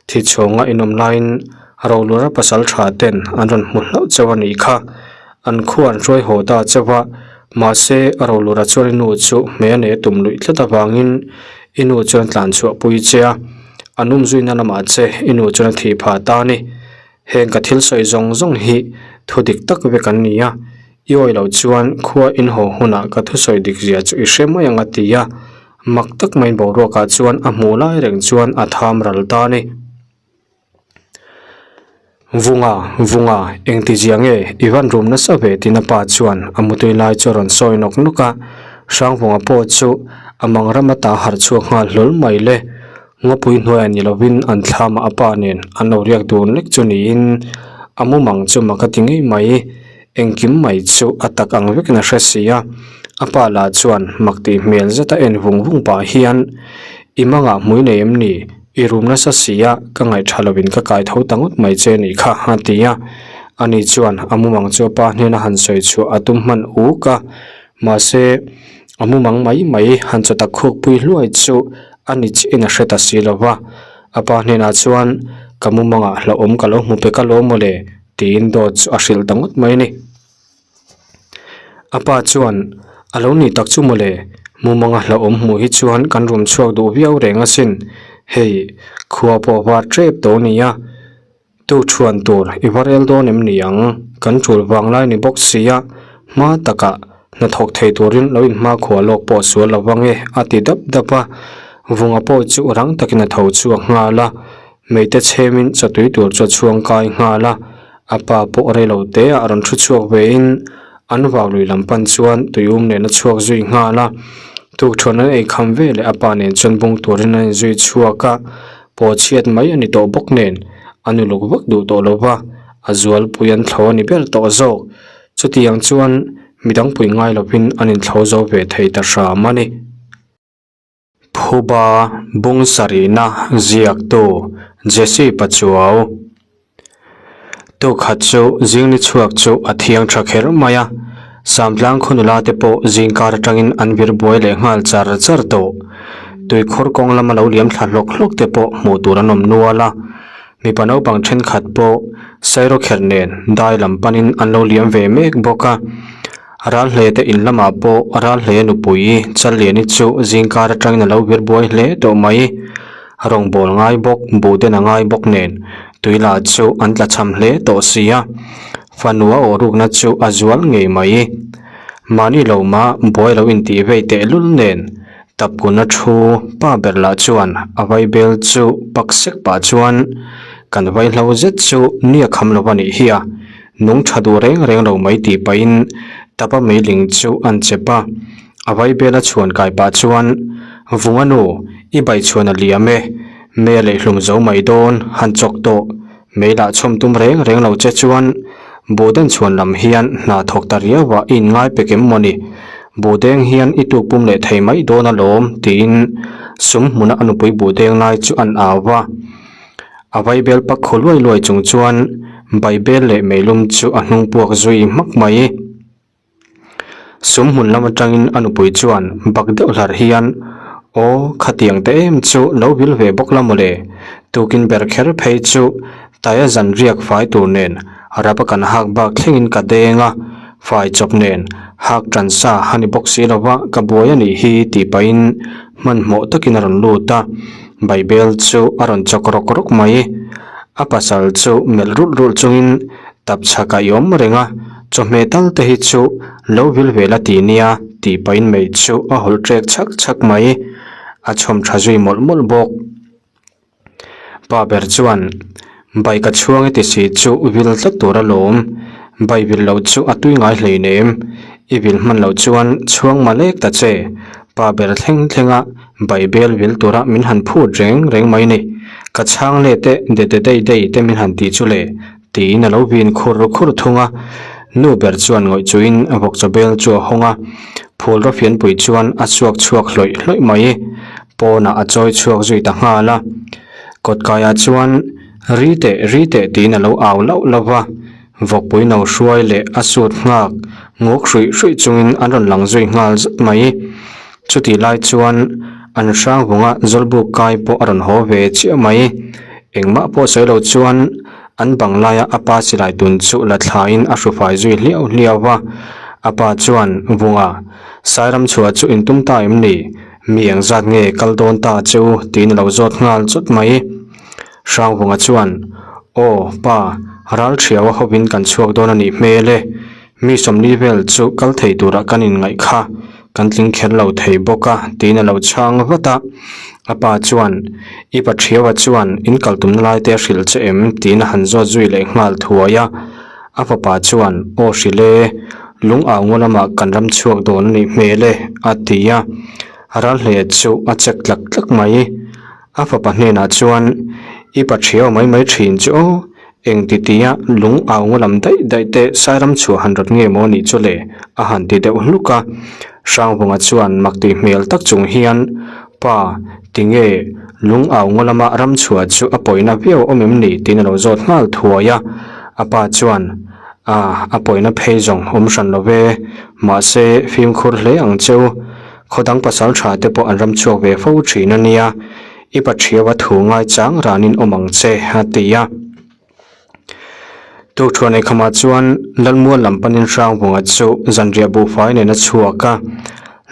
thi chhunga in awm laiin Rolura pasal tha ten an rawn hmu hlauh chauh a nih kha. An khua an hruai haw ta chauh a, mahse Rolura chuan i nu chu hmei a nei a tum luih tlat avangin i nu chuan tlan chhuah pui che a, an umzuina lamah che i nu chuan a thih phah ta a ni. Heng ka thil sawi zawng zawng hi thu dik tak vek an ni a, i awi loh chuan khua in haw hunah ka thusawi dik zia chu i hre mai ang a ti a, mak tak mai boruakah chuan a hmuh lai reng chuan a tham ral ta a ni. Vunga, Vunga, engti zia nge i van rum nasa ve tiin a pa chuan a mutui lai chu a rawn sawi nawk nawk a. Hrangvunga pawh chu a mang ram ata harh chhuak nghal hlawl mai le. Ngawpui hnuaiah ni lovin an thlamah a pa nen an lo riak dun lek chu niin a mumang chu mak a ti ngei mai. Engkim mai chu a tak ang vekin a hre si a, a pa lah chuan mak tih hmel zeta en vung vung pah hian, I mangah hmui nei em ni? I rum nasa si a, ka ngaihṭha lovin ka kai tho ta ngawt mai che nih kha, a ti a. Ani chuan a mumang chu a pa hnena han sawi chhuah a tum hman uk a, mahse a mumang mai mai han chaw tak khukpui hluai chu a ni chiahin a hre ta si lo va. A pa hnenah chuan, Ka mumangah hlauhawm ka lo hmu pek alawm mawle, tiin dawt chu a hrilh ta ngawt mai a ni. A pa chuan, A lo ni tak chu mawle, mumanga hlauhawm hmuh hi chuan kan rum chhuak duh viau reng asin, hei khua pawh var tep tawh nia, tu thuan tur i va rel dawn em ni ang, kan tul vang lai ni bawk sia, hma takah hnathawk thei turin lo inhmakhua lawk pawh sual lo vang e a ti dap dap a, Vunga pawh chu rang takin a tho chhuak nghal a. Meite chhemin chawtui tur chu a chhuang kai nghal a, a pa pawh rei lo te ah rawn thu chhuak ve in an vau lui lam pan chuan tuium nen a chhuak zui nghal a. Tukṭhuan an ei kham ve leh a pa nen chuan bung turin an inzui chhuak a, paw chhiat mai a ni tawh bawk nen a nu luk vak duh tawh lo va, a zualpui an thlo a ni ber tawh zawk. Chutiang chuan midang pui ngai lovin an inthlo zo ve thei ta hram a ni. Phuba bung sarihna ziaktu Jesse Pachuau Tukhat chu zingni chhuak chu a thiang tha kher mai a, Samtlang khaw nula te pawh zingkar atangin an vir buai leh nghal char char tawh. Tuikhur kawng lama lo liam thla hlawk hlawk te pawh hmuh tur an awm nual a, mipa naupang thenkhat pawh sairawkherh nen dai lam panin an lo liam ve mek bawk a. Ral hle te in lamah pawh ral hle nupui Challiani chu zingkar atangin a lo vir buai hle tawh mai. Rawngbâwl ngai bawk, buhden a ngai bawk nen tui lah chu an tla cham hle tawh si a, fanu a awh rukna chu a zual ngei mai. Mahni lo mah buai lo intih vei tehlul nen Tapkuna thu pa ber lah chuan a vaibel chu pak sek pah chuan kan vaihlo zet chu nia kham lo a nih hi a. Nung tha duh reng reng lo mai tih pahin tapa meiling chu an chep a, a vaibel a chhuan kai pah chuan, Vunga nu, i bai chhuan a liam e, me leh hlum zo mai dawn, han chawk tawh, mei lah chhawm tum reng reng lo che chuan Buhden chhuan lam hian hna thawk ta riau ah i inngai pek em mawni, Buhdeng hian i tuk pum leh thei mai dawn alawm tiin sum hmuna a nupui Buhdeng lai chu an au a. A vaibel pak khaw luai luai chung chuan baibel leh meilum chu a hnung puak zui hmak mai. Sum hmun lam atangin a nupui chuan bak deuh hlar hian, Aw, khatiang te em chu lo vil ve bawk la mawle, tukin ber kher phei chu taia zan riak fai tur nen rap a kan hak bak thlengin ka deng a, fai chawp nen hak tan sa a ni bawk si lova ka buai a nih hi tih pahin hmanhmawh takin a rawn lut a. Baibel chu a rawn chawk rawk rawk mai. A pasal chu melh rulh rulh chungin tap chhakah i awm reng a, chawhmeh tal te hi chu lo vil ve la ti nia tih pahin mei chu a hawlh ṭek chhak chhak mai. A chhawm ṭha zui mawlh mawlh bawk. Pa ber chuan, Bai ka chhuang i ti si chu vil tlat tur alawm, bai vil loh chu a tui ngai hleinem, i vil hman loh chuan chhuang malek ta che, pa ber thleng thlenga Baibel vil tura min han phut reng reng mai ni. Ka chhang let e, de de dei dei te min han tih chu le, tiin a lo vin khur khur thung a. Nu ber chuan ngawih chuin vawkchaw bel chu a hawng a, phul rawfianpui chuan a chhuak chhuak hlawih hlawih mai. Pawnah a chawi chhuak zui ta nghal a. Kawtkaiah chuan ri teh ri teh tiin a lo au lauh lauh va. Vawkpui no hruai leh a sut nghak nguk hruih hruih chungin an rawn lang zui nghal zat mai. Chutih lai chuan an hrang vunga zawlbuk kai pawh a rawn haw ve chiah mai. Engmah pawh sawi lo chuan an bang laia a pa silai tun chu la thlain a hrufai zui hliau hliau va. A pa chuan, Vunga, Sairam chhuah chu in tum ta em ni? Mi engzat nge kal dawn ta che u? tiin a lo zawt nghal chawt mai. Hrangvunga chuan, Aw, pa, ral thiau a hovin kan chhuak dawn a nih hmel e. Mi sawmli vel chu kal thei turah kan inngaih kha. Kan tling kher lo thei bawk a, tiin a lo chhang vat a. A pa chuan, I pa Thiaua chuan in kal tumna lai te a hrilh che em? tiin a han zawt zui leh nghal thuai a. A fapa chuan, Aw hrilh e, lung au ngaw lamah kan ram chhuak dawn a nih hmel e, a ti a. Ralhleh chu a chek tlak tlak mai. A fapa hnenah chuan, I pa Thiaua mai mai thin chu aw, Eng ti tia lung au ngaw lam daih daih te Sairam chhuah han rawt nge maw nih chu le? a han ti deuh hluk a. Hrangvunga chuan mak tih hmel tak chung hian, Pa, tinge lung au ngaw lama ram chhuah chu a pawina viau awm em ni? tiin a lo zawt nghal thuai a. A pa chuan, A, a pawina phei zawng awm hran lo ve, mahse fimkhur hle ang cheu. Khawdang pasal tha te pawh an ram chhuak ve fo thin a nia. I Pathiaua thu ngaichang ranin awm ang che, a ti a. Tukṭhuan eikhamah chuan Lalmual lam panin Hrangvunga chu zanriah buhfai nen a chhuak a.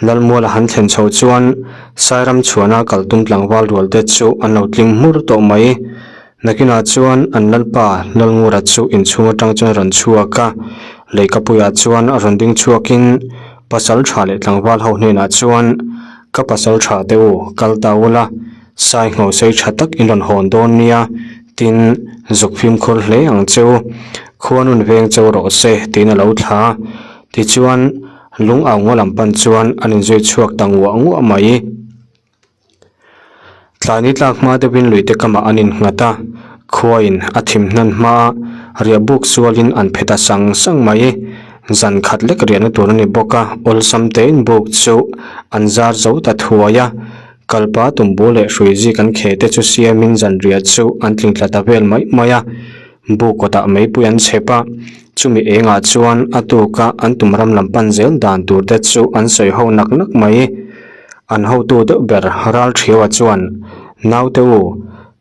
Lalmuala han thlen chho chuan Sairam chhuana kal tum tlangval rual te chu an lo tling hmur tawh mai. Nakinah chuan an Lalpa Lalngura chu inchhung atang chuan a rawn chhuak a. Leikapuiah chuan a rawn ding chhuakin pasal tha leh tlangval ho hnenah chuan, Ka pasal tha te u, kal ta ula, sai ngho sei tha tak in rawn hawn dawn nia, tin, zuk fimkhur hle ang che u, khuanun veng cheu rawh se, tiin a lo thla a. Tichuan, lung au ngaw lam pan chuan an inzui chhuak ta nguah nguah mai. Tlai ni tlak hma deuhin luite kamah an innghat a, khuain a thim hnan hma a, riah buk sualin an phe ta sang sang mai. Zan khat lek riahna tur a ni bawk a, awlsam tein buk chu an zar zo ta thuai a, kalpa tumbu leh hrui zik an kheh te chu siamin zan riah chu an tling tla ta vel mai mai a, buk kawtah meipui an chhep a, chumi engah chuan a tuka an tum ram lam pan zel dan tur te chu an sawi ho nak nak mai. An hotu deuh ber Ralṭhiaua chuan, Naute u,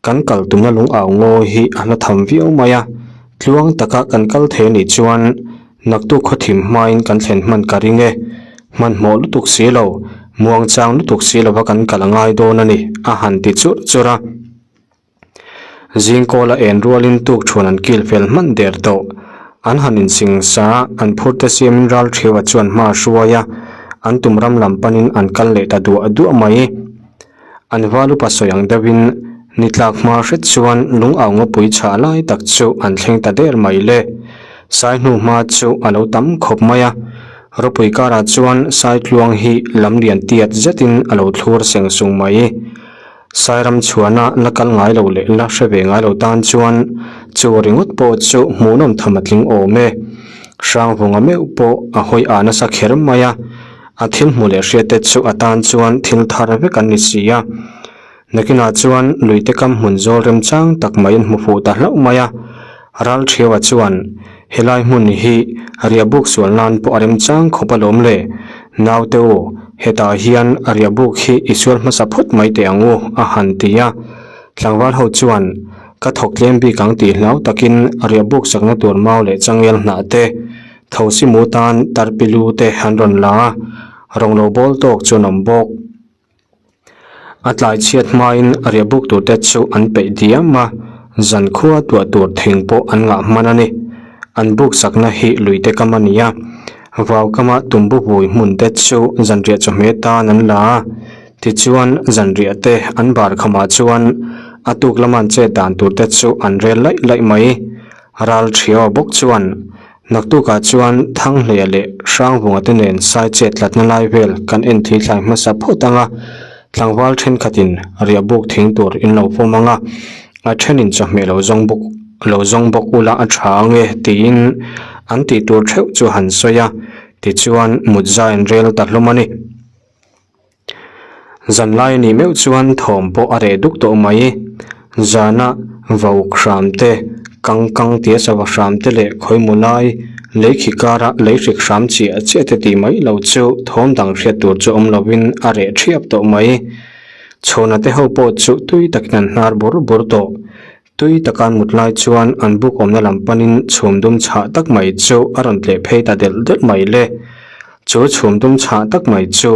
kan kal tumna lung au ngawi hi a hla tham viau mai a, Tluang taka kan kal thei anih chuan naktuk khawthim hmain kan thlen hman ka ring e. Hmanhmawh lutuk si lo, muangchang lutuk si lova kan kal a ngai dawn a ni, a han ti churh churh a. Zingkawla en rualin tuk thuan an kil fel hman der tawh. An han insing sa a, an phur te siamin ral thiaua chuan hma a hruai a, an tum ram lam panin an kal leh ta duah duah mai. An val upa sawi ang deuhin ni tlak hma hret chuan lung au ngawpui chhah lai tak chu an thleng ta der mai le. Sai hnu hma chu a lo tam khawp mai a, ropui karah chuan sai tluang hi lam lian tiat zetin a lo thlur seng sung mai. Sairam chhuana la kal ngai lo leh la hre ve ngai lo tan chuan chu ringawt pawh chu hmuhnawm tham a tling awm e. Hrangvunga meuh pawh a hawi a nasa kher mai a. A thil hmu leh hriat te chu a tan chuan thil thar vek an ni si a. Nakinah chuan luite kam hmun zawl remchang tak mai an hmu fuh ta hlauh mai a. Ralṭhiaua chuan, Helai hmun hi riahbuk sual nan pawh a remchang khawp alawm le. Naute u, hetah hian riahbuk hi i sual hmasa phawt mai teh ang u, a han ti a. Tlangval ho chuan, Ka thawk tlem bik ang tih hlau takin riahbuk sakna tur mau leh changel hnah te, Thosi mu tan tarpilu te an rawn la a, rawng lo bawl tawk chu an awm bawk. A tlai chhiat hmain riahbuk tur te chu an peih diam a, zankhua tuah tur thing pawh an ngah hman a ni. An buk sakna hi luite kam a ni a, vau kama tumbu vui hmun te chu zanriah chawhmeh tan an la a, tichuan zanriah te an bar khamah chuan a tuk lama an chet dan tur te chu an rel laih laih mai. Ral Thiaua bawk chuan, Naktukah chuan Thanghleia leh Hrangvunga te nen sai chet tlatna lai vel kan en thei thlai hmasa phawt ang a, tlangval thenkhatin riahbuk thing tur in lo pawm ang a, a thenin chawhmeh lo zawng bawk lo zawng bawk ula a tha ang e tiin an tih tur theuh chu han sawi a, tichuan mut zai an rel ta hlawm a ni. Zanlai a nih meuh chuan thawm pawh a reh duk tawh mai. Zana vauk hram te, kang kang tia sava hram te leh khawimaw lai lei khi kara lei hrik hram chiah chiah te tih mai lo chu thawm dang hriat tur chu awm lovin a reh thiap tawh mai. Chhawna te ho pawh chu tui takin an hnar bur bur tawh. Tui taka an mut lai chuan an buk awmna lam panin chhum dum chhah tak mai chu a rawn tleh phei ta delh delh mai le. Chu chhum dum chhah tak mai chu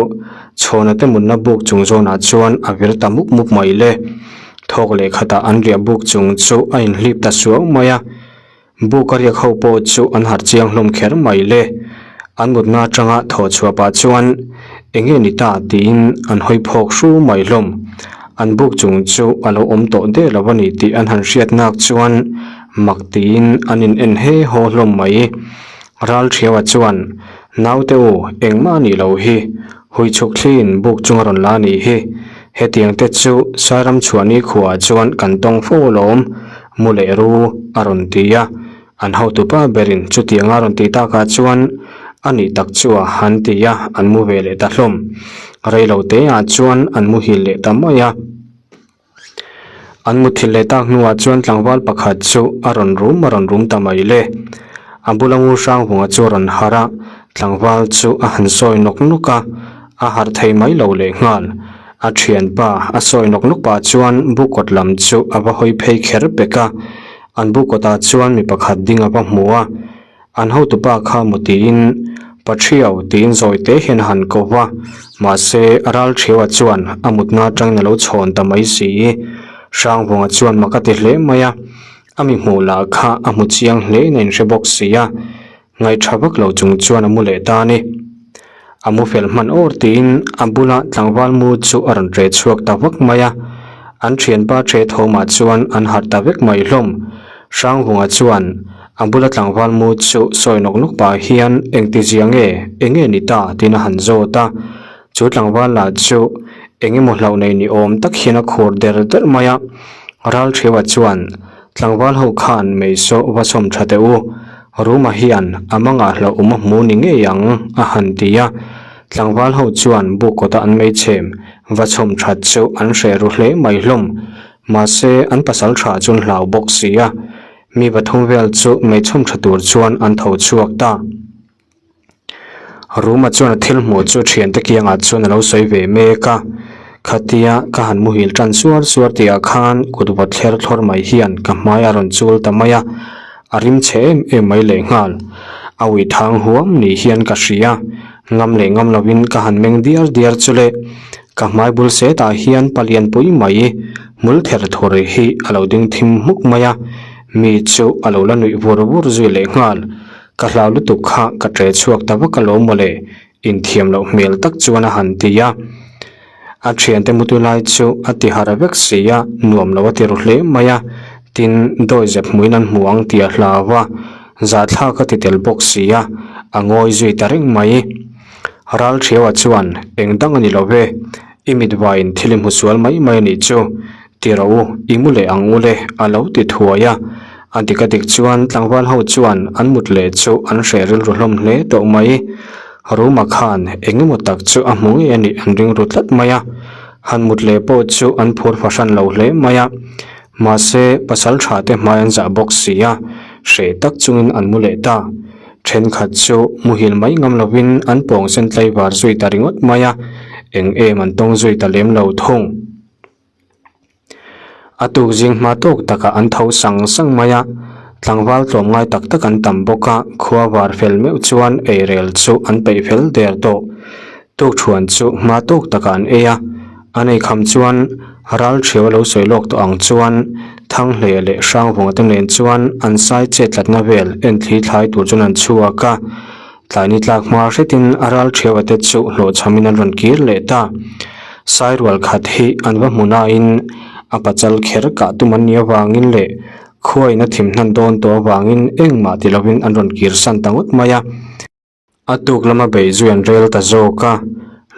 chhawna te mutna buk chung zawnah chuan a vir ta mup mup mai le. Thawk leh khatah an riah buk chung chu a inhlip ta suau mai a. Buk a riak ho pawh chu an harh chiang hlawm kher mai le. An mutna atanga thawh chhuah pah chuan. Enge ni ta tiin an hawi phawk hru mai hlawm. An buk chung chu a lo awm tawh der lo a ni tih an han hriat nak chuan mak tiin an in en he haw hlawm mai. Ralṭhiaua chuan, Naute u, engmah a nih loh hi, hui chhuk thliin buk chung a rawn la a nih hi. Hetiang te chu Sairam chhuahni khuaah chuan kan tawng fo alawm, mu leh ru a rawn ti a. An hotupa berin chutiang a rawn tih takah chuan a nih tak chu a han ti a, an mu ve leh ta hlawm. Reilo teah chuan an muhil leh ta mai a. An muthilh leh tak hnuah chuan tlangval pakhat chu a rawn rum a rawn rum ta mai le. A bula ngur hrang vunga chu a rawn harh a, tlangval chu a han sawi nawk nawk a, a harh thei mai lo leh nghal. A thianpa a sawi nawk nawk pah chuan bukawt lam chu a va hawi phei kher pek a, an bukawtah chuan mi pakhat ding a va hmu a. An hotupa kha maw tiin Paṭhiau tiin zawi te hian a han ko va, mahse a ral ṭhiaua chuan a mutna atangin a lo chhawn ta mai si. Hrangvunga chuan mak a ti hle mai a, a mi hmuh lah kha a hmu chiang hle in a inhre bawk si a, ngaihṭha vak lo chung chuan a mu leh ta a ni. A mu fel hman awr tiin a bula tlangval mu chu a rawn ṭe chhuak ta vak mai a, an ṭhianpa ṭhe thawmah chuan an harh ta vek mai hlawm. Hrangvunga chuan a bula tlangval mu chu sawi nawk nawk pah hian engti zia nge, eng nge ni ta tiin a han zawt a. Chu tlangval lah chu eng emaw hlauh nei ni awm tak hian a khur der der mai a. Ralṭhiaua chuan tlangval ho khan mei saw va sawm tha teh u, Ruma hian a mangah hlauh awm a hmu ni ngei ang a han ti a. Tlangval ho chuan buk kawta an meichhem va chhawm that chu an hreh ru hle mai hlawm. Mahse, an pasal tha chu an hlau bawk si a, mi pathum vel chu meichhawm tha tur chuan an tho chhuak ta. Ruma chuan a thil hmuh chu thiante kiangah chuan a lo sawi ve mek a, Khatia ka han muhil tan suar suar tihah khan kut vawt thler thlawr mai hian ka hmai a rawn chul ta mai a, a rim chhe em em mai lehnghal. A ui thang huam ni hian ka hria, ngam leh ngam lovin ka han meng diar diar chu le. Ka hmai bul setah hian palian pui mai hmul ther thur hi a lo ding thim hmuk mai a, mi chu a lo la nuih vur vur zui leh nghal. Ka hlau lutuk kha ka ṭe chhuak ta vak alawm mawle, inthiam loh hmel tak chuan a han ti a. A ṭhiante mutu lai chu a ti harh vek si a, nuam lo a ti ru hle mai a, tin dawizep hmuin an hmu ang tih a hlau a, zahthlak a ti tel bawk si a, a ngawi zui ta reng mai. Ralṭhiaua chuan, Eng dang a ni lo ve, i mit vaiin thil i hmu sual mai mai a nih chu, ti rawh u, i mu leh ang u le, a lo ti thuai a. A dik a dik chuan tlangval ho chuan an mut leh chu an hreh rilru hlawm hle tawh mai. Ruma khan eng emaw tak chu a hmu ngei a nih an ring ru tlat mai a, han mut leh pawh chu an phur fahran lo hle mai a. Mahse, pasal tha te hmai an zah bawk si a, hreh tak chungin an mu leh ta. Thenkhat chu muhil mai ngam lovin an pawng sen tlaivar zui ta ringawt mai a, eng em an tawng zui ta lem lo thung. A tuk zing hma tawk takah an tho sang sang mai a, tlangval tlawm ngai tak tak an tam bawk a, khua var fel meuh chuan eirel chu an peih fel der tawh. Tukthuan chu hma tawk takah an ei a, an eikham chuan ral ṭhiau a lo sawi lawk tawh ang chuan Thanghleh leh Hrangvunga te nen chuan an sai chet tlatna vel en thli thlai tur chuan an chhuak a. Tlaini tlak hma hretin a ral ṭhiau a te chu hlawhchhamin an rawn kir leh ta. Sai rual khat hi an va hmu nain a pachal kher kah tum an nih avangin leh khuain a thim hnan dawn tawh avangin engmah ti lovin an rawn kirsan ta ngawt mai a. A tuk lama bei zui an rel ta zawk a,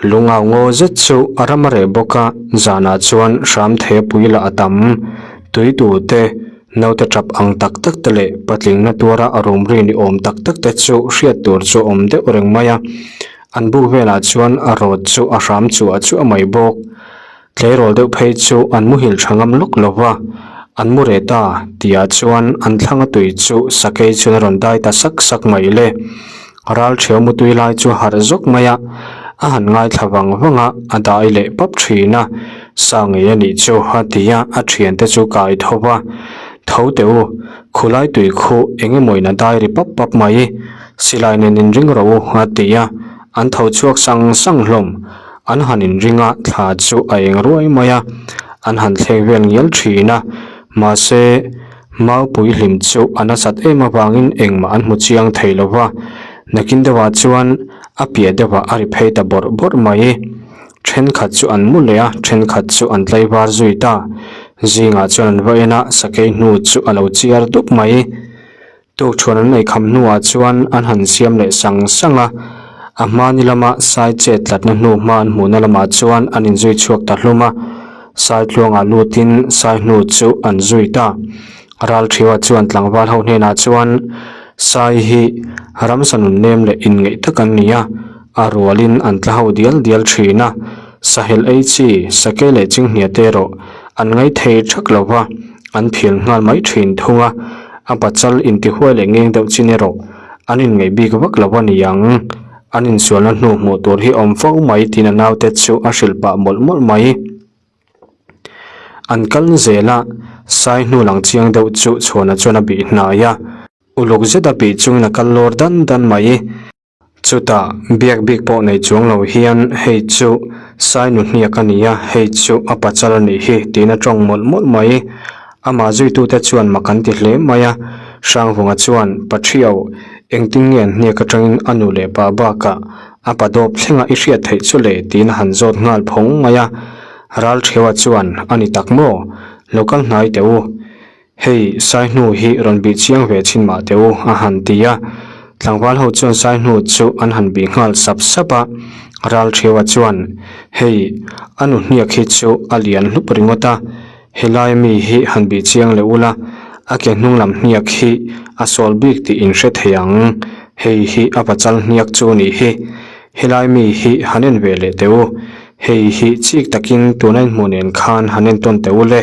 lungau ngaw zet chu a ram a reh bawk a, zanah chuan hram thei a pui lah a tam. Tui tur te, naute tap ang tak tak te leh patling na tuara a rum ri ni awm tak tak te chu hriat tur chu a awm deuh reng mai a. An buk velah chuan a rawt chu a hram chuah chuah mai bawk. Tleirawl deuh phei chu an muhil tha ngam lawk lo va, an mu reh ta tihah chuan an thlanga tui chu sakei chuan a rawn dai ta sak sak mai le. Ral ṭhiau mutui lai chu a harh zawk mai a, a han ngaithla vang vang a, a dai leh pap ṭhin a, sa ngei a nih chu a ti a, a ṭhiante chu kai tho va, Tho teh u, khulai tui khu eng emawin a dai ri pap pap mai, silai nen inring rawh u a ti a, an tho chhuak sang sang hlawm. An han inring a, thla chu a eng ruai mai a, an han thleng vel ngial thin a, mahse Maupui hlim chu a nasat em avangin engmah an hmu chiang thei lo va. Nakin deuhah chuan a piah deuhah a ri phei ta bawrh bawrh mai. Thenkhat chu an mu leh a, thenkhat chu an tlaivar zui ta. Zingah chuan an va en a, sakei hnu chu a lo chiar dup mai. Tukṭhuan an nei kham hnuah chuan an han siam leh sang sang a, a hmani lama sai chet tlatna hnu hma an hmuhna lamah chuan an inzui chhuak ta hlum a, sai tluangah lutin sai hnu chu an zui ta. Ralṭhiaua chuan tlangval ho hnenah chuan, Sai hi ramsa nun nem leh inngeih tak an ni a, a rualin an tla ho dial dial ṭhin a, sahel ei chi, sakei leh chinghnia te erawh an ngaithei ṭhak lo va, an phial nghal mai ṭhin thung a, a pachal intihuai leh ngeng deuh chin erawh an inngeih bik vak lo a ni ang. An insualna hnu hmuh tur hi awm fo mai tiin a naute chu a hrilh pah mawlh mawlh mai. An kal zel a, sai hnu lang chiang deuh chu chhuana chuan a bih hnai a, uluk zet a bih chungin a kal lawr dan dan mai. Chutah biak bik pawh nei chuang lo hian hei chu sai nu hniak a ni a, hei chu a pachal a nih hi tiin a tawng mawlh mawlh mai. Amah zuitute chuan mak an ti hle mai a, Hrangvunga chuan Paṭhiau engtin nge an hniak atangin a nu leh pa bakah a pa dawp thlenga i hriat theih chu le tiin a han zawt nghal phawng mai a. Ralṭheua chuan a ni tak maw? Lo kal hnai teh u. Hei, sai hnu hi rawn bih chiang ve thin mah teh u, a han ti a. Tlangval ho chuan sai hnu chu an han bih nghal sap sap a. Ralṭheua chuan, Hei, a nu hniak hi chu a lian hlup ringawt a, helai mi hi han bih chiang leh ula, a ke hnung lam hniak hi a sawl bik tih in hre thei ang. Hei hi a pachal hniak chu nih hi. Helai mi hi han en ve leh teh u. Hei hi chik takin tuna in hmuh nen khan han entawn teh u le.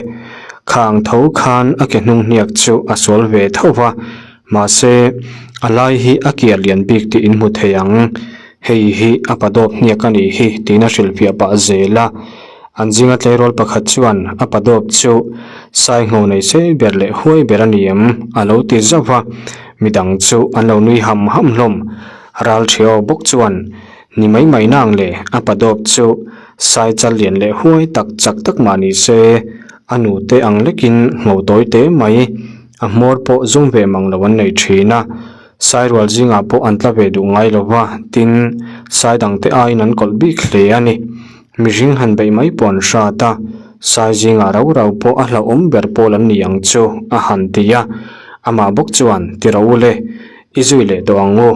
Khang tho khan a ke hnung hniak chu a sual ve tho va, mahse a lai hi a kiar lian bik tih in hmu thei ang. Hei hi a padawp hniak a nih hi tiin a hrilhfiah pah zel a. An zinga tleirawl pakhat chuan a padawp chu sai ngho nei sei ber leh huai ber a ni em a lo ti zauh va, midang chu an lo nui ham ham hlawm. Ralṭhiau bawk chuan Ni mai mai nang le, a padawp chu sai chal lian leh huai tak chak tak mah ni se, a nute ang lekin ngho tawi te mai, a hmawr pawh zum ve mang lo an nei thin a, sai rual zingah pawh an tla ve duh ngai lo va, tin, sai dangte aiin an kawlh bik hle a ni. Mihring han beih mai pawh an hrat a, sai zingah rau rau pawh a hlauhawm ber pawl an ni ang chu, a han ti a, amah bawk chuan, Ti rawh u le, i zui leh tawh ang u.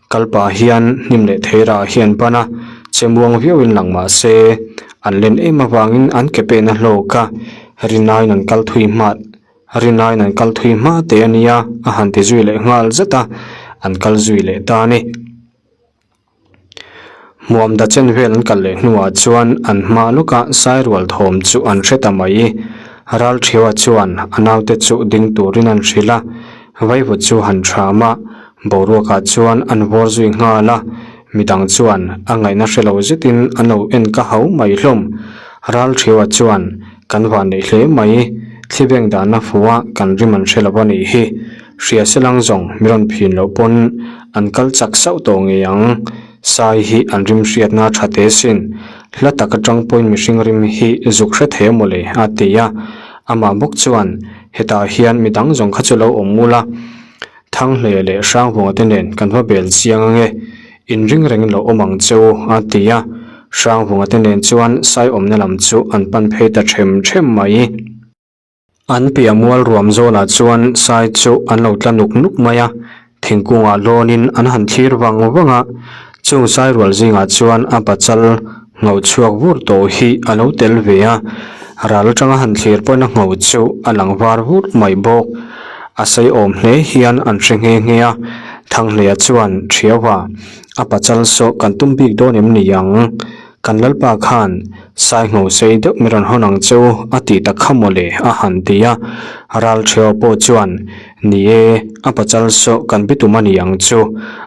Kal pah hian hnim leh theirah hian ban a, che muang viauin lang mah se, an len em avangin an ke pehna hlawk a, rinaiin an kal thui hma rinaiin an kal thui hma teh a nia a han ti zui leh nghal zat a, an kal zui leh ta a ni. Hmuam da chen vel an kal leh hnuah chuan an hma lawka sairual thawm chu an hre ta mai. Ralṭhiaua chuan a naute chu ding turin an hrilh a, Vaivut chu han ṭham a, boruakah chuan an vawr zui nghal a, midang chuan a ngaihna hre lo zetin an lo en ka hau mai hlawm. Ralṭhiaua chuan, Kan van neih hle mai, thli beng dahna fuha kan rim an hre lo a nih hi. Hria selang zawng mi rawn phin loh pawn an kal chak sauh tawh ngei ang. Sai hi an rim hriatna tha te sin, hla tak atang pawhin mihring rim hi zuk hre thei a mawle a ti a, amah bawk chuan, Hetah hian mi dang zawng kha chu lo awm ula, Thanghle leh Hrangvunga te nen kan va bel chiang ange, inring rengin lo awm ang che u, a ti a. Hrangvunga te nen chuan sai awmna lam chu an pan phei ta ṭhem ṭhem mai. An piah mual ruam zawlah chuan sai chu an lo tla nuk nuk mai a, Thingkungah lawnin an han thlir vang vang a, chung sai rual zingah chuan a pachal ngho chhuak vur tawh hi a lo tel ve a, ral atanga han thlir pawhin a ngho chu a lang var vur mai bawk. A sei awm hle hian an hre nghe nghe a, Thanghleia chuan Thiaua, a pachal saw kan tum bik dawn em ni ang? Kan Lalpa khan sai ngho sei deuh mi rawn hawn ang che u a tih tak kha mawle a han ti a, Ralṭheo pawh chuan Ni e, a pachal saw kan bitum a ni ang chu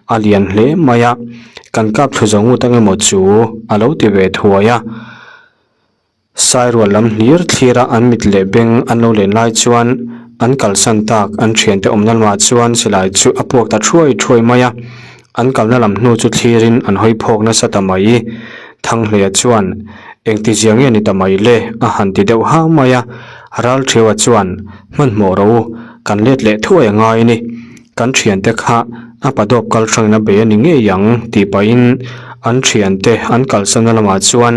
a lian hle mai a, kan kap thlu zo ngut ang emaw chu a lo ti ve thuai a. Sairual lam hlir thlir a an mit leh beng an lo len lai chuan an kalsan tak an thiante awmna lamah chuan silai chu a puak ta thuai thuai mai a, an kalna lam hnu chu thlirin an hawi phawk nasa ta mai. Thanghleia chuan engti zia nge ni ta mai le a han ti deuh ha mai a, Ralṭhiaua chuan hmanhmawh ro kan let leh thuai a ngai a ni. Kan thiante kha a padawp kal hrangin a bei a ni ngei ang tih pahin an thiante an kalsanna lamah chuan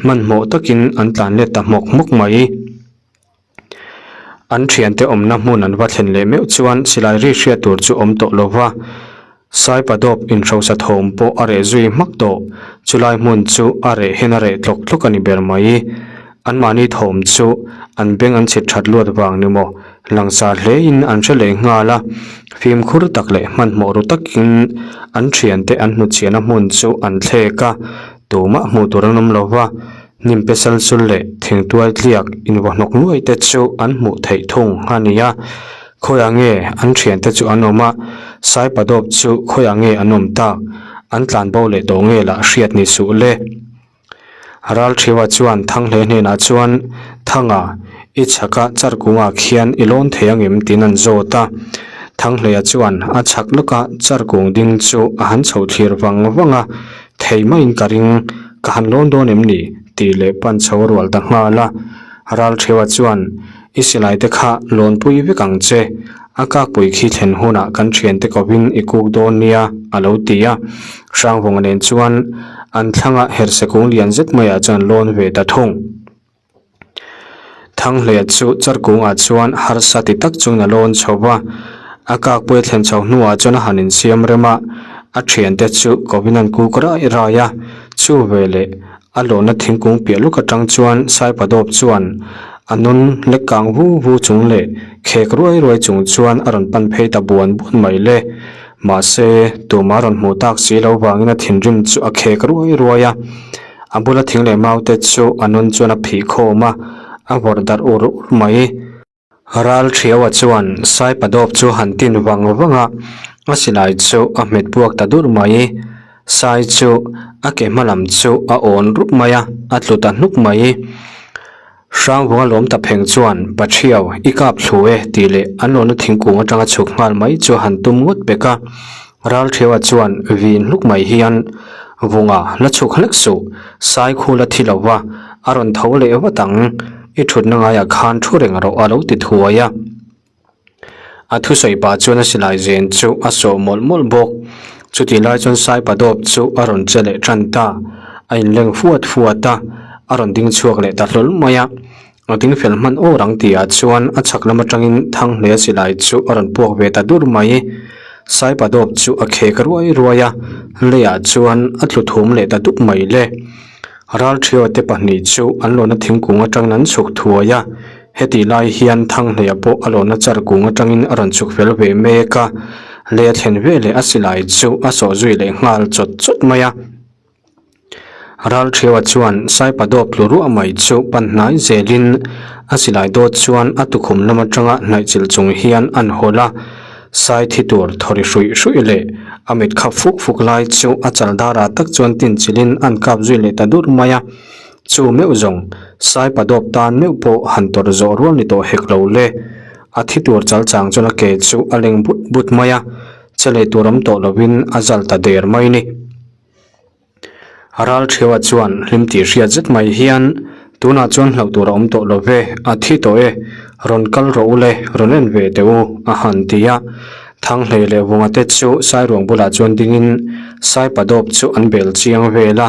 hmanhmawh takin an tlan let ta hmawk hmawk mai. An thiante awmna hmun an va thlen leh meuh chuan silai ri hriat tur chu awm tawh lo va, Saipadawp inhrosa thawm pawh a reh zui hmak tawh. Chulai hmun chu a reh hian a reh tlawk tlawk a ni ber mai. Anmahni thawm chu an beng an chhit that luat vang ni maw? Langsar hlein an hre leh nghal a, fimkhur tak leh hmanhmawh ru takin an thiante an hnutchhiahna hmun chu an thlek a, tumah hmuh tur an awm lo va. Hnim pe salsul leh thingtuai tliak invaw hnawk nuai te chu an hmuh theih thung a ni a, khawiah nge an thiante chu an awm a, Saipadawp chu khawiah nge an awm tak, an tlanbo leh tawh nge lah hriat ni suh le. Ralthiwa chuan Thanghle hnenah chuan, Thanga, i chhaka charkungah khian i lawn thei angem tiin an zawt a. Thanghleia chuan a chhak lawka charkung ding chu a han chho thlir vang vang a, Thei maiin ka ring, ka han lawn dawn em ni? tih leh pan chho a rual ta nghal a. Raltheuha chuan, I silai te kha lawnpui vek ang che, a kakpui khi thlen hunah kan thiante kovin i kuk dawn nia, a lo ti a. Hrangvunga nen chuan an thlangah herhse kung lian zet maiah chuan lawn ve ta thung. Thanghleia chu charkungah chuan harsa ti tak chuan a lawn chho va, a kakpui a thlen chho hnuah chuan a han insiam rem a, a thiante chu kovin an kuk rai rai a, chu veleh a lawnna thingkung piah luk atang chuan Saipadawp chuan a nun lek kang vu vu chung leh khek ruai ruai chung chuan a rawn pan phei ta buan buan mai le. Mahse, tumah rawn hmuh tak si lo vangin a thinrim chu a khek ruai ruai a. A bula thing leh mau te chu a nun chuan a phih khawm a, a vawrh darh ur ur mai. Ral Thiaua chuan Saipadawp chu han tin vang vang a, a silai chu a hmet puak ta dur mai. Sai chu a ke hma lam chu a awn rup mai a, a tlu ta hnuk mai. Hrangvunga lawm ta pheng chuan, Pathiau, i kap thlu e, tih leh an lawna thingkung atanga chhuk nghal mai chu han tum ngawt pek a. Ralthiaua chuan vin hluk mai hian, Vunga, la chhuk hlek suh, sai khu la thi lo va, a rawn tho leh vat ang, i thutna ngaiah khan thu reng rawh a lo ti thuai a. A thusawi pah chuan a silai zen chu a sawh mawlh mawlh bawk. Chutih lai chuan Saipadawp chu a rawn che leh tan ta. A inleng fuat fuat a, a rawn ding chhuak leh ta hlawl mai a. A ding fel hman awr ang tihah chuan a chhak lam atangin Thanghlea silai chu a rawn puak ve ta dur mai. Saipadawp chu a khek ruai ruai a, leiah chuan a tlu thum leh ta dup mai le. Ralṭhio te pahnih chu an lawna thingkung atangin an chhuk thuai a. Hetih lai hian Thanghleia pawh a lawna char kung atangin a rawn chhuk fel ve mek a, lei a thlen ve leh a silai chu a sawh zui leh nghal chawt chawt mai a. Ralṭhiaua chuan Saipadawp tlu ruah mai chu pan hnai zelin a silai dawt chuan a tukhum lam atanga hnaih chilh chung hian an hawl a, Sai thi tur thaw ri hruih hruih leh a mit khap fuk fuk lai chu a chal darah tak chuan tin chilhin an kap zui leh ta dur mai a. Chu meuh zawng, Saipa dawp tan meuh pawh han tawrh zawh rual ni tawh hek lo le. A thi tur chal chang chuan a ke chu a leng but but mai a, che leh tur awm tawh lovin a zal ta der mai ni. Ralṭhiaua chuan hlim tih hriat zet mai hian, Tunah chuan hlauh tur a awm tawh lo ve, a thi tawh e, rawn kal rawh u le, rawn en ve teh u, a han ti a. Thanghlei leh Vunga te chu Sairuang bulah chuan dingin Saipa dawp chu an bel chiang vel a,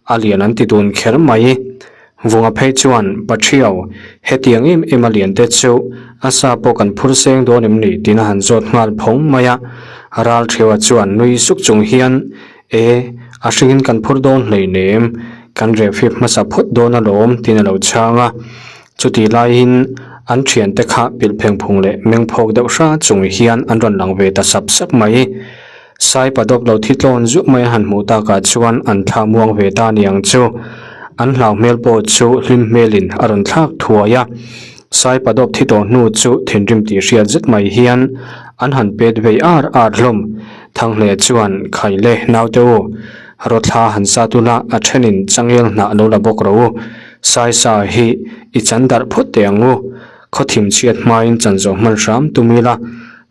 A lian an ti dun kher mai. Vunga phei chuan, Pathiau, hetiang em em a lian te chu a sa pawh kan phur seng dawn em ni? tiin a han zawt nghal phawng mai a. Ralṭhiaua chuan nui suk chung hian, E, a hringin kan phur dawn hleinem, kan rehfip hmasa phawt dawn alawm, tiin a lo chhang a. Chutih laiin an thiante kha pilh phengphung leh mengphawk deuh hra chung hian an rawn lang ve ta sap sap mai. Saipa dawp lo thi tlawn zuah mai a han hmuh takah chuan an thla muang ve ta niang chu. An hlau hmel pawh chu hlim hmelin a rawn thlak thuai a. Saipa dawp thi tawh hnu chu thinrim tih hriat zet mai hian an han pet vei ar ar hlawm. Thanghle chuan Khaile naute u, rawthla han sat ula a thenin changel hnah lo la bawk rawh u. Saisa hi i chan darh phawt teh ang u. Khawthim chhiat hmain chan zawh hman hram tum ila.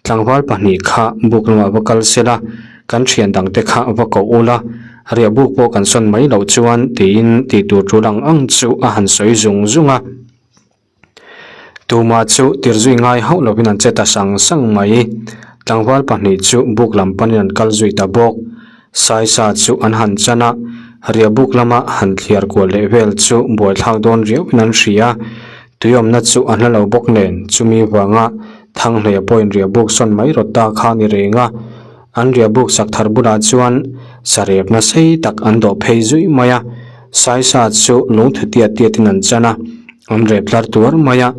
Tlangval pahnih kha buk lamah va kal se la, kan thian dangte kha va koh ul a, riah buk pawh kan sawn mai loh chuan tiin tih tur tul ang ang chu a han sawi zung zung a. Tumah chu tir zui ngai hauh lovin an che ta sang sang mai. Tlangval pahnih chu buk lam panin an kal zui ta bawk. Saisa chu an han chan a, riahbuk lama han thliar kual leh vel chu buaithlak dawn riauhin an hria. Tuiawmna chu a hla lo bawk nen chumi vanga Thanghleia pawhin riahbuk sawn mai rawt ta kha a ni reng a. An riahbuk sak thar bulah chuan sarepna sei tak an dawh phei zui mai a, Saisa chu lungthu tiat tiatin an chan a, an rep tlar tuar mai a,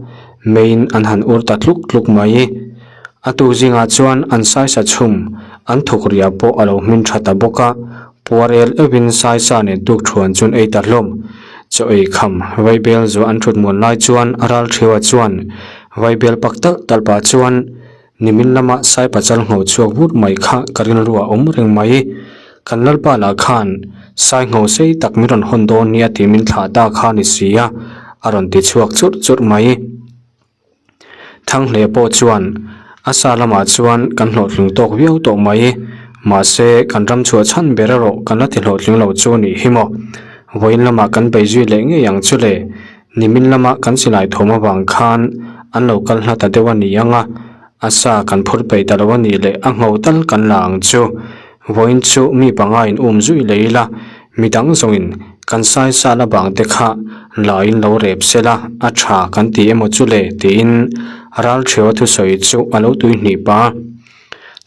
meiin an han ur ta tluk tluk mai. A tu zingah chuan an saisa chhum an thuk riah pawh a lo hmin tha ta bawk a, puar el euhin saisa nen tuk thuan chuan ei ta hlawm. Chaw ei kham vaibel zuah an thut muan lai chuan a ral thiaua chuan vaibel pak talh talh pah chuan nimin lama sai pachal ngho chhuak vut mai kha ka rilru a awm reng mai. Kan lalpa lah khan sai ngho sei tak min rawn hawn dawn nia tih min thlah ta kha ni si a, a rawn ti chhuak churh churh mai. Thanghle pawh chuan a sa lamah chuan kan hlawhtling tawk viau tawh mai, mahse kan ram chhuah chhan ber erawh kan la ti hlawhtling lo chu a nih hi maw. Vawiin lamah kan bei zui leh ngei ang chu le, nimin lama kan silai thawm avang khan an lo kal hla ta deuh a ni ang a, a sa kan phur peih ta lo a nih leh a ngho tal kan la ang chu. Vawiin chu mi panga in um zui leh ila, midang zawngin kan sai sal avang te kha laiin lo rep sela a tha kan ti emaw chu le tiin ral theu a thusawi chu a lo tui hnih pa.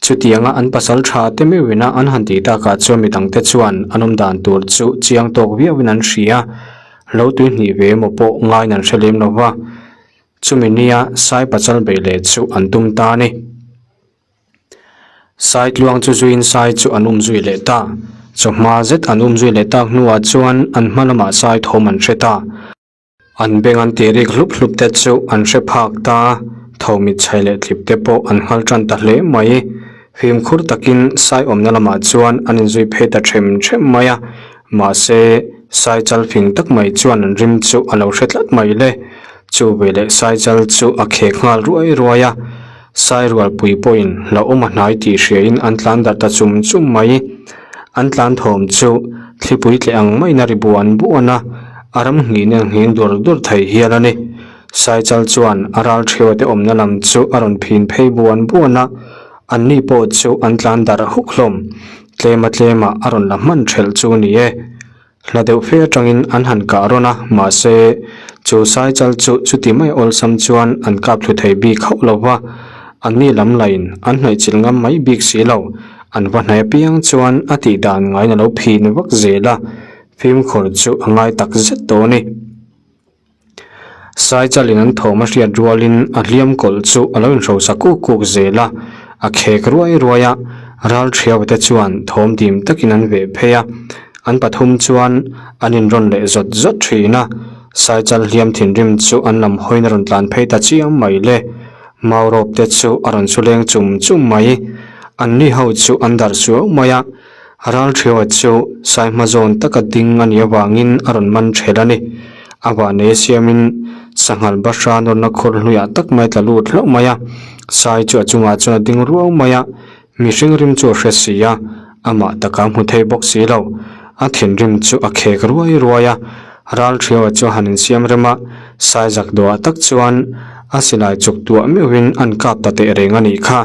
Chutianga an pasal tha te meuhin a an han tih takah chuan midang te chuan an awm dan tur chu chiang tawk viauin an hria, lo tui hnih ve emaw pawh ngaiin an hre lem lova, chumi nia sai pachal beih leh chu an tum ta a ni. Sai tluang chu zuiin sai chu an um zui leh ta. Chawhma zet an um zui leh tak hnuah chuan an hma lamah sai thawm an hre ta. An beng an tih rik hlup hlup te chu an hre phak ta, tho mitchhai leh tlip te pawh an nghal tan ta hle mai. Fimkhur takin sai awmna lamah chuan an inzui phei ta them them mai a, mahse sai chal fing tak mai chuan an rim chu a lo hre tlat mai le. Chu veleh sai chal chu a khek nghal ruai ruai a. Sairualpui pawhin hlauhawm a hnai tih hriain an tlan darh ta chum chum mai. An tlan thawm chu thlipui tleh ang maiin a ri buan buan a, a ram nghin a nghing dur dur thei hial a ni. Saichal chuan a ral ṭhiau te awmna lam chu a rawn phin phei buan buan a, anni pawh chu an tlan darh huk hlawm. Tlema tlemah a rawn la hman ṭhelh chu ni e. Hla deuh fe atangin an han kah rawn a, mahse, chu Saichal chu chuti mai awlsam chuan an kap thlu thei bik hauh lo va, anni lam lain an hnaihchilh ngam mai bik si lo, an va hnaih apiang chuan a tih dan ngaiin a lo phin vak zel a, fimkhur chu a ngai tak zet tawh a ni. Saichalin an thawm a hriat rualin a hliam kawlh chu a lo inhrosa kuk kuk zel a, a khek ruai ruai a, ral thiau te chuan thawm dim takin an veh phei a, an pathum chuan an inrawn leh zawt zawt thin a, Saichal hliam thinrim chu an lam hawiin a rawn tlan phei ta chiang mai le, Maurawp te chu a rawn chu leng chum chum mai, anni ho chu an darh suau mai a, Ral Threwa chu sai hma zawn taka ding a nih avangin a rawn man ṭhel a ni. A vah nei siamin sanghal bahra nawrna khur hluiah tak mai tla lut hlauh mai a. Sai chu a chungah chuan a ding ruau mai a, mihring rim chu a hre si a, amah taka hmu thei bawk si lo. A thinrim chu a khek ruai ruai a, Ral Threwa chu a han insiam rem a, sai zak duah tak chuan a silai chuk tuah meuhin an kap ta teh reng a nih kha.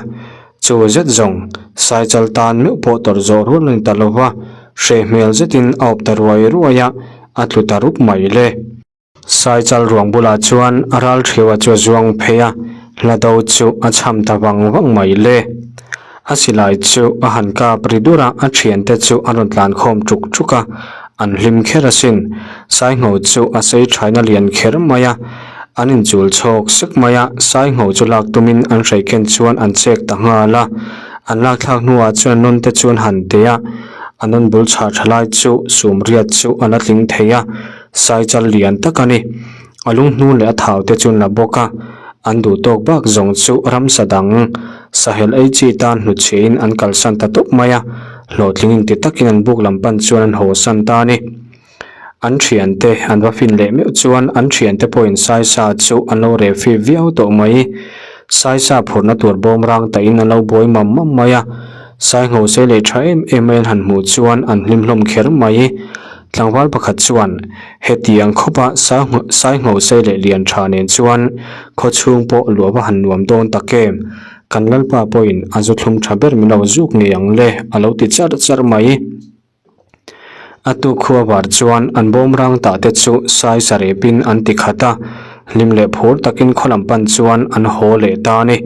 Chu zet zawng, Saichal tan meuh pawh tawrh zawh rual a ni ta lo va, hreh hmel zetin a awp ta ruai ruai a, a tlu ta rup mai le. Saichal ruang bulah chuan a ral thiaua chu a zuang phei a, hla do chu a chham ta vang vang mai le. A silai chu a han kap ri dur a, a thiante chu a rawn tlan khawm tuk tuk a, an hlim kher asin. Saingho chu a sei thaina lian kher mai a, An inchul chhawk sek mai a, Saingho chu lak tumin an hrei ken chuan an chek ta nghal a. An lak thlak hnuah chuan nawn te chuan han teh a, a nawn bul chhah tha lai chu sum riat chu a la tling thei a, Saichal lian tak a ni. A lunghnun leh a thau te chu an la bawk a, an duh tawk bak zawng chu ramsa dang sahel ei chi tan hnutchhiahin an kalsan ta tawp mai a, hlawhtling inti takin an buk lam pan chuan an hawsan ta a ni. An thiante an va fin leh meuh chuan an thiante pawhin Saisa chu an lo reh fip viau tawh mai. Saisa phurhna tur bawm rang tahin an lo buai mam mam mai a, Saingho sei leh tha em em mai an han hmuh chuan an hlim hlawm kher mai. Tlangval pakhat chuan hetiang khawpa Saingho sei leh lian tha nen chuan khawchhung pawh luah va han nuam dawn tak em? Kan Lalpa pawhin a zu thlum tha ber min lo zuk ngei ang le, a lo ti charh charh mai. A tuk khua var chuan an bawmrang tah te chu sai sarepin an ti khat a, hlim leh phur takin khaw lam pan chuan an haw leh ta a ni.